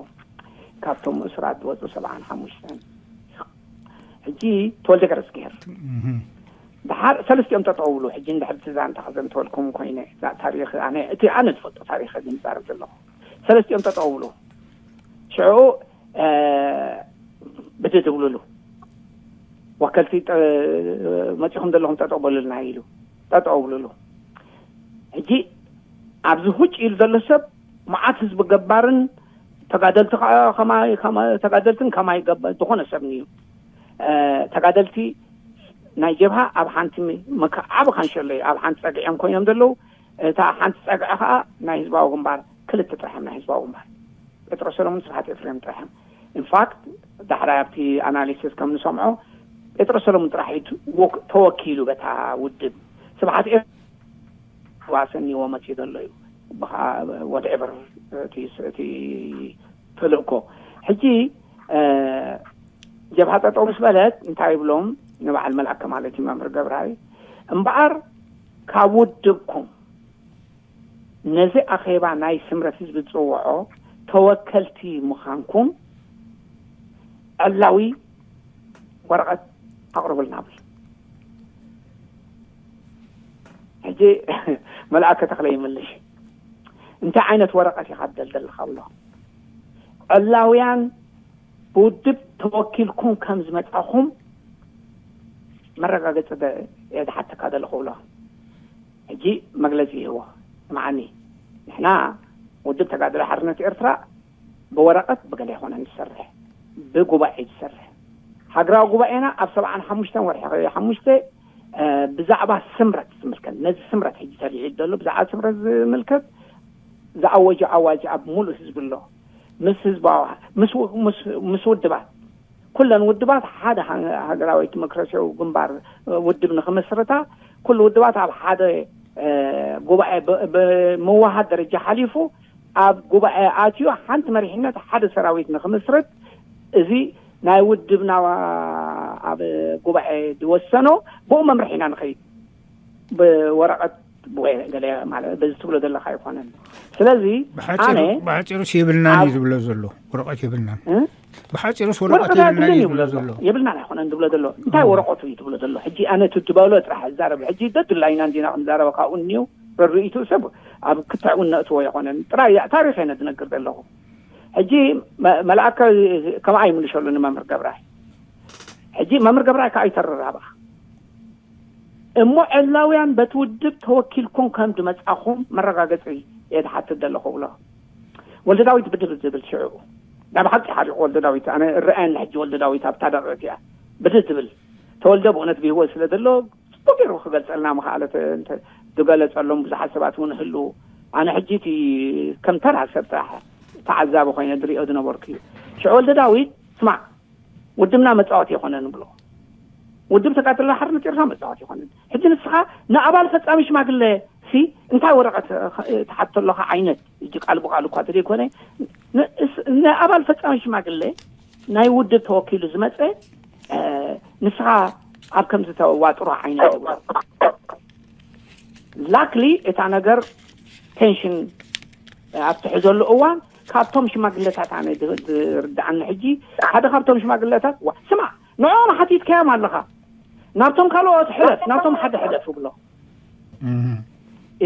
ካብቶም እሱራት ዝወፁ ሰብዓን ሓሙሽተን። ሕጂ ተወልደ ገረዝግሄር ድሓር ሰለስቲኦም ጠጠው ብሉ። ሕጂ እንድሕር እቲ ዛንታ ክዘንተወልኩም ኮይነ፣ ታሪክ ኣነ፣ እቲ ኣነ ዝፈልጦ ታሪክ ግን ዛረብ ዘለኹ፣ ሰለስቲኦም ጠጠው ብሉ። ሽዑ ብድድ ብሉሉ፣ ወከልቲ መፂኹም ዘለኹም ጠጠው በሉልና ኢሉ ጠጠው ብሉሉ። ሕጂ ኣብዚ ሁጭ ኢሉ ዘሎ ሰብ መዓት ህዝቢ ገባርን ተጋደልቲ ተጋደልትን ከማይ ዝኾነ ሰብ እዩ። ተጋደልቲ ናይ ጀብሃ ኣብ ሓንቲ ዓቢ ካንሸሎ እዩ፣ ኣብ ሓንቲ ፀግዒ እዮም ኮይኖም ዘለዉ። እታ ሓንቲ ፀግዒ ከዓ ናይ ህዝባዊ ግንባር ክልተ ጥራሕም ናይ ህዝባዊ ግንባር ጴጥሮስ ሰለሙን ስብሓት ኤፍሬም ጥራሕም። ኢንፋክት ዳሕራይ ኣብቲ ኣናሊሲስ ከም ንሰምዖ ጴጥሮስ ሰለሙን ጥራሕ እዩ ተወኪሉ በታ ውድብ። ስብሓት ኤፍሬም ዋሰኒዎ መፅኡ ዘሎ እዩ። ወትኤቨር እቲ ተልእኮ። ሕጂ ጀብሃ ጠጠው ምስ በለት እንታይ ይብሎም ንበዓል መልኣከ ማለት እዩ መምህር ገብራይ፣ እምበኣር ካብ ውድብኩም ነዚ ኣኼባ ናይ ስምረት ህዝቢ ዝፅውዖ ተወከልቲ ምዃንኩም ዕላዊ ወረቐት ኣቕርቡልና ብል። ሕጂ መልኣከ ተኽለ ይምልሽ፣ እንታይ ዓይነት ወረቐት ኢኻ ትደልደልካ ብሎ። ዕላውያን ብውድብ ተወኪልኩም ከም ዝመፃኹም መረጋገፂ እየ ዝሓተካ ዘለኹ ብሎ። ሕጂ መግለፂ ይህቦ። ስምዓኒ፣ ንሕና ውድብ ተጋድሎ ሓርነት ኤርትራ ብወረቐት ብገለ ኣይኮነን ዝሰርሕ፣ ብጉባኤ ዝሰርሕ። ሃገራዊ ጉባኤና ኣብ ሰብዓን ሓሙሽተን ወርሒ ሓሙሽተ ብዛዕባ ስምረት ዝምልከት፣ ነዚ ስምረት ሕጂ ተልዒሉ ዘሎ ብዛዕባ ስምረት ዝምልከት ዝኣወጆ ኣዋጅ ኣብ ሙሉእ ህዝቢ ኣሎ። ምስ ህዝባዊ ምስ ውድባት፣ ኩለን ውድባት ሓደ ሃገራዊ ዲሞክራሲያዊ ግንባር ውድብ ንክምስርታ፣ ኩሉ ውድባት ኣብ ሓደ ጉባኤ ብምውሃድ ደረጃ ሓሊፉ ኣብ ጉባኤ ኣትዩ ሓንቲ መሪሕነት ሓደ ሰራዊት ንክምስርት፣ እዚ ናይ ውድብና ኣብ ጉባኤ ዝወሰኖ፣ ብኡ መምርሒ ኢና ንኸይድ። ብወረቐት ብወይ ገለ ማለት በዚ ትብሎ ዘለካ ኣይኮነን። ስለዚ ኣነ ብሓፂሩስ የብልናን እዩ ዝብሎ ዘሎ። ወረቐት የብልናን። ብሓፂሩስ ወረቐት ወረቐት የብልናን ኣይብልን እዩ ይብሎ ዝብሎ ዘሎ። ዘሎ። የብልናን ኣይኮነን ዝብሎ ዘሎ። እንታይ ወረቐቱ እዩ ትብሎ ዘሎ? ሕጂ ኣነ እቲ ትበሎ ጥራሕ እዛረብ። ሕጂ ደድላይና እንዲና ክንዛረበ ካብኡ እኒው ረድኢቱ ሰብ ኣብ ክትዕ እውን ነእትዎ ኣይኮነን። ጥራይ ታሪኽ እየ ዝነግር ዘለኹ። ሕጂ መ- መልኣከ ከምኣ ይምልሸሉ ንመምህር ገብራይ። ሕጂ መምህር ገብራይ ከዓ ይተርር ኣብኣ። እሞ ዕላውያን በቲ ውድብ ተወኪልኩም ከም ዝመፃኹም መረጋገፂ እየ ዝሓትት ዘለኹ ብሎ። ወልደ ዳዊት ብድብል ዝብል ሽዑ ናይ ብሓቂ ሓሪቑ ወልደ ዳዊት። ኣነ እረኣየኒ ሕጂ ወልደ ዳዊት ኣብታ ደቂቕ እቲኣ ብድል ዝብል። ተወልደ ብእውነት ብህይወት ስለ ዘሎ ፅቡቅ ገይሩ ክገልፀልና ምኽኣለ። ዝገለፀሎም ብዙሓት ሰባት እውን ህልው። ኣነ ሕጂ እቲ ከም ተራ ሰብ ጥራሕ ተዓዛቢ ኮይነ ዝሪኦ ዝነበርኩ እዩ። ሽዑ ወልደ ዳዊት ስማዕ፣ ውድብና መፃወቲ ይኮነን ብሎ። ውድብ ተጋድሎ ሓርነት ኤርትራ መፃወቲ ይኮነን። ሕጂ ንስኻ ንኣባል ፈፃሚ ሽማግለ ሲ እንታይ ወረቐት ትሓቶ ኣለኻ ዓይነት እጅ ቃል ብቃል እኳ ተዘይኮነ ንኣባል ፈጻሚ ሽማግሌ ናይ ውድብ ተወኪሉ ዝመፀ ንስኻ ኣብ ከምዚ ተዋጥሮ ዓይነት ይብሎ። ላክሊ እታ ነገር ቴንሽን ኣብ ትሕዘሉ እዋን ካብቶም ሽማግለታት ኣነ ዝርድኣኒ ሕጂ ሓደ ካብቶም ሽማግለታት ስማ ንኦም ሓቲትካዮም ኣለኻ ናብቶም ካልኦት ሕለፍ ናብቶም ሓደ ሕለፍ ብሎ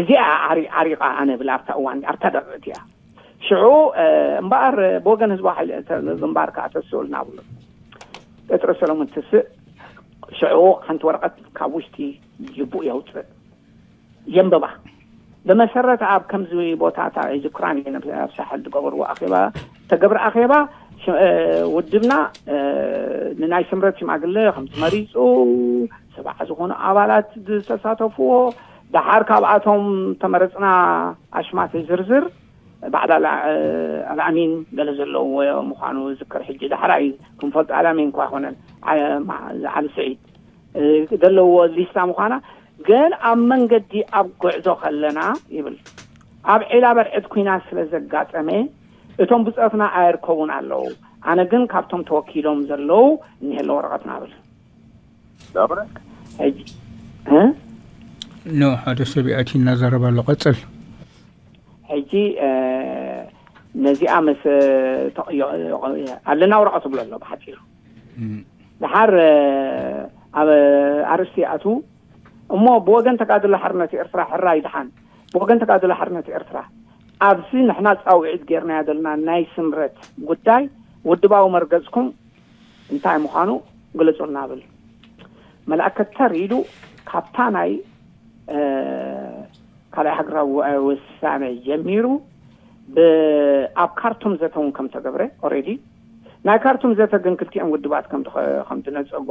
እዚኣ ዓሪቃ ኣነ ብል ኣብታ እዋን ኣብታ ደረእት እያ ሽዑ እምበኣር ብወገን ህዝባዊ ሓይሊ ግንባር ከዓ ተስኡልና ብሎ ጴጥሮስ ሰሎሞን ትስእ ሽዑ ሓንቲ ወረቐት ካብ ውሽጢ ጅቡእ የውፅእ የንብባ ብመሰረት ኣብ ከምዚ ቦታታ ይዝክራን እየን ኣብ ሳሕል ዝገበርዎ ኣኼባ ተገብረ ኣኼባ ውድብና ንናይ ስምረት ሽማግለ ከም ዝመሪፁ ሰብዓ ዝኾኑ ኣባላት ዝተሳተፍዎ ደሓር ካብኣቶም ተመረፅና ኣሽማት ዝርዝር ባዕዳ ኣልኣሚን ገለ ዘለዎ ምዃኑ ዝክር ሕጂ ዳሕራ እዩ ክንፈልጦ ኣልኣሚን እኳ ይኮነን ዓሊ ስዒድ ዘለዎ ሊስታ ምዃና ግን ኣብ መንገዲ ኣብ ጉዕዞ ከለና ይብል ኣብ ዒላ በርዕድ ኩናት ስለ ዘጋጠመ እቶም ብፀትና ኣይርከቡን ኣለዉ ኣነ ግን ካብቶም ተወኪሎም ዘለዉ እኒሀለ ወረቐትና ብል ኖ ሓደ ሰብ ይኣቲ እናዘረባ ኣሎ ቀፅል ሕጂ ነዚኣ ምስ ኣለና ወረቐ ትብሎ ኣሎ ብሓፂሩ ድሓር ኣብ ኣርእስቲ ይኣትዉ እሞ ብወገን ተጋድሎ ሓርነት ኤርትራ ሕራይ ድሓን ብወገን ተጋድሎ ሓርነት ኤርትራ ኣብዚ ንሕና ፃውዒት ጌርናዮ ዘለና ናይ ስምረት ጉዳይ ውድባዊ መርገፅኩም እንታይ ምዃኑ ግለፁልና ብል መልኣከ ተር ኢሉ ካብታ ናይ ካልኣይ ሃገራዊ ውሳነ ጀሚሩ ኣብ ካርቱም ዘተ እውን ከም ተገብረ ኦሬዲ ናይ ካርቱም ዘተ ግን ክልቲኦም ውድባት ከም ዝነፀጎ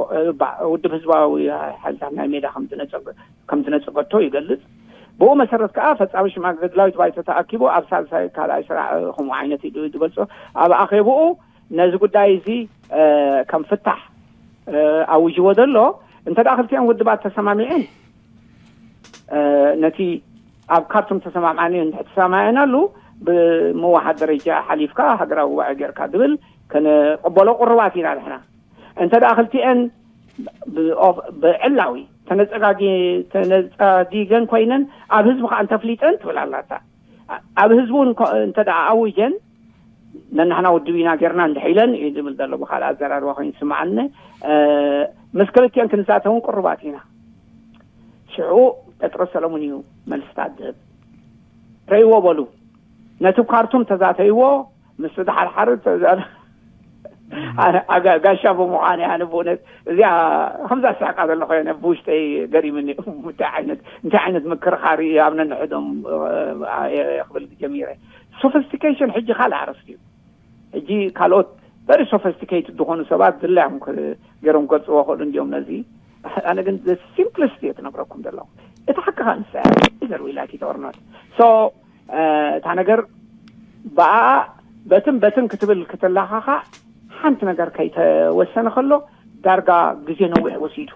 ውድብ ህዝባዊ ሓይልታት ናይ ሜዳ ከም ዝነፀጎ ከም ዝነፀገቶ ይገልፅ። ብኡ መሰረት ከዓ ፈፃሚ ሽማግለ ድላዊት ባይቶ ተኣኪቡ ኣብ ሳልሳይ ካልኣይ ስራሕ ከምኡ ዓይነት ኢሉ ዝገልፆ ኣብ ኣኼብኡ ነዚ ጉዳይ እዚ ከም ፍታሕ ኣውጅዎ ዘሎ እንተ ደኣ ክልቲኦም ውድባት ተሰማሚዐን ነቲ ኣብ ካርቱም ተሰማምዓኒ እንድሕር ተሰማሚዐናሉ ብምውሓድ ደረጃ ሓሊፍካ ሃገራዊ ጉባኤ ጌርካ ዝብል ከነቕበሎ ቅሩባት ኢና ንሕና። እንተ ደኣ ክልቲኤን ብዕላዊ ተነጸጋጊ ተነጻጊገን ኮይነን ኣብ ህዝቢ ከዓ እንተፍሊጠን ትብል ኣላታ ኣብ ህዝቢ እውን እንተ ደኣ ኣውጀን ነናሕና ውድብ ኢና ጌርና እንድሕር ኢለን እዩ ዝብል ዘሎ ብካልእ ኣዘራርባ ኮይኑ ዝስምዓኒ ምስ ክልቲኤን ክንዛተውን ቅሩባት ኢና ሽዑ ጴጥሮስ ሰለሙን እዩ መልስታት ዝህብ ረይዎ በሉ ነቲ ካርቱም ተዛተይዎ ምስ ድሓር ሓርድ ተዛተ ጋሻ ብምዃን እያ ንብእነት እዚኣ ከምዛ ስሕቃ ዘለኹ እየ ብውሽጠይ ገሪምኒ እንታይ ዓይነት እንታይ ዓይነት ምክርኻር እዩ ኣብ ነንሕዶም ክብል ጀሚረ ሶፊስቲኬሽን ሕጂ ካልእ ኣርእስቲ እዩ ሕጂ ካልኦት very sophisticated ዝኾኑ ሰባት ድላዮም ገይሮም ክገልፅዎ ክእሉ እንዲዮም ነዚ ኣነ ግን simplest እየ ትነግረኩም ዘለኹ እቲ ሓቂ ከዓ ንሳ ዘርዊ like it or not so እታ ነገር ብኣ በትን በትን ክትብል ክትላኻኻ ሓንቲ ነገር ከይተወሰነ ከሎ ዳርጋ ግዜ ነዊሕ ወሲዱ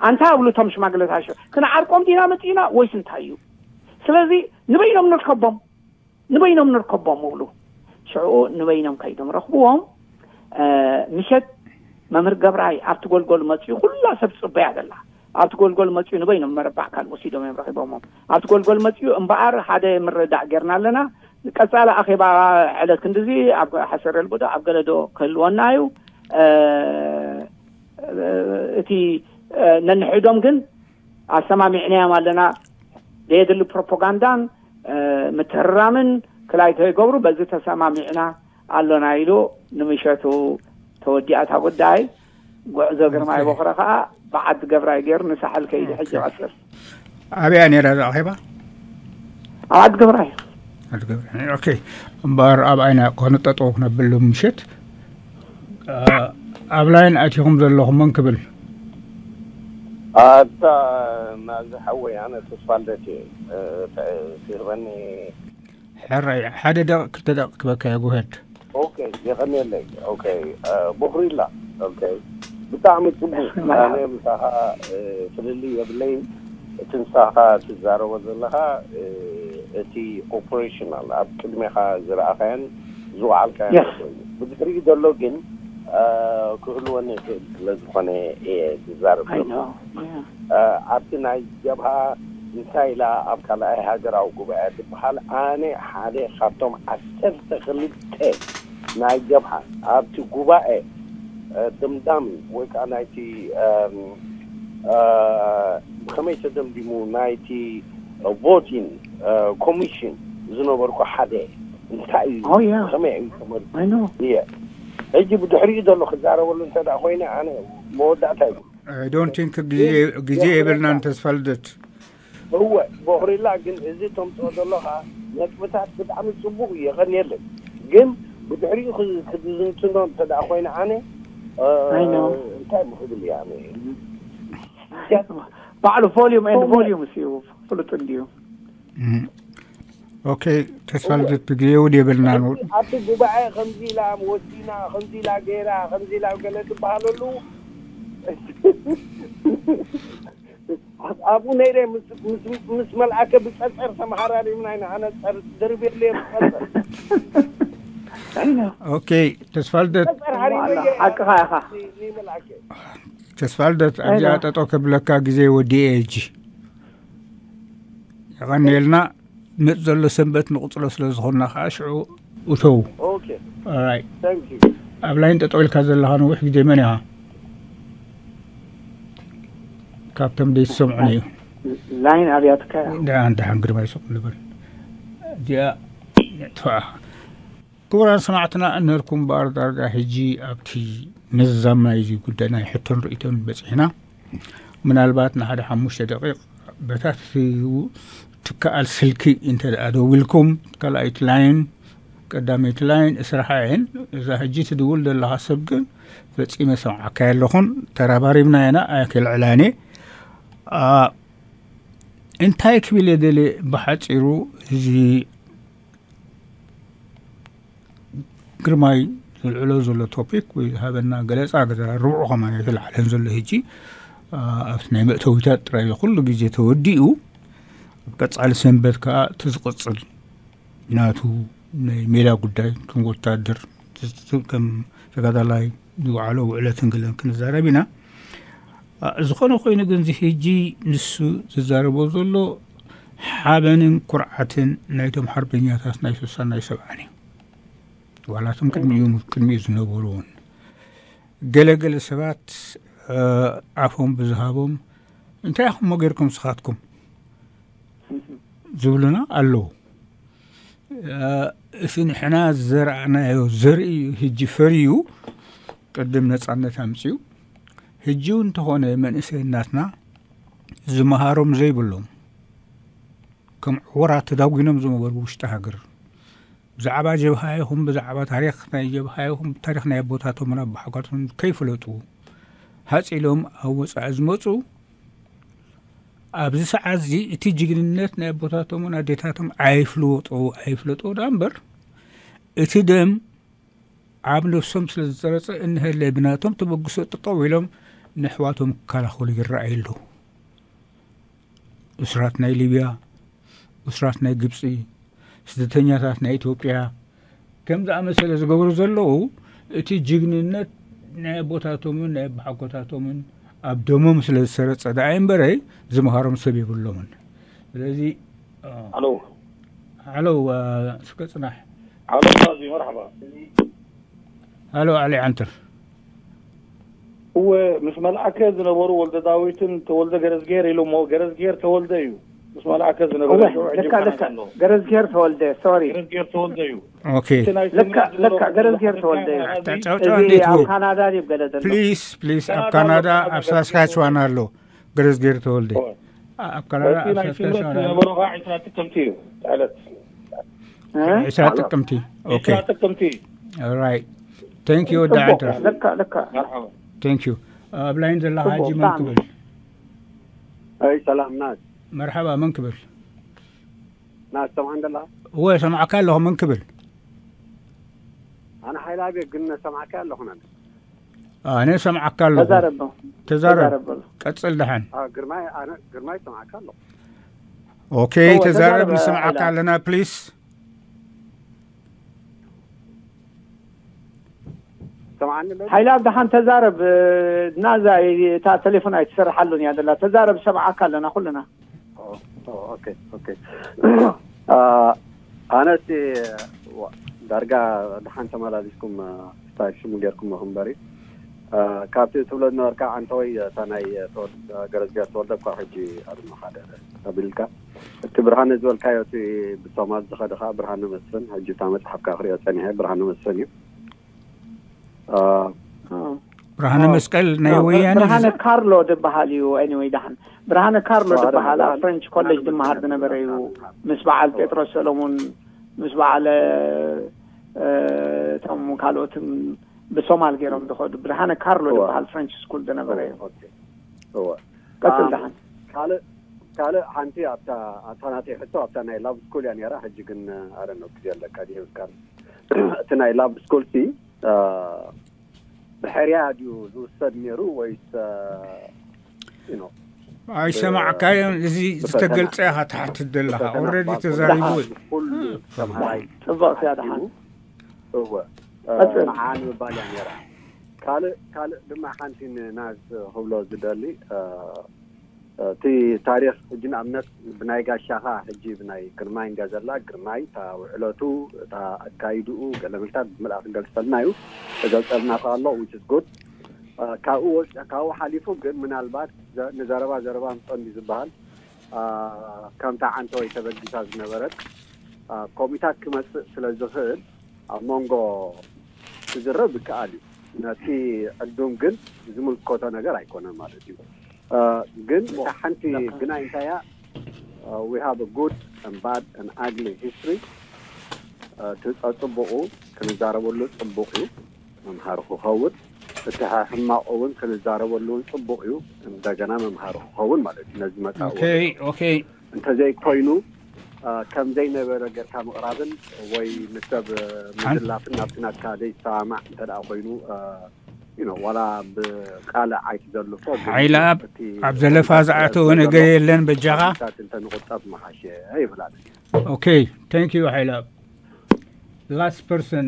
ኣንታ እብሉ እቶም ሽማግለታት ክንዓርቆም ዲና መፂና ወይስ እንታይ እዩ ስለዚ ንበይኖም ንርከቦም ንበይኖም ንርከቦም እብሉ ሽዑ ንበይኖም ከይዶም ረኽብዎም ምሸት መምህር ገብራይ ኣብቲ ጎልጎል መፅኡ ኩላ ሰብ ፅበያ ዘላ ኣብቲ ጎልጎል መፅኡ ንበይኖም መረባዕ ካል ወሲዶም እዮም ረኺቦሞም ኣብቲ ጎልጎል መፅኡ እምበኣር ሓደ ምርዳእ ጌርና ኣለና ቀፃሊ ኣኼባ ዕለት ክንድዚ ኣብ ሓሰረ ልቡዶ ኣብ ገለዶ ክህልወና እዩ እቲ ነንሕዶም ግን ኣሰማሚዕናዮም ኣለና ዘየድሊ ፕሮፓጋንዳን ምትህራምን ክላይ ተይገብሩ በዚ ተሰማሚዕና ኣሎና ኢሉ ንምሸቱ ተወዲኣ እታ ጉዳይ ጉዕዞ ግርማይ በኹረ ከዓ ብዓዲ ገብራይ ገይሩ ንሳሕል ከይዱ ሕጂ ይቐፅል ኣበያ ነይራ እዛ ኣኼባ ኣብ ዓዲ ገብራይ ኦኬ እምበኣር ኣብ ዓይና ከነጠጠው ክነብል ምሸት ኣብ ላይን ኣቲኹም ዘለኹም መን ክብል ኣታ ናዚ ሓወይ ኣነ ተስፋ ልደት እየ ትህበኒ ሕራይ ሓደ ደቕ ክልተ ደቕ ክበካ እየ ጉሄድ ኦኬ የቐንየለይ ኦኬ ቦኽሪላ ኦኬ ብጣዕሚ ፅቡቅ ኣነ ምሳኻ ፍልልይ የብለይን እቲ ንስኻ ትዛረቦ ዘለኻ እቲ ኦፕሬሽናል ኣብ ቅድሜኻ ዝረኣኻያን ዝወዓልካያን ዘሎ እዩ። ብድሕሪኡ ዘሎ ግን ክህልወኒ ይኽእል ስለ ዝኾነ እየ ዝዛረብ ዘለኹ። ኣብቲ ናይ ጀብሃ እንታይ ኢላ ኣብ ካልኣይ ሃገራዊ ጉባኤ ዝበሃል፣ ኣነ ሓደ ካብቶም ዓሰርተ ክልተ ናይ ጀብሃ ኣብቲ ጉባኤ ድምዳሚ ወይ ከዓ ናይቲ ብኸመይ ተደምዲሙ ናይቲ ቮቲን ኮሚሽን ዝነበርኩ ሓደ እንታይ እዩ? ከመይ እዩ ተመሪጡ? እየ ሕጂ ብድሕሪኡ ዘሎ ክዛረበሉ እንተ ደኣ ኮይነ ኣነ መወዳእታ ይብሉ። I don't think ግዜ የብልናን ተስፋ ልደት። እወ ቦኽሪላ፣ ግን እዚ ተምፅኦ ዘለኻ ነጥብታት ብጣዕሚ ፅቡቕ እዩ፣ የቐንየለይ። ግን ብድሕሪኡ ክትዝንትኖ እንተ ደኣ ኮይነ ኣነ እንታይ ምክብል እየ ኣነ ባዕሉ volume and volume እዩ ፍሉጥ እንድዩ። ኦኬ፣ ተስፋ ልደት ብግዜው የብልናን። ኣብቲ ጉባኤ ከምዚ ኢላ ወሲና፣ ከምዚ ኢላ ገይራ፣ ከምዚ ኢላ ገለ ትበሃለሉ ኣብኡ ነይረ ምስ መልኣከ ብፀፀር ተመሃራሪምና ኢና። ኣነ ደርቤለ ብፀፀር ኦኬ፣ ተስፋ ልደት ፀፀር ሃሪመ ሓቅኻ ኢኻ። መልኣከ ተስፋ ልደት ኣብዚኣ ጠጠው ከብለካ ግዜ ወዲኤ ሕጂ የቐንየልና። መፅ ዘሎ ሰንበት ንቕፅሎ ስለ ዝኾንና ከዓ ሽዑ እተው። ኦኬ ኦራይት። ታንክ ዩ ኣብ ላይን ጠጠው ኢልካ ዘለኻ ነዊሕ ግዜ መን ኢኻ? ካብቶም ደይትሰምዑን እዩ። ላይን ኣብያትካ እያ። ደሓን ደሓን ግርማይ ስቕ ንበል። እዚኣ ንጥፍኣ። ክቡራን ሰማዕትና እነልኩም እምበኣር ዳርጋ ሕጂ ኣብቲ መዛም ናይዚ ጉዳይ ናይ ሕቶን ርእይቶን በፂሕና። ምናልባት ንሓደ ሓሙሽተ ደቂቕ በታ ትትክኣል ስልኪ እንተ ደኣ ደዊልኩም ካልኣይቲ ላይን ቀዳመይቲ ላይን እስራሓ እየን። እዛ ሕጂ ትድውል ዘለኻ ሰብ ግን ፈጺመ ሰምዓካ የለኹን። ተራባሪብና ኢና ኣያከልዕላኔ እንታይ ክብል የደልየ ብሓፂሩ እዚ ግርማይ ዘልዕሎ ዘሎ ቶፒክ ወይ ዝሃበና ገለፃ ገዛ ርብዑ ከማን ኣይተለዓለን ዘሎ ሕጂ ኣብቲ ናይ መእተዊታት ጥራይ ኩሉ ግዜ ተወዲኡ ኣብ ቀፃሊ ሰንበት ከዓ እቲ ዝቕፅል ናቱ ናይ ሜዳ ጉዳይ ከም ወታደር ከም ተጋዳላይ ዝውዓሎ ውዕለትን ገለን ክንዛረብ ኢና። ዝኾነ ኮይኑ ግን እዚ ሕጂ ንሱ ዝዛረቦ ዘሎ ሓበንን ኩርዓትን ናይቶም ሓርበኛታት ናይ ስሳን ናይ ሰብዓን እዩ። ዋላቶም ቅድሚኡ ቅድሚኡ ዝነበሩ እውን ገለገለ ሰባት ኣፎም ብዝሃቦም እንታይ ኢኹሞ ጌርኩም ስኻትኩም ዝብሉና ኣለዉ። እቲ ንሕና ዝዘራእናዮ ዘርኢ ሕጂ ፈርዩ ቅድም ነፃነት ኣምፅኡ። ሕጂ እውን እንተኾነ መንእሰይ እናትና ዝመሃሮም ዘይብሎም ከም ዕወራት ተዳጒኖም ዝነበሩ ውሽጢ ሃገር ብዛዕባ ጀብሃ ይኹን ብዛዕባ ታሪክ ናይ ጀብሃ ይኹን ታሪክ ናይ ኣቦታቶምን ኣቦሓጎታቶምን ከይፈለጡ ሃፂሎም ኣብ ወፃኢ ዝመፁ ኣብዚ ሰዓት እዚ እቲ ጅግንነት ናይ ኣቦታቶምን ኣዴታቶም ኣይፍልወጦ ኣይፍለጦ ዳ እምበር እቲ ደም ኣብ ነፍሶም ስለ ዝፀረፀ እንሀለ ብናቶም ተበግሶ ጠጠው ኢሎም ንሕዋቶም ክከላኸሉ ይረኣዩ ኣለዉ። እስራት ናይ ሊብያ፣ እስራት ናይ ግብፂ፣ ስደተኛታት ናይ ኢትዮጵያ ከም ዝኣመሰለ ዝገብሩ ዘለዉ እቲ ጅግንነት ናይ ኣቦታቶምን ናይ ኣቦሓጎታቶምን ኣብ ደሞም ስለ ዝሰረፀ ደኣ እምበረ ዝምሃሮም ሰብ የብሎምን። ስለዚ ኣሎ ኣሎ እስከ ፅናሕ ኣሎ እዚ መርሓባ ኣሎ ኣሊ ዓንተር እወ ምስ መልኣከ ዝነበሩ ወልደ ዳዊትን ተወልደ ገረዝጌር ኢሎሞ ገረዝጌር ተወልደ እዩ ምስ መልኣከ ዝነበረ እወ ሽዑ ሕጂ ልካ ብሓናት ልካ ኣሎ ገረዝጌር ተወልደ ሶሪ ገረዝጌር ተወልደ እዩ ኦኬ እቲ ናይ ልካ ሰሜን ዝነበረ ልካ ገረዝጌር ብሓፈሻ ተወልደ ኣዚ- ጫውጫው እዚ እንዴት ኣብ ይሁ ካናዳ ድዩ ገለ ዘሎ ፕሊስ ፕሊስ ኣብ ካናዳ ካናዳ ኣሎ፣ ኣብ ካናዳ ሳስካችዋን ኣሎ ገረዝጌር ተወልደ እወ። ኣብ ካናዳ እቲ ኣብ ናይ ስምረት ሳስካችዋን ኣሎ ዝነበረ ከዓ ዕስራ ጥቅምቲ እዩ ዕለት እ? ዕስራ ጥቅምቲ ኦኬ ዕስራ ጥቅምቲ ራይት ታንክ ዩ ወዲ ጽቡቅ ዓንተር ልካ ልካ መርሓባ ታንክ ዩ ኣብ ላይን ዘለኻ ጽቡቅ ሕጂ መን ብጣዕሚ ክብል ኣይ ሰላም ናት መርሓባ መን ክብል ናት ሰምዓን ደላ እወ ሰማዕካ ኣለኹ መን ክብል ኣነ ሓይላ ቤት ግን ሰማዕካ ኣለኹ ናት ኣነ ሰምዓካ ኣለኹ። ተዛረብ ነው። ተዛረብ። ተዛረብ በሉ። ቀጽል ደሓን። ግርማይ፣ ኣነ ግርማይ ይሰምዓካ ኣለኹ። ኦኬ፣ ተዛረብ፣ ንሰምዓካ ኣለና ፕሊስ። ሓይላ ኣብ ደሓን ተዛረብ። ናዛ እታ ቴሌፎን ኣይትሰርሓሉን እያ ዘላ። ተዛረብ፣ ሰምዓካ ኣለና ኩልና። ኦኬ ኦኬ። ኣነ እቲ ዳርጋ ደሓን ተመላሊስኩም ስታይል ሽሙ ጌርኩም እምበሪ፣ ካብቲ ትብሎ ዝነበርካ ዓንተወይ፣ እታ ናይ ገረዝጊያ ተወልደ እኳ ሕጂ ኣብ ሓደ ኣቢልካ፣ እቲ ብርሃነ ዝበልካዮ፣ እቲ ብሶማል ዝኸደ ከዓ ብርሃነ መስፍን፣ ሕጂ እታ መፅሓፍካ ክሪኦ ፀኒሐ፣ ብርሃነ መስፍን እዩ። ብርሃነ መስቀል ናይ ወያነ ብርሃነ ካርሎ ዝበሃል እዩ። Anyway፣ ደሓን ብርሃነ ካርሎ ዝበሃል ኣብ ፍሬንች ኮሌጅ ዝመሃር ዝነበረ እዩ። ምስ በዓል ጴጥሮስ ሰሎሙን፣ ምስ በዓል እቶም ካልኦትን ብሶማል ገይሮም ዝኸዱ። ብርሃነ ካርሎ ዝበሃል ፍሬንች ስኩል ዝነበረ እዩ። ቀጽል ደሓን። ካልእ ሓንቲ ኣብታ ናተይ ሕቶ ኣብታ ናይ ላቭ ስኩል እያ ነራ። ሕጂ ግን ኣረ ነው ግዜ ኣለካ ድዩ? እቲ ናይ ላቭ ስኩል ሲ ብሕርያ ድዩ ዝውሰድ ነይሩ ወይስ ኣይሰማዕካዮን? እዚ ዝተገልጸ ኢኻ ትሓትት ዘለኻ። ኦረዲ ተዛሪቡ። ኩሉ ተምሃራይ ጽቡቕ እያ ደሓን። እወ መዓን ምባል እያ ነራ። ካልእ ካልእ ድማ ሓንቲ ንናዝ ክብሎ ዝደሊ እቲ ታሪኽ ሕጂ ንኣብነት ብናይ ጋሻኻ ሕጂ ብናይ ግርማይ እንድያ ዘላ። ግርማይ እታ ውዕለቱ እታ ኣካይድኡ ገለ ምልታት ብምልኣ ክገልጸልና እዩ። ተገልጸልና ከሎ which is good። ካብኡ ወፂ- ካብኡ ሓሊፉ ግን ምናልባት ዘ- ንዘረባ ዘረባ ምፀን ዝበሃል ከምታ ዓንተወይ ተበጊሳ ዝነበረት ኮሚታት ክመፅእ ስለ ዝኽእል ኣብ መንጎ ክዝረብ ይከኣል እዩ። ነቲ ዕዱም ግን ዝምልከቶ ነገር ኣይኮነን ማለት እዩ። ግን እታ ሓንቲ ግናይ እንታይ እያ? We have a good and bad and ugly history። እቲ ጸጽቡቑ ክንዛረበሉ ጽቡቕ እዩ፣ መምሃሪ ክኸውን። እቲ ሕማቑ እውን ክንዛረበሉ እውን ጽቡቕ እዩ፣ እንደገና መምሃሪ ክኸውን ማለት እዩ። ነዚ መጻኢ ኦኬ ኦኬ እንተዘይኮይኑ ከምዘይነበረ ጌርካ ምቕራብን ወይ ንሰብ ምዝላፍን ናብቲ ናትካ ዘይሰማማዕ እንተ ደኣ ኮይኑ you know ዋላ ብቃልዕ ኣይትዘልፎ። ግን ሓይለኣብ እቲ ኣብ ዘለፋ ዝኣተወ ነገር የለን በጃኻ። እንተ ንቁጠብ ምሓሸ ይብል ኣነ። ኦኬ thank you ሓይለኣብ። Last person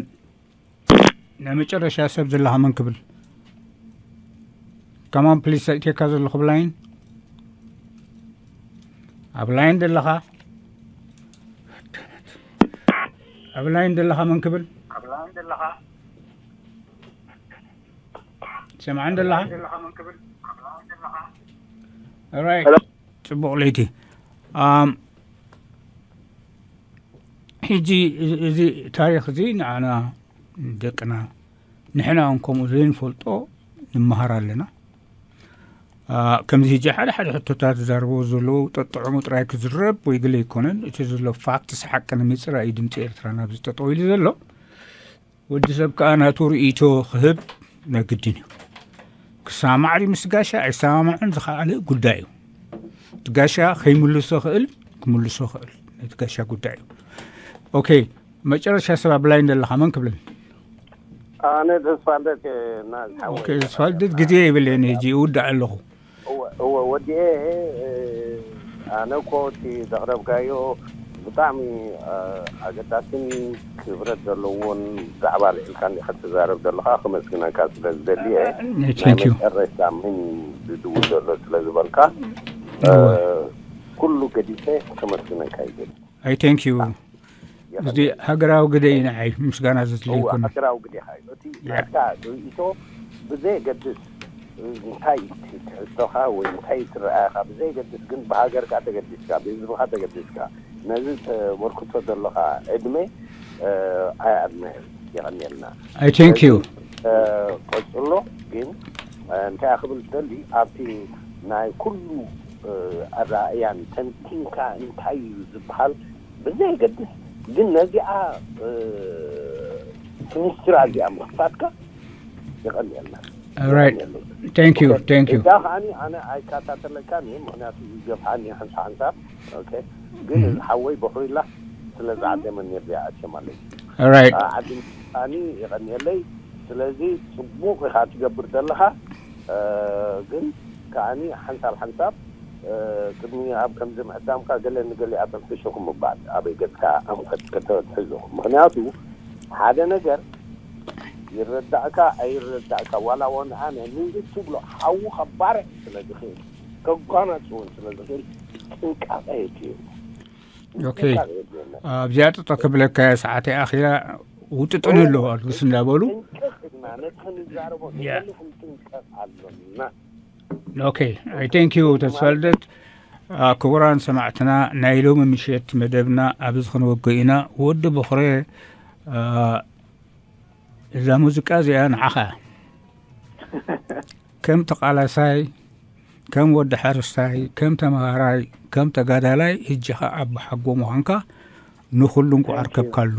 ናይ መጨረሻ ሰብ ዘለኻ መን ክብል? Come on please። ሰኢተካ ዘለኹ ብላይን ኣብ ላይን ዘለኻ ኣብ ላይን ዘለኻ መን ክብል? ሰምዓን ዘለኻ? Alright። ጽቡቕ ለይቲ። ሕጂ እዚ ታሪኽ እዚ ንዓና ደቅና ንሕና እውን ከምኡ ዘይንፈልጦ ንምሃር ኣለና። ከምዚ ሕጂ ሓደ ሓደ ሕቶታት ዝዛረብዎ ዘለዉ ጠጥዕሙ ጥራይ ክዝረብ ወይ ገለ ኣይኮነን። እቲ ዘሎ ፋክትስ ሓቂ ንምፅራይ እዩ ድምፂ ኤርትራ ናብዚ ጠጠው ኢሉ ዘሎ። ወዲ ሰብ ከኣ ናቱ ርእይቶ ክህብ ናይ ግድን እዩ። ክሰማማዕ ድዩ ምስ ጋሻ ኣይሰማማዕን ዝኸኣለ ጉዳይ እዩ። እቲ ጋሻ ከይምልሶ ክእል ክምልሶ ክእል ናይቲ ጋሻ ጉዳይ እዩ። ኦኬ መጨረሻ ሰብ ኣብ ላይን ዘለኻ መን ክብለኒ? ኣነ ተስፋልደት ናዝሓወ ተስፋልደት ግዜ ይብለኒ ሕጂ ይውዳእ ኣለኹ። እወ ወዲኤ ኣነ እኮ እቲ ዘቕረብካዮ ብጣዕሚ ኣገዳስን ክብረት ዘለዎን ዛዕባ ልዒልካ እንዲኻ ትዛረብ ዘለኻ ክመስግነካ ስለ ዝደሊ እየ። ናይ መጨረሽታ ምን ዝድው ዘሎ ስለ ዝበልካ ኩሉ ገዲፈ ከመስግነካ ይደሊ። ኣይ thank you። እዚ ሃገራዊ ግደ እዩ ንዓይ ምስጋና ዘድልዮ ኣይኮነን። ሃገራዊ ግዴኻ እዩ። እቲ ናትካ ርእይቶ ብዘየገድስ እንታይ ትሕዝቶኻ ወይ እንታይ ትረኣኻ ብዘየገድስ ግን ብሃገርካ ተገዲስካ ብህዝብኻ ተገዲስካ ነዚ ተበርክቶ ዘለኻ ዕድመ ኣይኣድመ። የቐንየልና። ኣይ thank you። ቀጽሎ ግን እንታይ ክብል ዝደሊ ኣብቲ ናይ ኩሉ ኣረኣእያን ተንቲንካ እንታይ እዩ ዝበሃል ብዘየገድስ ግን ነዚኣ ሚኒስትራ እዚኣ ምኽፋትካ የቐንየልና። Right. Thank you. Thank you. እዛ ከዓኒ ኣነ ኣይከታተለካን እየ ምክንያቱ ይገፍዓኒ ሓንሳ ሓንሳብ። ኦኬ ግን እዚ ሓወይ በኹሪላ ስለ ዝዓደመኒ እዚኣ ኣቸማለይ። Right. ዓዲ ኣኒ የቐንየለይ። ስለዚ ጽቡቕ ኢኻ ትገብር ዘለኻ። ግን ከዓኒ ሓንሳብ ሓንሳብ ቅድሚ ኣብ ከምዚ ምዕዳምካ ገለ ንገሊኣቶም ሕሹኹም ምባል፣ ኣበይ ገጽካ ኣንፈት ከተትሕዙ። ምኽንያቱ ሓደ ነገር ይረዳእካ ኣይረዳእካ፣ ዋላ እውን ኣነ ንእትብሎ ሓውኻ ባርዕ ስለ ዝኽእል፣ ከጓናጽ እውን ስለ ዝኽእል ጥንቃቐ የድልዮ። ኣብዚኣ ጥጦ ክብለካ ሰዓት ኣኺላ ውጥጥን ኣለዎ ኣልግስ እንዳበሉ ጥንቀቅ ኢልና ነቲ ክንዛረቦ ንፈልኹም ጥንቀቅ ኣሎና። ኦኬ። I thank you ተስፋልደት። ክቡራን ሰማዕትና፣ ናይ ሎሚ ምሸት መደብና ኣብዚ ክንወግእ ኢና። ወዲ ብኽሬ፣ እዛ ሙዚቃ እዚኣ ንዓኻ ከም ተቓላሳይ፣ ከም ወዲ ሓረስታይ፣ ከም ተምሃራይ፣ ከም ተጋዳላይ፣ ሕጂ ኸዓ ኣቦ ሓጎ ምዃንካ ንኹሉ እንኳዕ ኣርከብካሉ።